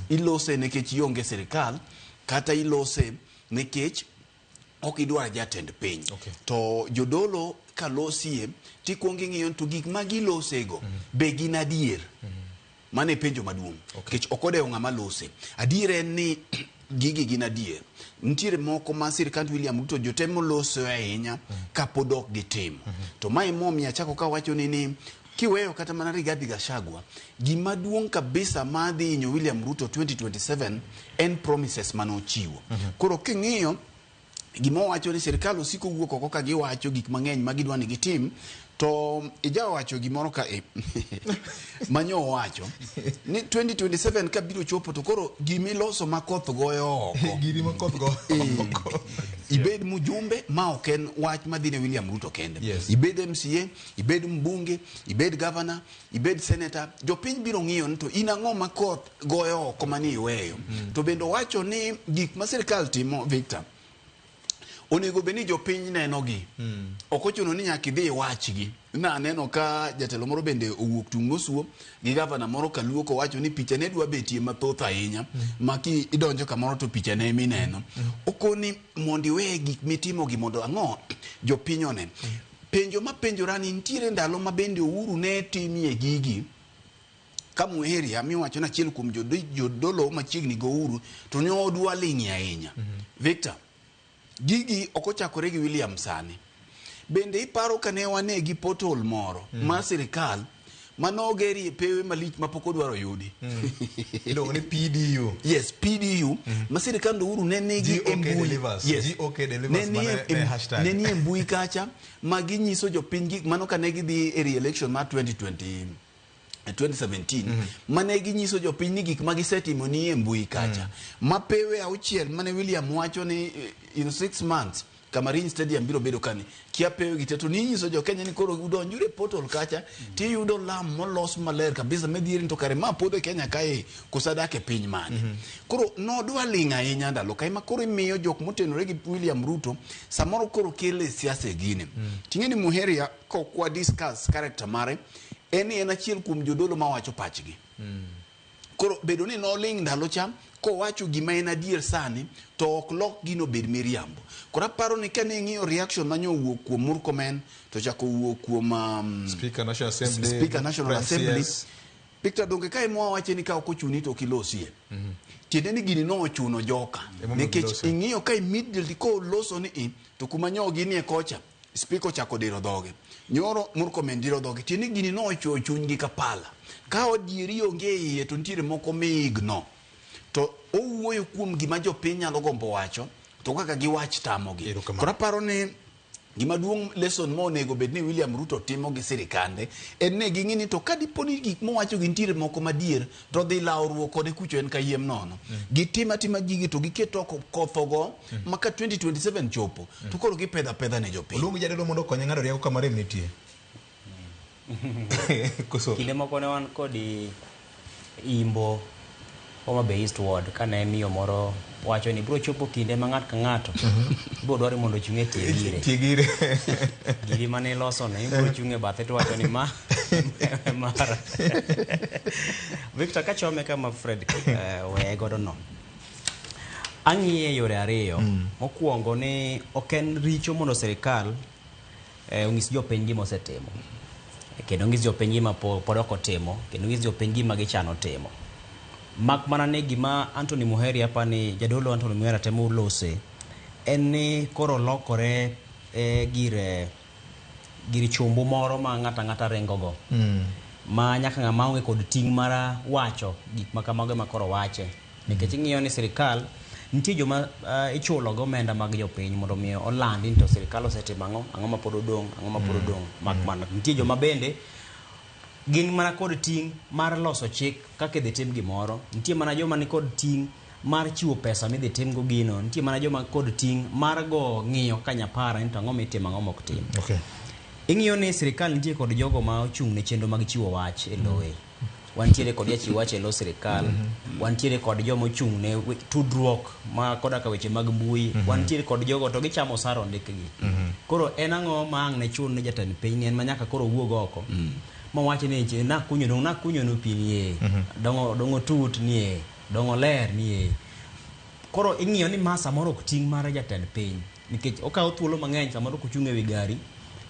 ilose nikech ionge sirikal kata ilose nikech ok idwar jatend piny okay. To jodolo kalosie tikuongo ing'iyo ni to gik ma gilosego be gin adier mano e penjo maduong' nikech ok odewo ng'ama lose adier en ni gigi gin adier nitiere moko ma sirikand William Ruto jotemo loso ahinya kapod ok gitimo to mae momiyo achako kawacho ni kiweyo kata mana Rigathi Gachagua gima duong' kabisa ma dhi hinyo William Ruto 2027 en promises manochiwo koro king'iyo gima owacho ni sirikal osiko wuok oko ka giwacho gik mang'eny ma gidwa ni gitim to ijawacho gimoro ka e manyo owacho ni 2027 ka biro chopo to koro gimiloso ma koth goyo oko giri ma koth goyo oko ibed mjumbe ma ok en wach madhi ne William Ruto kende yes. Ibed MCA ibed mbunge ibed governor ibed senator jopiny biro ng'iyo ni to in ang'o ma koth goyo oko mani iweyo to bende owacho ni gik ma sirikal timo Victor onego bed ni jopiny nenogi ok ochuno ni nyaka idhi iwachgi na aneno ka jatelo moro bende owuok tung' mosuo gi gavana moro kaluo kowacho ni picha ne dwa betie mathoth ahinya ma ki idonjo kamoro to picha ne mineno okoni mondo iwe gik mitimogi mondo ang'o jopiny one penjo mapenjora ni nitiere ndalo ma bende Uhuru ne timie gigi ka Muheria miwacho ni achiel kuom jodolo machiegni go Uhuru to ne odwa ling'ie ahinya Victor gigi ok ochakore gi William sani bende iparo ka ne wane gi portal moro mar sirikal manogerie pewe malich mapok odwaro yudi iluongo ni PDU yes PDU ma sirikand Uhuru ne nigi e GOK mbui delivers. yes GOK delivers ne nie mane e- ne hashtag. ne nie mbui kacha ma ginyiso jopiny gik mano ka ne gidhi e re-election mar 2020 2017 mane ginyiso jopiny ni gik ma gisetimo ni e mbui kacha ma pewe auchiel mane William wacho ni in 6 months Kamarin Stadium biro bedo kani kia pewe gi te to ninyiso jo Kenya ni koro udonjuru e portal kacha tiyudo lam molos maler kabisa midhieri ni to kare ma podho e Kenya kae koso adak e piny mane koro nodwa ling' ahinya ndalo kae ma koro imiyo jok motenore gi William Ruto samoro koro kele siasa e gini ting'e ni Muheria kok wa discuss character mare en ni en achiel kuom jodolo mawacho pachgi koro bedo ni noling' ndalo cha kowacho gima en adier sani to ok lok gino bed miriambo koro aparo ni kane ing'iyo reaction manyo owuok kuom Murkomen to chako owuok kuom Speaker National Assembly, Speaker National Prime Assembly CS. Victor donge ka ema wawache ni ka ok ochuni to ok ilosie tiende ni gini nochuno joka Emomiyo nikech giloso. ing'iyo ka immediately koloso ni i to kuma nyogi nie kocha Speaker ochako diro dhoge nyoro Murkomen diro dhoge tiende ni gini nochuo chunygi ka pala ka adieri onge e iye to nitiere moko miigno to owuoyo kuom gima jopiny nyalo gombo wacho to kaka giwach tamogi koro aparo ni gima duong' lesson ma onego bed ni William Ruto timo gi sirikande en ni ging'i ni to ka dipo ni gik mowacho gi nitiere moko madier to dhi lawruok kode kucho en kayiem nono gitim atima gigi to giket oko kothogo ma ka 2027 chopo to koro gipedho apedha ne jopiny Oluong jadolo mondo okonye ng'ado rieko kama rem nitie Koso Kinde moko ne wan kod imbo Homa Bay East Ward kane miyo moro wacho ni biro chopo kinde ma ng'ato ka ng'ato biro dwaro mondo ochung' e tie gire. Tie gire. Giri mane iloso no ibiro chung' e bathe to wacho ni ma mara. Victor kachome kama Fred weye godo no. Ang'iye yore ariyo. Mokwongo ni ok en richo mondo sirikal onyis jopiny gima osetimo. Kendo onyis jopiny gima pod ok otimo, kendo onyis jopiny gima gichano timo. Mak mana ni gima Anthony Muheria apa ni jadolo Anthony Muheria temo lose en ni koro lokore gir chumbu moro ma ng'ato ang'ata ringo go. Ma nyaka ng'ama onge kod ting' mar wacho gik ma kamago ema koro wache. Nikech ing'iyo ni sirikal nitie joma ichulo gi omenda mag jopiny mondo mi olandi ni to sirikal osetimo ang'o, ang'o ma pod odong', ang'o ma pod odong'. Mak mana nitie joma bende gin mana kod ting' mar loso chik kaka idhi tim gimoro. Nitie mana joma ni kod ting' mar chiwo pesa midhi timgo gino. Nitie mana joma kod ting' mar go ng'iyo kaka nyapara ni to ang'o mitimo ang'o mok tim. Ing'iyo ni sirikal nitie kod jogo ma ochung' ne chenro mag chiwo wach e loye. Wantiere kod jachiw wach e lo sirikal. Wantiere kod joma ochung' ne tudruok ma koda ka weche mag mbui. Wantiere kod jogo to gichamo osara ondikgi. Koro en ang'o ma ang' ne chun ne jatend piny ni en ma nyaka koro owuog oko. Mowach ni nakunyo dong' nakunyo nu pi nie. Dong' dong' otut nie. Dong' oler nie. Koro ing'iyo ni ma samoro ok ting' mar jatend piny. Nikech okawo thuolo mang'eny samoro kochung' ewi gari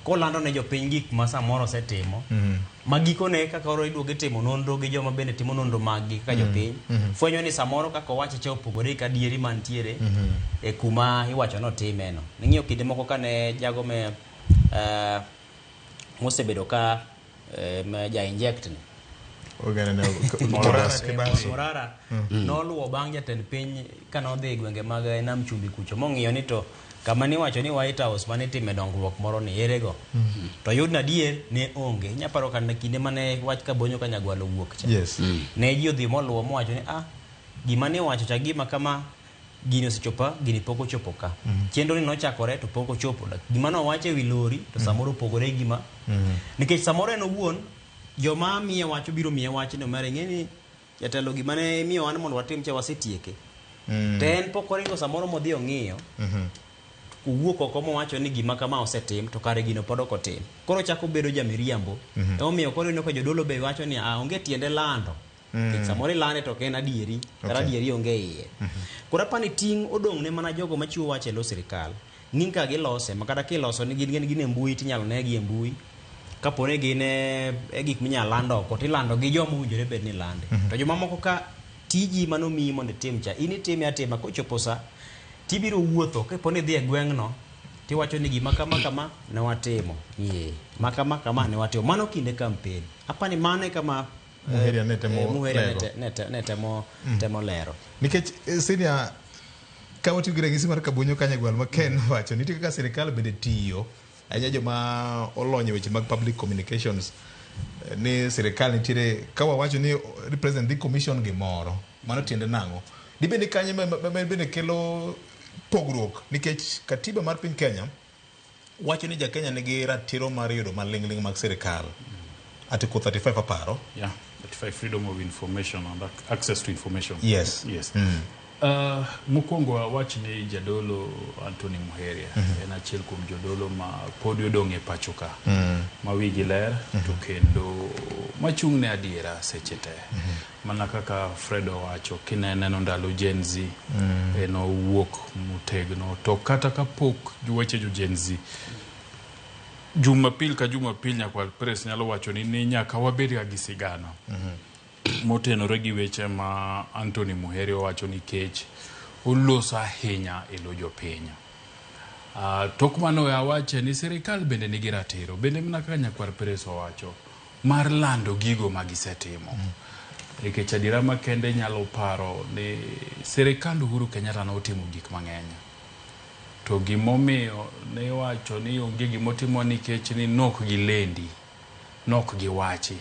kolando ne jopiny gik ma samoro osetimo. Ma gikone kaka koro iduogo itimo nonro gi joma bende timo nonro mag gi kaka jopiny. Fwenyo ni samoro kaka owache cha opogore gi adieri mantiere e kuma iwacho ni otime no. Ing'iyo kinde moko kane jago me mosebedo ka ja inject ni. Morara Kibasi. Morara noluwo bang' jatend piny kanodhi e gwenge mag Nam Chumbi kucho mong'iyo ni to kama niwacho ni White House mane itime dongruok moro ni erego. To yud na adier ne onge. Inya paro kane kinde mane wach Kabonyo ka Nyagwalo owuok cha. Ne ji odhi moluwo mowacho ni gima ne iwacho cha gima kama gini osechopo gini pok ochopo ka. Chenro ni nochakore to pok ochopo. Gima nowacho ewi lori to samoro opogore gi gima. Nikech samoro en owuon joma miye wach obiro miye wach ni omera ing'e ni jatelo gima ne imiyo wan mondo watim cha wasetieke. To en pok oringo samoro modhi ong'iyo. Owuok oko mowacho ni gima kama osetim to kare gino pod ok otim. Koro ochako bedo jamiriambo. Emomiyo koro ineno ka jodolo be wacho ni onge tiende lando. Nikech samoro ilande to ok en adieri, kata adieri onge iye. Koro apani ting' odong' ne mana jogo machiwo wach e lo sirikal. Ng'i ka gilose, ma kata kiloso ni gin e mbui tinyalo negi e mbui. Kapo ni gin e gik minyalo land oko, tilando gi joma owinjore bed ni lande. To jomamoko ka tiji manomiyi mondo itim cha, in itime atima kochopo sa, tibiro wuotho kapo ni idhi e gweng'no, tiwacho ni gima kama kama ne watimo. Ma kama kama ne watimo. Mano kinde campaign. Apani mano e kama Muheria ne temo Muheria lero. ne temo lero. Nikech senior ka watiyo gi ranyisi mar Kabonyo Kanyagwal ma Ken wacho nitie kaka sirikal bende tiyo ahinya joma olony e weche mag public communications ni sirikal nitiere ka wawacho ni president dhi commission gimoro mano tiende nang'o dibende kanyo ma bende kelo pogruok nikech katiba mar piny Kenya wacho ni ja Kenya nigi ratiro mar yudo maling'ling' mag sirikal. Article 35 aparo. Yeah, 35 freedom of information and access to information. Yes. Yes. Mokwongo awach ni jadolo Anthony Muheria en achiel kuom jodolo ma pod odong' e pacho ka. Ma wigi ler to kendo machung' ne adiera seche te. Mana kaka Fred owacho kineno ndalo Gen Z en owuok motegno to kata kapok weche jo Gen Z Jumapil ka Jumapil Nyakwar Press nyalo wacho ni nyaka wabed ga gi sigana motenore gi weche ma Anthony Muheria owacho nikech oloso ahinya e lo jopiny. Tok mano we awache ni sirikal bende nigi ratiro bende mana kaka Nyakwar Press owacho mar lando gigo ma gisetimo. Nikech adiera makende nyalo paro ni sirikand Uhuru Kenyatta notimo gik mang'eny. To gimomiyo ne iwacho ni onge gimotimo nikech ni nok gilendi, nok giwachi,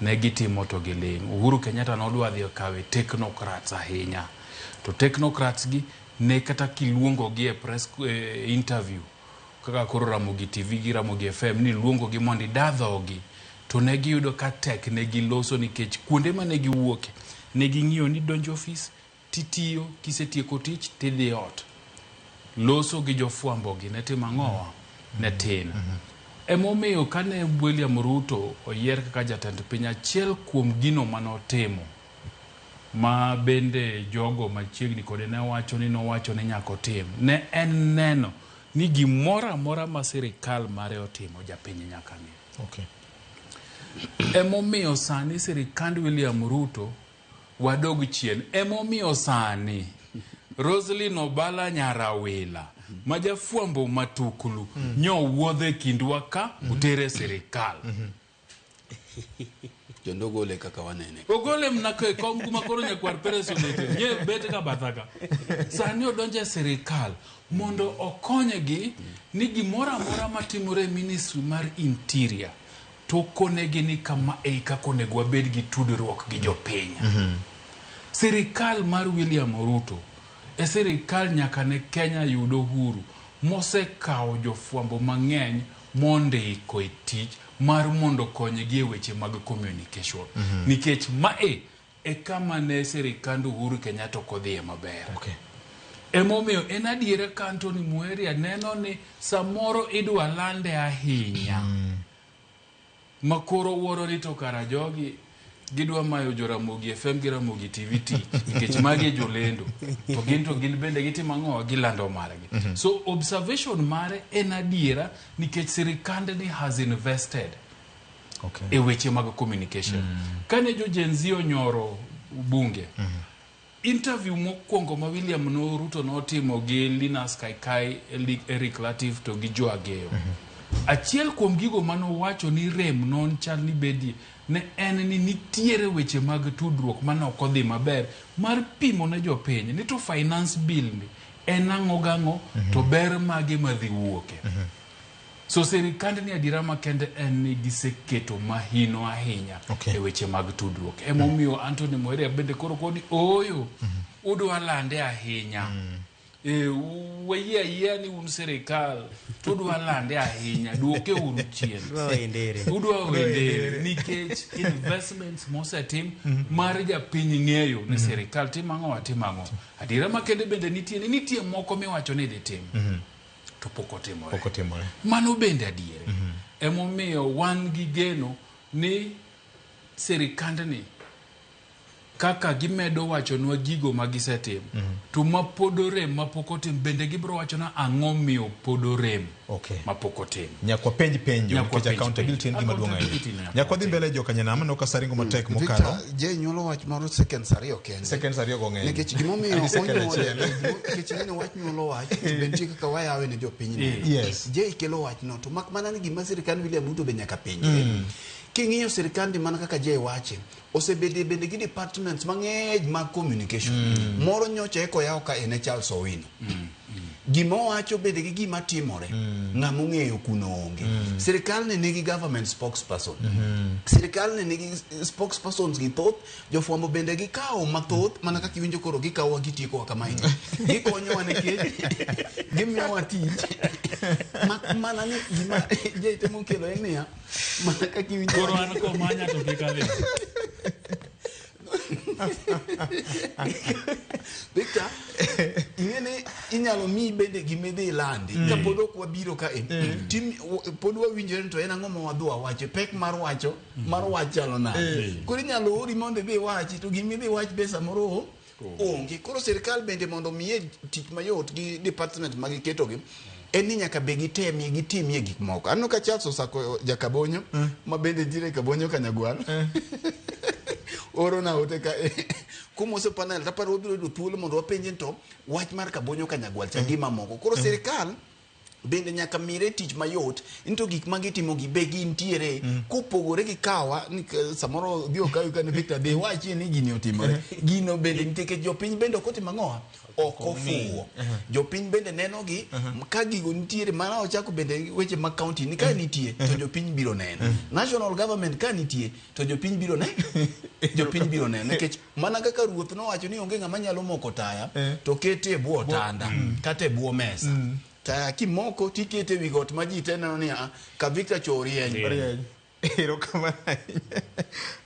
ne gitimo to giling'. Uhuru Kenyatta nodwa dhi okawe technocrats ahinya. To technocrats gi ne kata kiluongo gi e press interview kaka koro Ramogi TV gi Ramogi FM ni luongo gi mondo ida dhogi to ne giyudo ka tek ne giloso nikech kuonde mane giwuoke ne ging'iyo ni donjo ofis titiyo kisetieko tich tidhi ot. Loso gi jofwambo gi ne timo ang'owa? Ne tin. Emomiyo kane William Ruto oyier kaka jatend piny achiel kuom gino manotimo ma bende jogo machiegni kode ne wacho ni nowacho ni nyaka otim ne en neno ni gimoro amora ma sirikal mare otimo japiny nyaka ng'e. Emomiyo sani sirikand William Ruto wadog chien. Emomiyo sani Roselyn Obala Nyarawila ma jafwambo matuklu nyowuodhe kindwa ka otere sirikal. Kendo ogole kaka wanene. Ogole mna e kom kuma koro nyakwar Peres obete. Nye bet ka batha ka. Sani odonjo e sirikal mondo okonygi ni gimoro amora matimore e ministry mar interior to konegi ni kama e kaka onego wabed gi tudruok gi jopiny. Sirikal mar William Ruto e sirikal nyaka ne Kenya yud uhuru mosekawo jofwambo mang'eny mondiko e tich mar mondo okonygi e weche mag communication. Nikech mae e kama ne sirikand Uhuru Kenyatta ok odhiye maber. Emomiyo en adiera ka Anthony Muheria neno ni samoro idwa lande ahinya. Ma koro wuoro ni to kara jogi gidwa mayo jo Ramogi FM gi Ramogi TV tich nikech magi e jolendo to gin to gin bende gitimo ang'o gilando margi. So observation mare en adiera nikech sirikandni has invested e weche mag communication. Kane jo Gen Z onyoro bunge, interview mokwongo ma William no Ruto notimo gi Linus Kaikai, Eric Latif to gi Joe Ageyo. Achiel kuom gigo manowacho ni rem non chal ni bedie ne en ni nitiere weche mag tudruok mane ok odhi maber mar pimo ne jopiny ni to finance bill ni en ang'o gang'o to ber mage madhi wuoke. So sirikand ni adiera makende en ni giseketo mahino ahinya e weche mag tudruok. Emomiyo Anthony Muheria bende koro koni ooyo udwa lande ahinya. Wayie ayiea ni un sirikal to udwa lande ahinya duoke uru chien. Udwa wendere. Udwa wendere nikech investments mosetim mar japiny ng'eyo ni sirikal timo ang'o watimo ang'o. Adiera makende bende nitie ni nitie moko miwacho ni dhi tim to pok otimore. Pok otimore. Mano bende adiere. Emomiyo wan gi geno ni sirikandni kaka gimedo wachonwa gigo ma gisetimo to ma pod orem mapok otim bende gibiro wachona ang'o miyo pod orem mapok otim. Nyaka wapenj penjo Nyaka nikech wapenj accountability en penjo. gima duong' ahinya. Accountability nyaka Nyaka wadhi mbele joka nyanam aneno ka saringo matek mokalo. Victor, je nyuolo wach moro seconds ariyo kende. Seconds ariyo go ng'eny. Nikech gimomiyo Adi second onyuole, achiel. nikech ing'e ni wach nyuolo wach, to be nitie kaka wayawe ne jopiny neno. Yes. Je ikelo wach no, to mak mana ni gima sirikand William Ruto be nyaka penjre. King'iyo sirikandi mana kaka je wache, osebede bende gi departments mang'eny mag communication. Moro nyocha eko yaw ka en e Charles Owino. Gima owacho bende gi gima timore, ng'ama ong'eyo kuno onge. Sirikal ni nigi government spokesperson. Sirikal ni nigi spokespersons gi thoth, jofwambo bende gikawo mathoth, mana kaka iwinjo koro gikawowa gitiekowa kamae. Gikonyowa nikech gimiyowa tich. Mak mana ni gima je temo kelo en niya, mana kaka iwinjo Koro an komanya to kik adhi. Victor, ing'e ni inyalo miyi bende gima idhi ilandi kapod ok wabiro ka e pod wawinjore ni to en ang'o ma wadhi wawacho pek mar wacho mar wach chalo nade koro inyalo ori mondo idhi iwachi to gima idhi iwach be samoro onge koro sirikal bende mondo omiye tich mayot gi department ma giketogi en ni nyaka be gitemie gitimie gik moko aneno ka Charles Osako jakabonyo ma bende nitiere Kabonyo Kanyagwal oro na ote ka kumose panel taparo wabiro yudo thuolo mondo wapenje ni to wach mar Kabonyo Kanyagwal cha gi mamoko koro sirikal bende nyaka mire tich mayot into gik ma gitimo gi be gintiere kopogore gi kawa ni samoro dhi okawi ka ni Victor dhi wachie ni gini otimore gino bende nitie nikech jopiny bende ok otimo ang'owa ok ofuwo jopiny bende neno gi ka gigo nitiere mana ochako bende weche mag county ni ka nitie to jopiny biro neno national government ka nitie to jopiny biro ne jopiny biro neno nikech mana kaka ruoth nowacho ni onge ng'ama nyalo moko taya to kete e bwo otanda kata e bwo mesa taya kimoko tikete ewi got ma ji te neno ni "Ah, ka Victor cho orieny Orieny. Erokamano ahinya.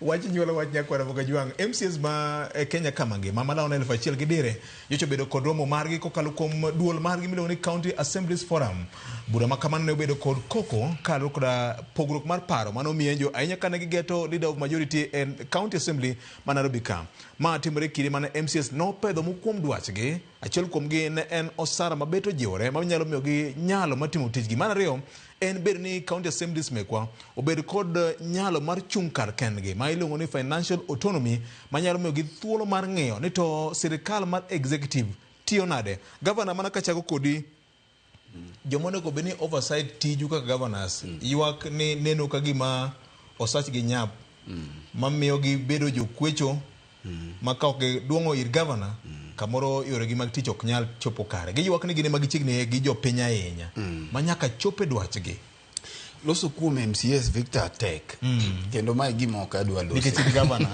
Wach nyuolo wach nyakwara Mogajwang'. MCAs ma Kenya kama ngima malao na 1000 gi dire nyocha obedo kod romo margi kokalo kuom duol margi miluongo ni County Assemblies Forum. Bura ma kamano ne obedo kod koko kaluwore koda pogruok mar paro mane omienjo ahinya kane gigeto leader of majority e County Assembly ma Nairobi ka. Ma timore kinde mane MCAs nopedho moko kuom dwachgi. Achiel kuomgi ne en osara mabet ojiwore manyalo miyogi nyalo mar timo tijgi. Mar ariyo en bedo ni county assemblies mekwa obed kod nyalo mar chung' kar kendgi ma iluongo ni financial autonomy manyalo miyogi thuolo mar ng'iyo ni to sirikal mar executive tiyo nade. Governor, mana kachako kodi, joma onego bed ni oversight tiju kaka governors ywak ni neno ka gima osachgi nyap. Mamiyo gibedo jokwecho ma ka ok giduong'o ir gavana kamoro yoregi mag tich ok nyal chopo kare. Giywak ni gin ema gichiegni gi jopiny ahinya ma nyaka chop e dwachgi. Loso kuom MCAs Victor tek. Kendo mae gima ok adwa loso. Nikech in gavana.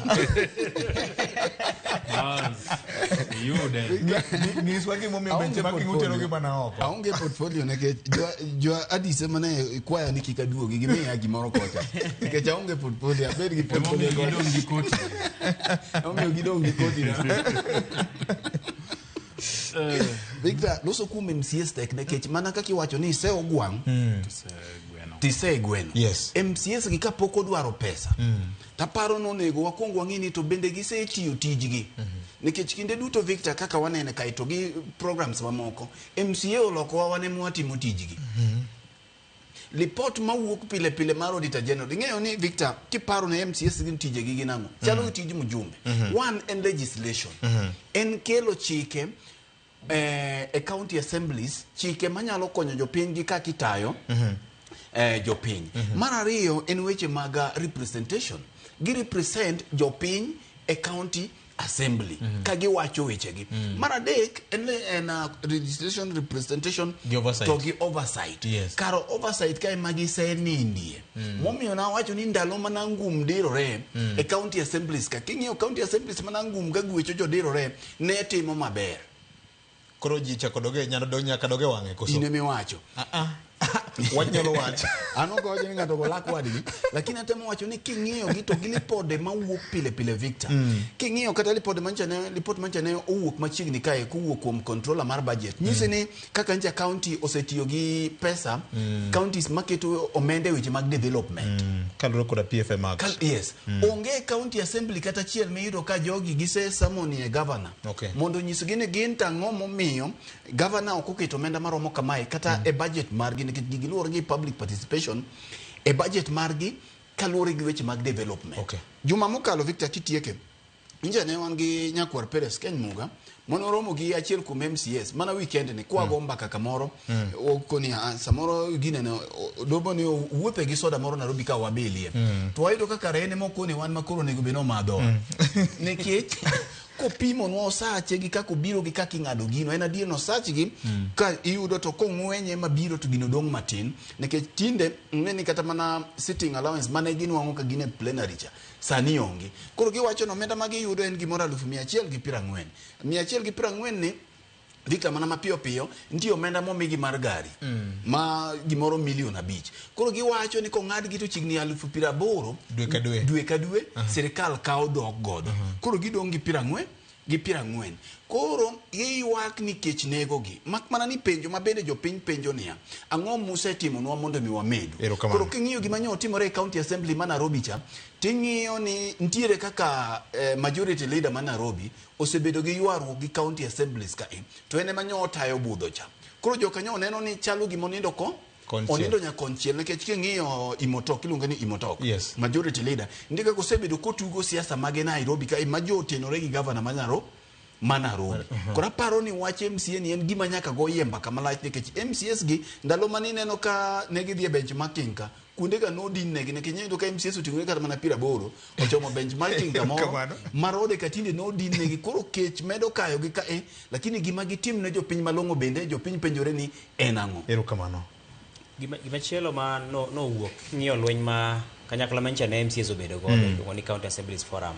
Iyude. Nyiswa gimomiyo Aonge benchmarking portfolio. utero gi mana oko. Aonge portfolio nikech jo Addis ema ne kwaya ni kik aduogi gimiya gimoro kocha. Nikech aonge portfolio, abed gi portfolio. Emomiyo gidong' gi koti. Emomiyo gidong' gi koti na. Victor, loso kuom MCAs tek nikech mana kaka iwacho ni ise ogwang' tise gweno. Yes. MCAs gi kapok odwaro pesa taparo nonego wakwong wang'i ni to bende gisetiyo tijgi nikech kinde duto Victor kaka wanene kae to gi programs mamoko MCA olokowa wan ema watimo tijgi lipot mawuok pile pile mar Auditor General ing'eyo ni Victor kiparo ne MCAs gin tijegi gin ang'o chalo gi tij mjumbe one en legislation en kelo chike e county assemblies chike manyalo konyo jopiny gi kaka itayo jopiny. Mar ariyo en weche mag representation. Gi represent jopiny e county assembly ka giwacho wechegi. Mar adek en registration representation Gi oversight. to gi oversight. Yes. Kar oversight ka ema gisenindie. Momiyo nawacho ni ndalo mana ngum dirore e county assemblies ka king'iyo county assemblies mana ngum ka gwecho jodirore ne timo maber. Koro ji chako doge nyalo dog nyaka doge wang'e koso. In emiwacho. Wach nyalo wacho. An ok awacho ni ng'ato golak wadgi, lakini atemo wacho ni king'iyo gi to gi lipode mawuok pile pile Victor. King'iyo kata lipode mancha ne lipot mancha ne owuok machiegni kae kowuok kuom controller mar budget. Nyise ni kaka ncha county osetiyo gi pesa, counties maketo omenda e weche mag development. Kaluwore koda PFM Act. Yes. Onge county assembly kata achiel miyudo ka jogi gise summon e governor. Okay. Mondo onyisgi ni gin tang'o momiyo governor ok oketo omenda maromo kamae kata e budget margi nikech gigi luwore gi public participation e budget margi kaluwore gi weche mag development. Okay. Juma mokalo Victor kitieke nja ne wan gi nyakwar Peres Keny Muga mane oromo gi achiel kuom MCAs mana weekend ni kwago mbaka kamoro okoni samoro ginene dobo ni owuothe gi soda moro Nairobi ka wabilie to wayudo kaka rene mokoni wan makoro onego bed ni omadhowa nikech kopimonwa osache gi kaka obiro gi kaka ing'ado gino en adier ni osachgi ka iyudo to kong'wenye mabiro to gino dong' matin nikech tinde ing'e ni kata mana sitting allowance mane ginwang'o ka gin e plenary cha sani onge koro giwacho ni omenda ma giyudo en gimoro 140,000 140 ni Victor mana mapiyo piyo nitie omenda momigi mar gari ma gimoro 5 milion. Koro giwacho ni kong'adgi to chiegni 80,000 Dwe ka dwe. dwe ka dwe sirikal kawo dok godo. Koro gidong' gi 40 gi 40. Koro giywak nikech negogi. Mak mana ni penjo ma bende jopiny penjo niya, ang'o musetimonwa mondo mi wamedu? Erokamano. Koro king'iyo gima nyo otimore e county assembly ma Nairobi cha, ting'iyo ni nitiere kaka majority leader ma Nairobi osebedo gi ywaruok gi county assemblies ka e, to en ema nyo otayo budho cha. Koro jokanyo neno ni chalo gima onindo ko Konchiel. onindo nyakonchiel nikech king'iyo Imotok iluonge ni Imotok Yes. majority leader nitie kaka osebedo kotugo siasa mage Nairobi ka ma jo otenore gi gavana ma Nairobi ma Nairobi. Koro aparo ni wach MCA ni en gima nyaka goyie mbaka malach nikech MCAs gi ndalo mane ineno ka ne gidhi e benchmarking ka kuonde ga nodin negi nikech iyudo ka MCAs oting'ore kata mana 80 ochomo benchmarking kamoro Erokamano. marode ka tinde nodin negi koro kech medo kayo gi ka e lakini gima gitim ne jopiny malong'o bende jopiny penjore ni en ang'o. Erokamano. Gimachielo ma nowuok king'iyo lweny ma kanyakla manyicha ne MCAs obedo godo iluongo ni County Assemblies Forum.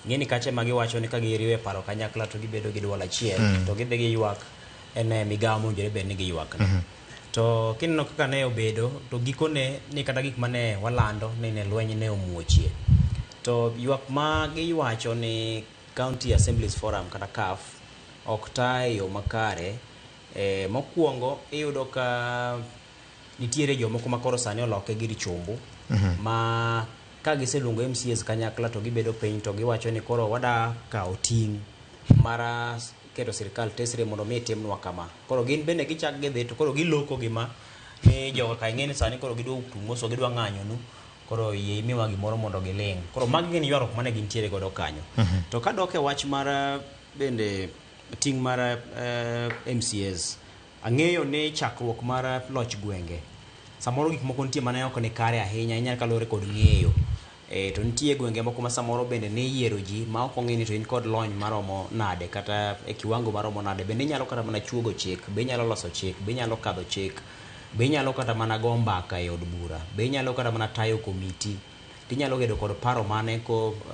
Ing'e ni kache ma giwacho ni ka giriwo e paro kanyakla to gibedo gi duol achiel to gidhi giywak en e migawo mowinjore bed ni giywak ne. To kineno kaka ne obedo to gikone ni kata gik mane walando ni ne lweny ne omuochie. To ywak ma giywacho ni County Assemblies Forum kata CAF ok ta e yo makare. Mokwongo iyudo ka nitiere jomoko ma koro sani oloke gir chombo ma ka giseluongo MCAs kanyakla to gibedo piny to giwacho ni koro wada kawo ting' mar keto sirikal tesre mondo mi timnwa kama. Koro gin bende gichak gidhi to koro giloko gima ni joga ka ing'e ni sani koro gidwa tumoso gidwa ng'anyonu koro yie imiwa gimoro mondo giling'. Koro magi gin ywaruok mane gintiere godo kanyo. To kadok e wach mar bende ting' mar MCAs, ang'eyo ni chakruok mar loch gwenge samoro gik moko nitie mane ok ni kare ahinya ahinya kaluwore kod ng'eyo. To nitie gwenge moko ma samoro bende ne iyiero ji ma ok ong'e ni to in kod lony maromo nade kata e kiwango maromo nade. Bende inyalo kata mana chuogo chik, be inyalo loso chik, be inyalo kadho chik, be inyalo kata mana go mbaka e od bura, be inyalo kata mana tayo komiti, tinyalo bedo kod paro mane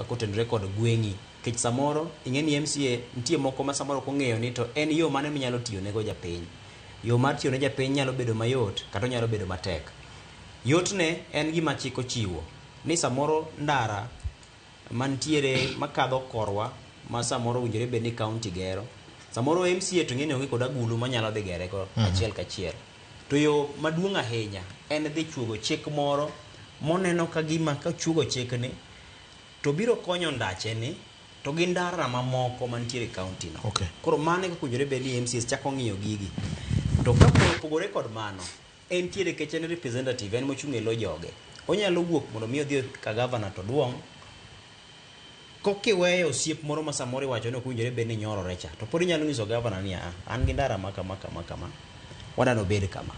kotenore kod gweng'i. Nikech samoro ing'e ni MCA nitie moko ma samoro ok ong'eyo ni to en yo mane minyalo tiyo nego japiny. Yo mar tiyo ne japiny nyalo bedo mayot kata onyalo bedo matek. Yotne en gima chik ochiwo ni samoro ndara mantiere makadho korwa ma samoro owinjore bed ni county gero, samoro MCA to ing'e ni onge kod agulu manyalo dhi gere go achiel kachiel. To yo maduong' ahinya en dhi chuogo chik moro moneno ka gima kochuogo chikni to biro konyo ndache ni to gi ndara mamoko mantiere e county no. Koro mano e kaka owinjore bed ni MCAs chako ng'iyo gigi. To ka opogore kod mano, entiere kech en representative, en mochung' e lo joge. Onyalo wuok mondo mi odhi ka governor to duong' kokiweyo osiep moro ma samoro iwacho ni ok owinjore bed ni nyorore cha, to pod inyalo nyiso governor ni a an gi ndara ma kama kama kama, wadwa nobed kama.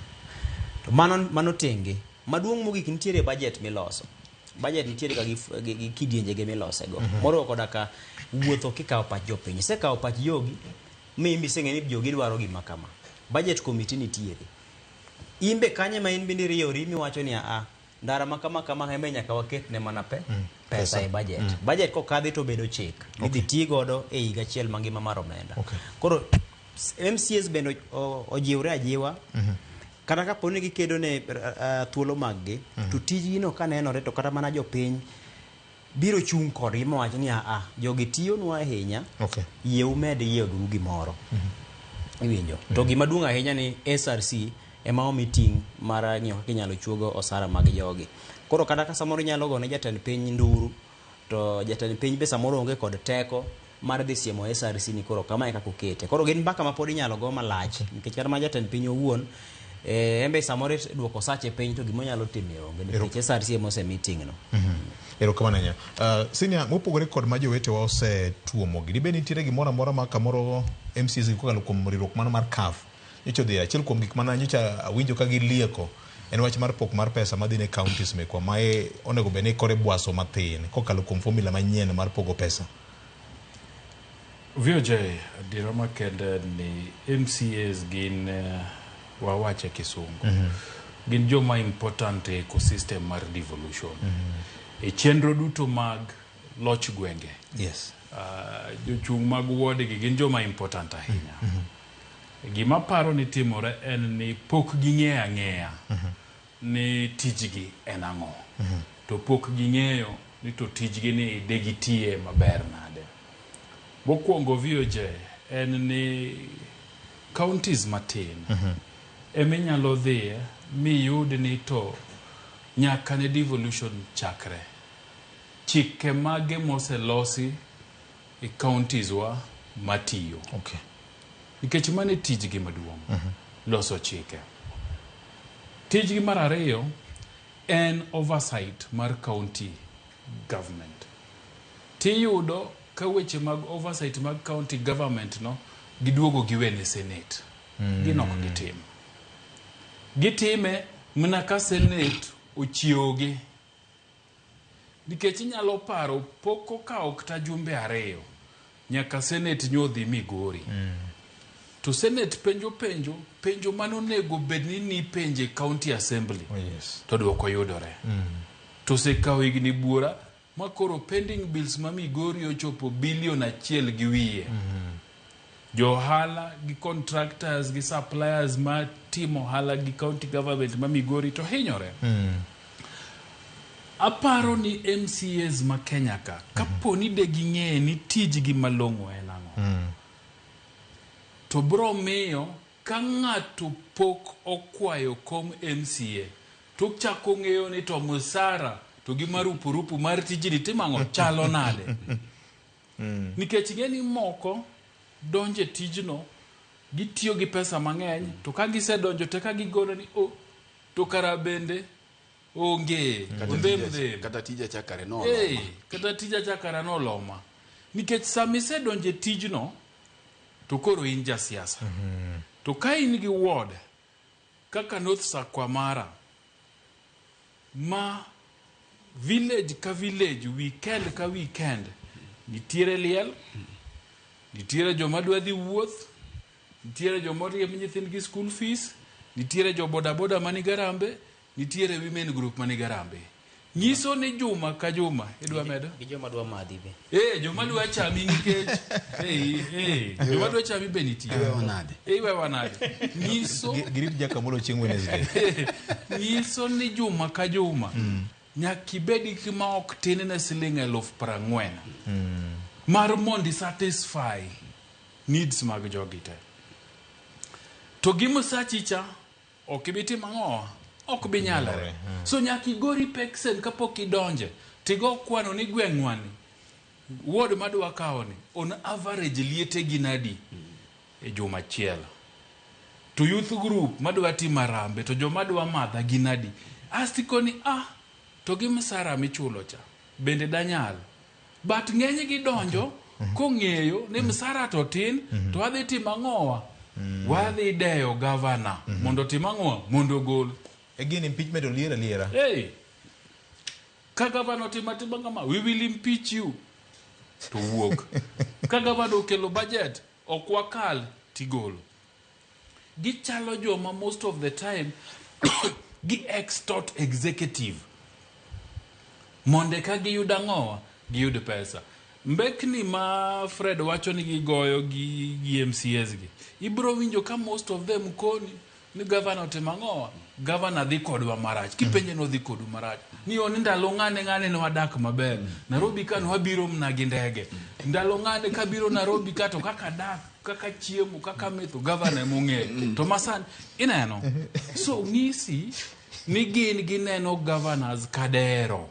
To mano tenge. Maduong' mogik nitiere budget miloso. Budget nitiere ka gi kidienje ge milose go. Moriwo koda ka wuotho kikawo pach jopiny. Isekawo pach jogi, mi in iseng'eyo ni jogi dwaro gima kama. Budget committee nitiere. In be kanye ma in bende iriyori miwacho ni a ndara ma kama kama ema nyaka waket ne mana pesa e budget. Budget kokadhi to bedo chik. Idhi ti godo e higa achiel mangima mar omenda. Koro MCAs bende ojiwre ajiwa. Kata kapo ni gikedo ne thuolo mag gi, to tijgi no kanenore to kata mana jopiny biro chung' kodgi mawach ni a jogi tiyonwa ahinya, yie umed yieduru gimoro. Iwinjo. To gima duong' ahinya ni SRC ema omi ting' mar ng'iyo kaka inyalo chuogo osara mag jogi. Koro kata ka samoro inyalo gone jatend piny nduru, to jatend piny be samoro onge kod teko mar dhi siemo SRC ni koro kama e kaka okete. Koro gin mbaka ma pod inyalo go malach, nikech kata mana jatend piny owuon en be samoro duoko sache piny to gima onyalo timo onge nikech SRC ema osemi ting'no. Erokamano ahinya. Senior, mopogore kod ma jowetewa osetuomogi, dibed nitiere gimoro amora ma kamoro MCAs gi kokalo kuom riwruok mano mar CAF nyocha odhi achiel kuom gik mana nyocha awinjo ka gilieko en wach mar pok mar pesa madhi ne counties mekwa ma onego bed ni koro ibwaso mathin kokalo kuom formula manyien mar pogo pesa. VOJ, adiera makende ni MCAs gin wawache kisungu. Gin joma important e ecosystem mar devolution. E chenro duto mag loch gwenge. Jochung' mag ward gi gin joma important ahinya. Gima paro ni timore en ni pok ging'eyo ang'eya ni tijgi en ang'o. To pok ging'eyo ni to tijgi ni de gitiye maber nade. Mokwongo VOJ en ni counties matin eminyalo dhiye miyud ni to nyaka ne devolution chakre. Chike mage moselosi e counties wa matiyo. Nikech mano e tijgi maduong', loso chike. Tijgi mar ariyo en oversight mar county government. Tiyudo ka weche mag oversight mag county government no giduogo giwene senate. Gin ok gitim. Gitime mana ka senate ochiewogi. Nikech inyalo paro pok okawo kata jumbe 2 nyaka senate nyodhi Migori. To senate penjo penjo, penjo manonego bed ni nipenje county assembly. Oh, yes. To dwoko yudore. To osekawo higni buora ma koro pending bills ma Migori ochopo bilion 1 gi wiye. Jo ohala gi contractors gi suppliers ma timo ohala gi county government ma Migori to hinyore. Aparo ni MCAs ma Kenya ka, kapo ni de ging'e ni tijgi malong'o en ang'o, to bro miyo ka ng'ato pok okwayo kom MCA to chako ng'eyo ni to musara to gi marupurupu mar tijni timo ang'o chalo nade. Nikech ing'e ni moko donje tijno gitiyo gi pesa mang'eny to ka gisedonjo to eka gigono ni oh, to kara bende onge ondhem dhem kata tija chakare no Hey, kata tija chakara noloma nikech sama isedonjo e tijno to koro in jasiasa to ka in gi ward kaka North Sakwa mara ma village ka village, weekend ka weekend, nitiere liel, nitiere joma dwa dhi wuoth, nitiere joma riemb nyithindgi school fees, nitiere jo bodaboda mani Garambe, nitiere women group mani Garambe. Nyiso ni juma ka juma, idwa medo? Gi joma dwa madhi be. Joma dwa chami nikech joma dwa chami be nitie. Iwewa nade? Iwewa nade? Nyiso Girit Jakamolo chieng' Wednesday. Nyiso ni juma ka juma nyaka ibed gi ma ok tin ne siling 40,000 mar mondo satisfy needs mag jogi te. To gi msachi cha ok ibi timo ang'o? Ok bi nyalore. So nyaka igori peksen kapok idonje. Tigo kwano ni gweng'wa ni ward madwa kawo ni on average liete gin adi e juma achiel. To youth group madwa timo arambe to joma dwa madha gin adi. Asti koni to gi msara michulo cha bende danyal. But ng'eny gi donjo kong'eyo ni msara to tin to adhi timo ang'owa. Wadhi deyo gavana mondo otim ang'owa mondo ogol. Again impeachment oliera liera. Hey, ka gavana otimo atima kama, we will impeach you. To wuok. Ka gavana okelo budget, ok wakal tigolo. Gichalo joma most of the time gi extort executive. Monde ka giyud ang'owa, giyud pesa. Mbekni ma Fred wacho ni gigoyo gi MCAs gi. Ibro winjo ka most of them koni ni gavana otimo ang'owa, gavana dhi kodwa marach. Kipenje no dhi kodu marach. Ni oni ndalo ng'ane ng'ane ne wadak maber. Nairobi ka ne wabiro mna gi ndege. Ndalo ng'ane kabiro Nairobi ka to kaka dak, kaka chiemo, kaka metho, gavana emong'eyo. To masani ineno. So ng'isi ni gin gineno governors kadero.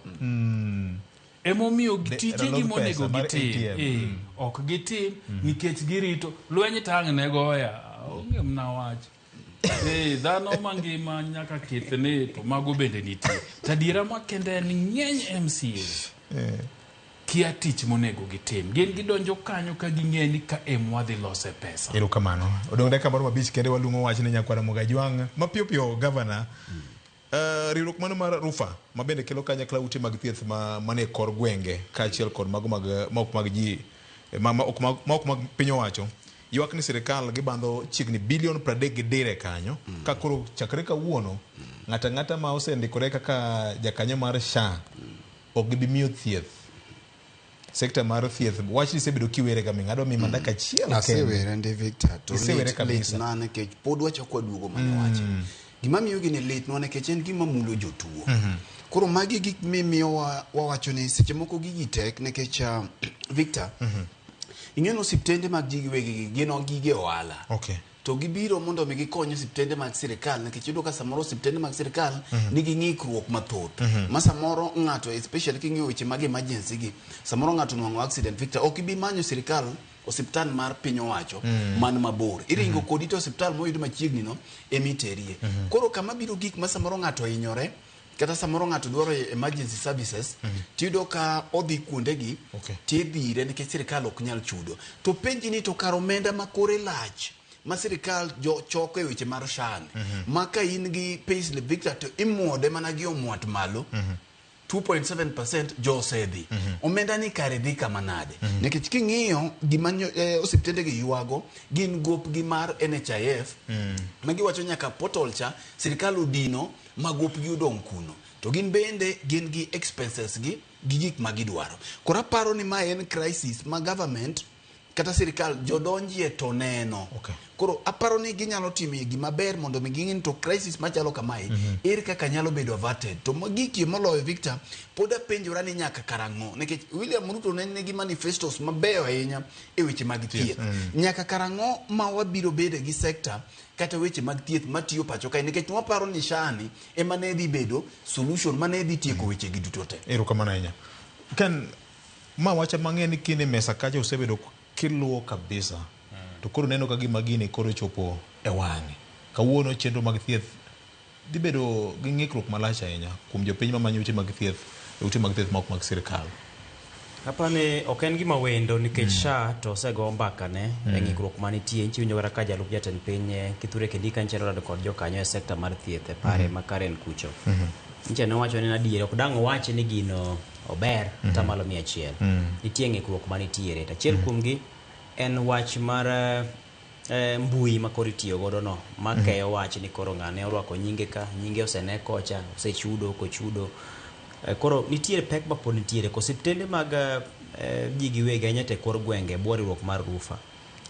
Emomiyo tije gi monego gitim ok gitim nikech girito lweny tang' ne goya onge mna wach. Dhano mangima nyaka kethne to mago bende nitie. Tadiera makende en ng'eny MCAs kia tich monego gitim. Gin gidonjo kanyo ka ging'e ni ka em wadhi lose pesa. Erokamano. Odong' dakika moro mabich kende waluongo wach ne nyakwara Mogajwang'. Mapiyo piyo gavana. Riwruok mano mar Rufa ma bende kelo kanyakla ute mag thieth manie kor gwenge kaachiel kod mago mag ma ok mag ji ma ok mag piny owacho ywak ni sirikal gibandho chiegni bilion 30 gi dire kanyo ka koro chakre kawuono ng'ato ang'ata ma osendikore kaka jakanyo mar SHA ok gibi miyo thieth. Sekta mar thieth wach ni isebedo kiwere ga ming'ado mi mana dakika achiel kende. Asewere ndi Victor to Isewere lit kabisa. na nikech pod wachako waduogo mana wache. Gima miyo gini litnwa nikech en gima mulo jotuo. Koro magi gik mimiyo wawacho ni seche moko gigi tek nikech Victor ing'e ni osiptende mag ji giwegi gi gin gige ohala. Okay. To gibiro mondo mi gikony osiptende mag sirikal nikech iyudo ka samoro osiptende mag sirikal nigi ng'ikruok mathoth. Ma samoro ng'ato especially king'iyo weche mag emergency gi samoro ng'ato onwang'o accident Victor ok ibi manyo sirikal osiptal mar piny owacho man mabor. Iringo kodi to osiptal moyud machiegni no emiterie. Koro kama biro gik ma samoro ng'ato ohinyore kata samoro ng'ato dwaro emergency services tiyudo ka odhi kuondegi tidhire nikech sirikal ok nyal chudo. To penji ni to kar omenda ma kore lach ma sirikal jo choko e weche mar SHA ni ma ka in gi payslip Victor to imuode mana gi omwat malo 2.7% jo osedhi. Omenda ni kare dhi kama nade? Nikech king'iyo gima osiptende gi ywago gin gopgi mar NHIF ma giwacho nyaka portal cha sirikal odino ma gopgi odong' kuno. To gin bende gin gi expenses gi gi gik ma gidwaro. Koro aparo ni mae en crisis ma government kata sirikal jodonjie to neno. Koro aparo ni ginyalo timo gima ber mondo mi ging'e ni to crisis machalo kamae ere kaka nyalo bedo averted. To magikie moloyo Victor pod apenjora ni nyaka karang'o nikech William Ruto ne nigi manifestos mabeyo ahinya e weche mag thieth. Nyaka karang'o ma wabiro bedo gi sector kata weche mag thieth matiyo pacho kae nikech waparo ni SHA ni ema ne dhi bedo solution mane dhi tieko weche gi duto te. Erokamano ahinya. Ken, ma wacha mang'e ni kine mesa kacha osebedo kiluwo kabisa. To koro neno ka gima gini koro chopo e wang'e. Kawuono chenro mag thieth dhi bedo gi ng'ikruok malach ahinya kuom jopiny mamanyo ute mag thieth, ute mag thieth ma ok mag sirikal. Apani ok en gima wendo nikech SHA to osego mbakane e ng'ikruok manitie. Nchi winjo kata ka jalup jatend piny Kithure Kindiki nche norado kod jokanyo e sekta mar thieth e pare ma Karen kucho. Nche nowacho ni adier ok dang' owach ni gino ober atamalo 100. Nitie ng'ikruok manitiere. To achiel kuomgi en wach mar mbui ma koro itiyo godo no makeyo wach ni koro ng'ane orwako nyinge ka, nyinge osene kocha, osechudo, ok ochudo. Koro nitiere pek ma pod nitiere. Osiptende mag ji giwegi ahinya to e kor gwenge bwo riwruok mar RUPHA.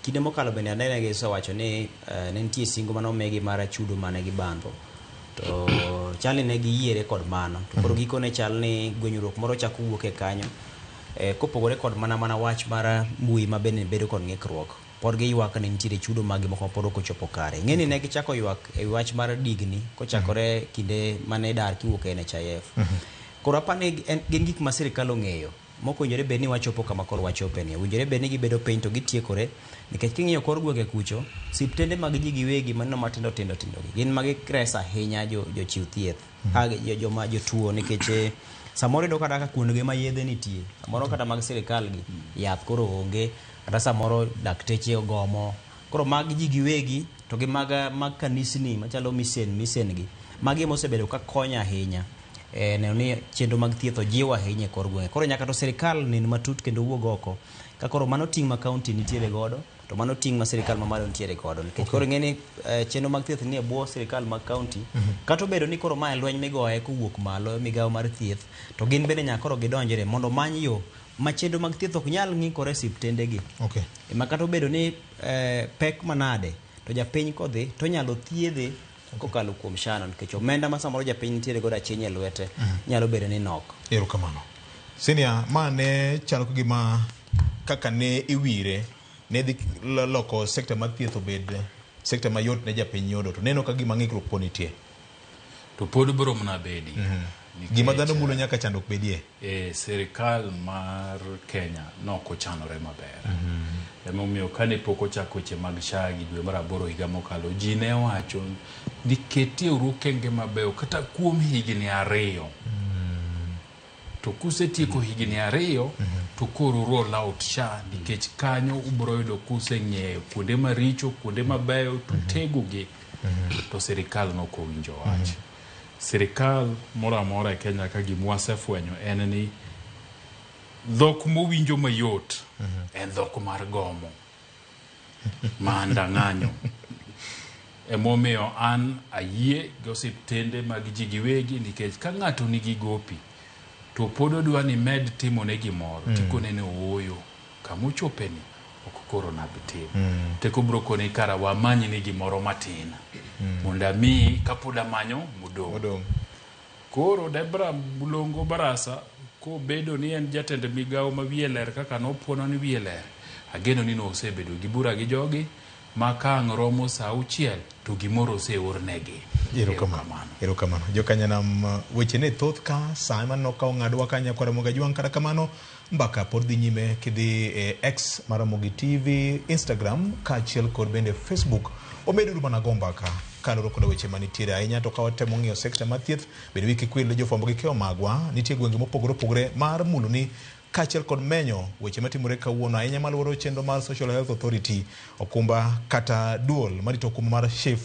Kinde mokalo bende anene gisewacho ni ne nitie singo mane omigi mar chudo mane gibandho. To chal ni ne giyiere kod mano. To koro gikone chal ni gwenyruok moro chako wuok e kanyo. Kopogore kod mana wach mar mbui ma bende bedo kod ng'ikruok. Pod giywak ni nitiere chudo magi moko ma pod ok ochopo kare. Ing'e ni ne gichako ywak e wach mar digni kochakore kinde mane dar kiwuok e NHIF. Koro apani gin gik ma sirikal ong'eyo. Mok owinjore bed ni wachopo kama koro wachope ni. Owinjore bed ni gibedo piny to gitiekore. Nikech king'iyo kor gwenge kucho, siptende mag ji giwegi maneno matindo tindo tindo gi, gin ma gikres ahinya jochiw thieth. Joma jotuo nikech samoro iyudo kata ka kuondgi ma yedhe nitie. Samoro kata mag sirikal gi, yath koro onge, kata samoro dakteche ogomo. Koro mag ji giwegi to gi mag kanisni machalo misen gi. Magi mosebedo ka konyo ahinya. Neno ni chenro mag thieth ojiw ahinya e kor gwenge. Koro nyaka to sirikal nen matut kendo wuog oko. Ka koro mano ting' ma kaunti nitiere godo, to mano ting' ma sirikal mamalo nitiere godo. Nikech koro ing'e ni chenro mag thieth nie bwo sirikal mag kaunti. Kata obedo ni koro mae lweny migoye kowuok malo e migawo mar thieth, to gin bende nyaka koro gidonjre mondo omany yo ma chenro mag thieth ok nyal ng'ikore e osiptendegi. Ma kata obedo ni pek manade, to japiny kodhi to onyalo thiedhe kokalo kuom SHA no, nikech omenda ma samoro japiny nitiere godo aching' e lwete nyalo bedo ni nok. Erokamano. Senior, ma ne chalo ka gima kaka ne iwire ne dhi loko sekta mar thieth obed sekta mayot ne japiny yudo, to neno ka gima ng'ikruok pod nitie. To pod biro mana bedi. Gima dhano mulo nyaka chandruok bedie. Sirikal mar Kenya nok ochanore maber. Emomiyo kane pok ochako weche mag SHA gi dwe mar 8 higa mokalo, ji ne wacho ni ketie uru okenge mabeyo kata kuom higni 2. To kusetieko higni 2, to koro roll out SHA nikech kanyo ubiro yudo kuseng'eyo kuonde maricho, kuonde mabeyo, to tegogi. To sirikal nok owinjo wach. Sirikal moro amora e Kenya ka gima wasefwenyo en ni dhok mowinjo mayot en dhok mar gomo maandang'anyo. Emomiyo an ayie gi osiptende mag ji giwegi nikech ka ng'ato nigi gopi to pod odwa ni med timone gimoro, tikone ni ooyo, kamochopeni ok koro nabitim. Teko biro koni kara wamany ni gimoro matin mondo amiyi kapod amanyo modong'. Koro Debra Mulongo Barasa kobedo ni en jatend migawo ma wiye ler kaka nopuono ni wiye ler, ageno ni nosebedo gi bura gi jogi ma ka ang' romo saa 6 to gimoro oseornegi. Erokamano. Erokamano. Jokanyanam, weche ne thoth ka saa ema nokawo ng'adwa ka nyakwar Ramogi Ajwang', kata kamano mbaka pod dhi nyime kidhi e X mar Ramogi TV, Instagram kaachiel kod bende Facebook. Wameduru mana go mbaka kaluwore koda weche manitiere ahinya, to ka watemo ng'iyo sekta mar thieth bende wiki kwil jofwambo gi keyo magwa nitie gwenge mopogore opogore mar muloni kaachiel kod menyo weche matimore kawuono ahinya maluwore chenro mar Social Health Authority, okumba kata duol marito okumba mar SHIF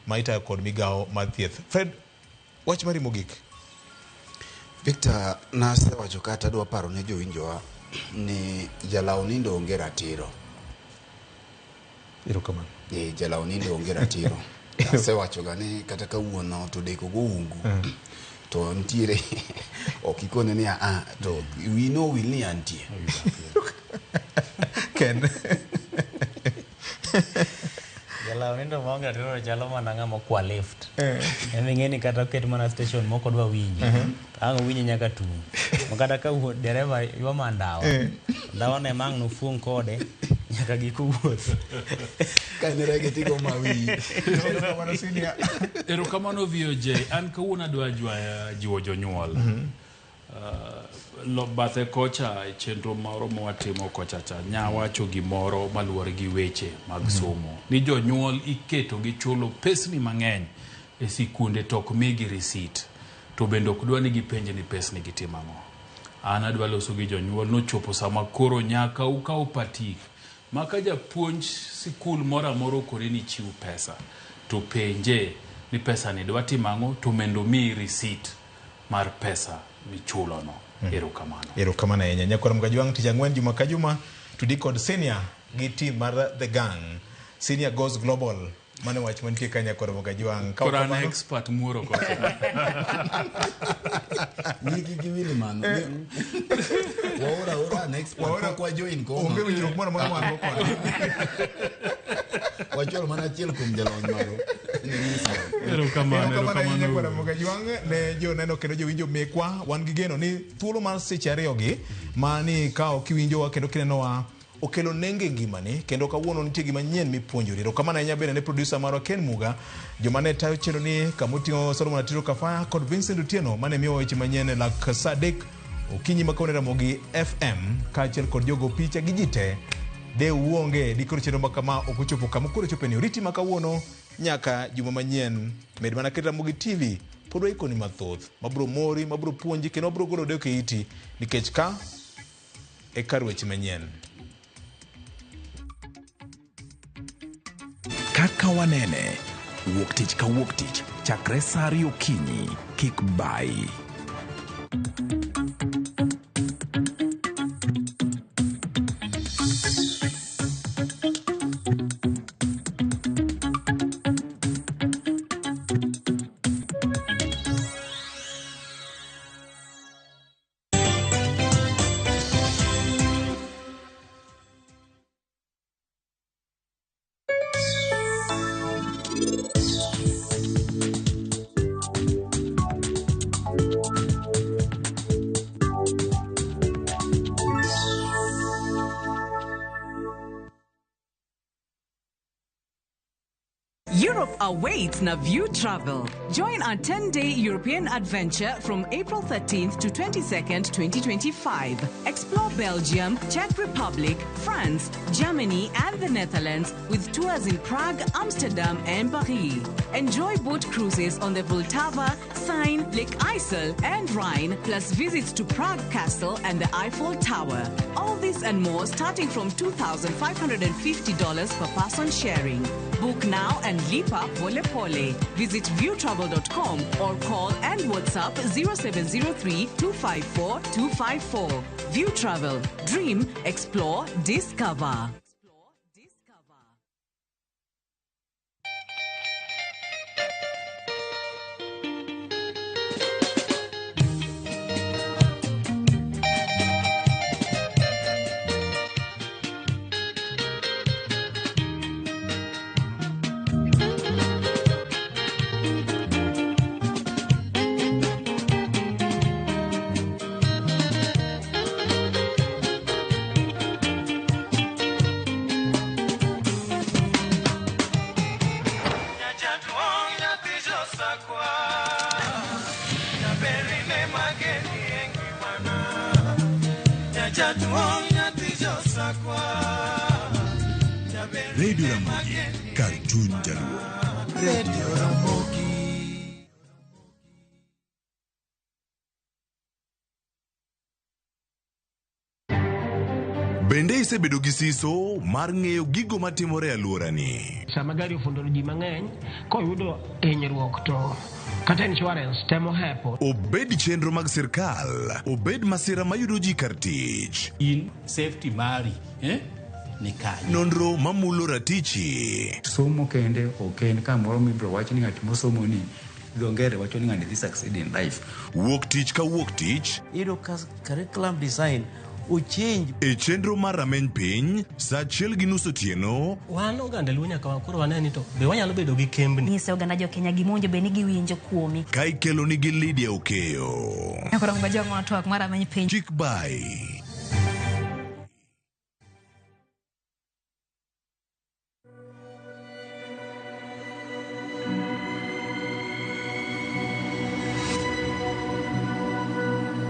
ma itayo kod migawo mar thieth. Fred, wach mari mogik. Victor, nasewacho kata adwa paro ne jowinjowa ni jalaw nindo onge ratiro. Erokamano. Jalaw nindo onge ratiro. Asewacho ga ni kata kawuono to deko go ungu. To nitiere ok ikone ni a to wi no wil ni antie. Ken. Jalaw nindo maonge ratiro chalo mana ng'ama okwa lift. En ing'e ni kata oket mana station moko dwa winji. Ang' owinje nyaka tung'. Kata ka dereva ywa mana ndawa. Ndawa no ema ang' nofuong' kode nyaka giko wuoth. Ka en rege tigo mawi. Erokamano VOJ. An kawuono adwa jiwo jonyuol. Bathe kocha e chenro moro mawatimo kocha cha nyawacho gimoro maluwore gi weche mag somo. Ni jonyuol iketo gi chulo pesni mang'eny e sikunde to ok migi receipt. To bende ok dwa ni gipenj ni pesni gitimo ang'o. An adwa loso gi jonyuol nochopo sama koro nyaka ukaw patik. Ma ka japuonj sikul moro amora okori ni chiw pesa, to penje ni pesa ni dwa timo ang'o to mondo omiyi receipt mar pesa michulono. Erokamano. Erokamano ahinya. Nyakwar Mgajwang' tich ang'wen juma ka juma tudi kod senior gi team mar The Gang. Senior goes global. Mano wach mantie ka nyakwar Mgajwang'. Ka Koro an kamano- expert muoro kocha. Wigi gi wili mano. Waora ora an expert pok wa join koma. Onge winjruok moro amora ma wan go kode. Wachwalo mana achiel kuom jolony marwa. Erokamano, Erokamano ahinya erokamano. Nyakwar Mgajwang' ne joneno kendo jowinjo mekwa. Wan gi geno ni thuolo mar seche ariyogi ma ni kawo kiwinjowa kendo kinenowa okelo nengo e ngimani kendo kawuono nitie gima nyien mipuonjori. Erokamano ahinya bende ne producer marwa Ken Muga, joma ne tayo chenro ni kamoting'o Solomon Atiro Kafaya kod Vincent Otieno mane miyowa weche manyien e lak sa 3 okinyi ma kawuono e Ramogi FM kaachiel kod jogo picha gi ji te. De uonge dikoro chenro ma kama ok ochopo kama koro chope ni oriti ma kawuono nyaka juma manyien. Med mana ket Ramogi TV pod waikoni mathoth mabiro mori, mabiro puonji kendo mabiro golo deko e iti nikech ka e kar weche manyien. Kaka wanene, wuok tich ka wuok tich chakre sa 2 okinyi, kik bayi. Europe awaits Naview Travel. Join our 10-day European adventure from April 13th to 22nd, 2025. Explore Belgium, Czech Republic, France, Germany, and the Netherlands with tours in Prague, Amsterdam, and Paris. Enjoy boat cruises on the Vltava, Seine, Lake Isel, and Rhine, plus visits to Prague Castle and the Eiffel Tower. All this and more starting from $2,550 per person sharing. Book now and lipa pole pole. Visit viewtravel.com or call and WhatsApp 0703 254 254. View Travel. Dream, explore, discover. Radio Ramogi, kar chuny Jaluo. Radio Ramogi. Bende isebedo gi siso mar ng'eyo gigo matimore e alworani? Sama gari ofundo ji mang'eny, koyudo hinyruok to kata insurance temo hepo. Obed chenro mag sirkal, obed masira mayudo ji kar tich. In safety mari, ni kanye? Nonro mamulo ratichi. Somo kende ok en kamoro mibiro wach ni ng'at mosomo ni dho ngere wacho ni ng'ani dhi succeed in life. Wuok tich ka wuok tich. Iyudo ka curriculum design ochange. E chenro mar rameny piny, sa 1:30 otieno. Wan oganda Luo nyaka koro wane ni to be wanyalo bedo gi kembni. Nyise oganda jo Kenya gima owinjo bed ni giwinjo kuomi. Ka ikelo nigi Lydia Okeyo. Koro ngajong' twak mar rameny piny. Chik bai.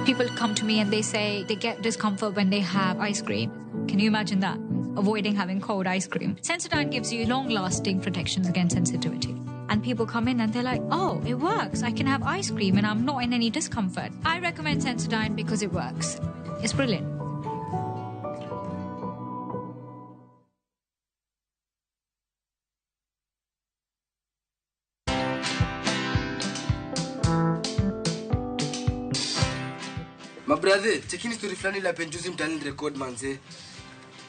People come to me and they say they get discomfort when they have ice cream. Can you imagine that? Avoiding having cold ice cream. Sensodyne gives you long-lasting protections against sensitivity. And people come in and they're like, oh, it works. I can have ice cream and I'm not in any discomfort. I recommend Sensodyne because it works. It's brilliant. Mabrathe, chekini story fulani la penjuzi mtaani record manze.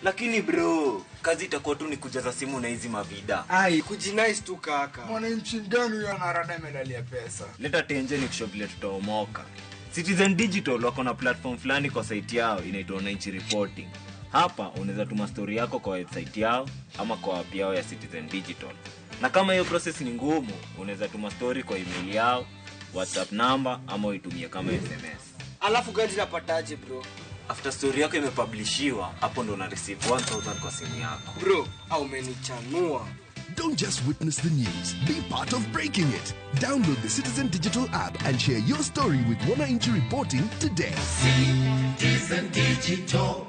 Lakini bro, kazi itakuwa tu ni kujaza simu na hizi mavida. Ai, kujinice tu kaka. Mwananchi gani huyo anarada medali ya pesa? Leta tenje ni kushow vile tutaomoka. Citizen Digital wako na platform fulani kwa site yao inaitwa Wananchi Reporting. Hapa unaweza tuma story yako kwa website yao ama kwa app yao ya Citizen Digital. Na kama hiyo process ni ngumu, unaweza tuma story kwa email yao, WhatsApp number ama uitumie kama SMS. Alafu gani napataje bro? After story yako imepublishiwa, hapo ndo una receive 1000 kwa simu yako. Bro, au umenichanua. Don't just witness the news, be part of breaking it. Download the Citizen Digital app and share your story with Wananchi Reporting today. Citizen Digital.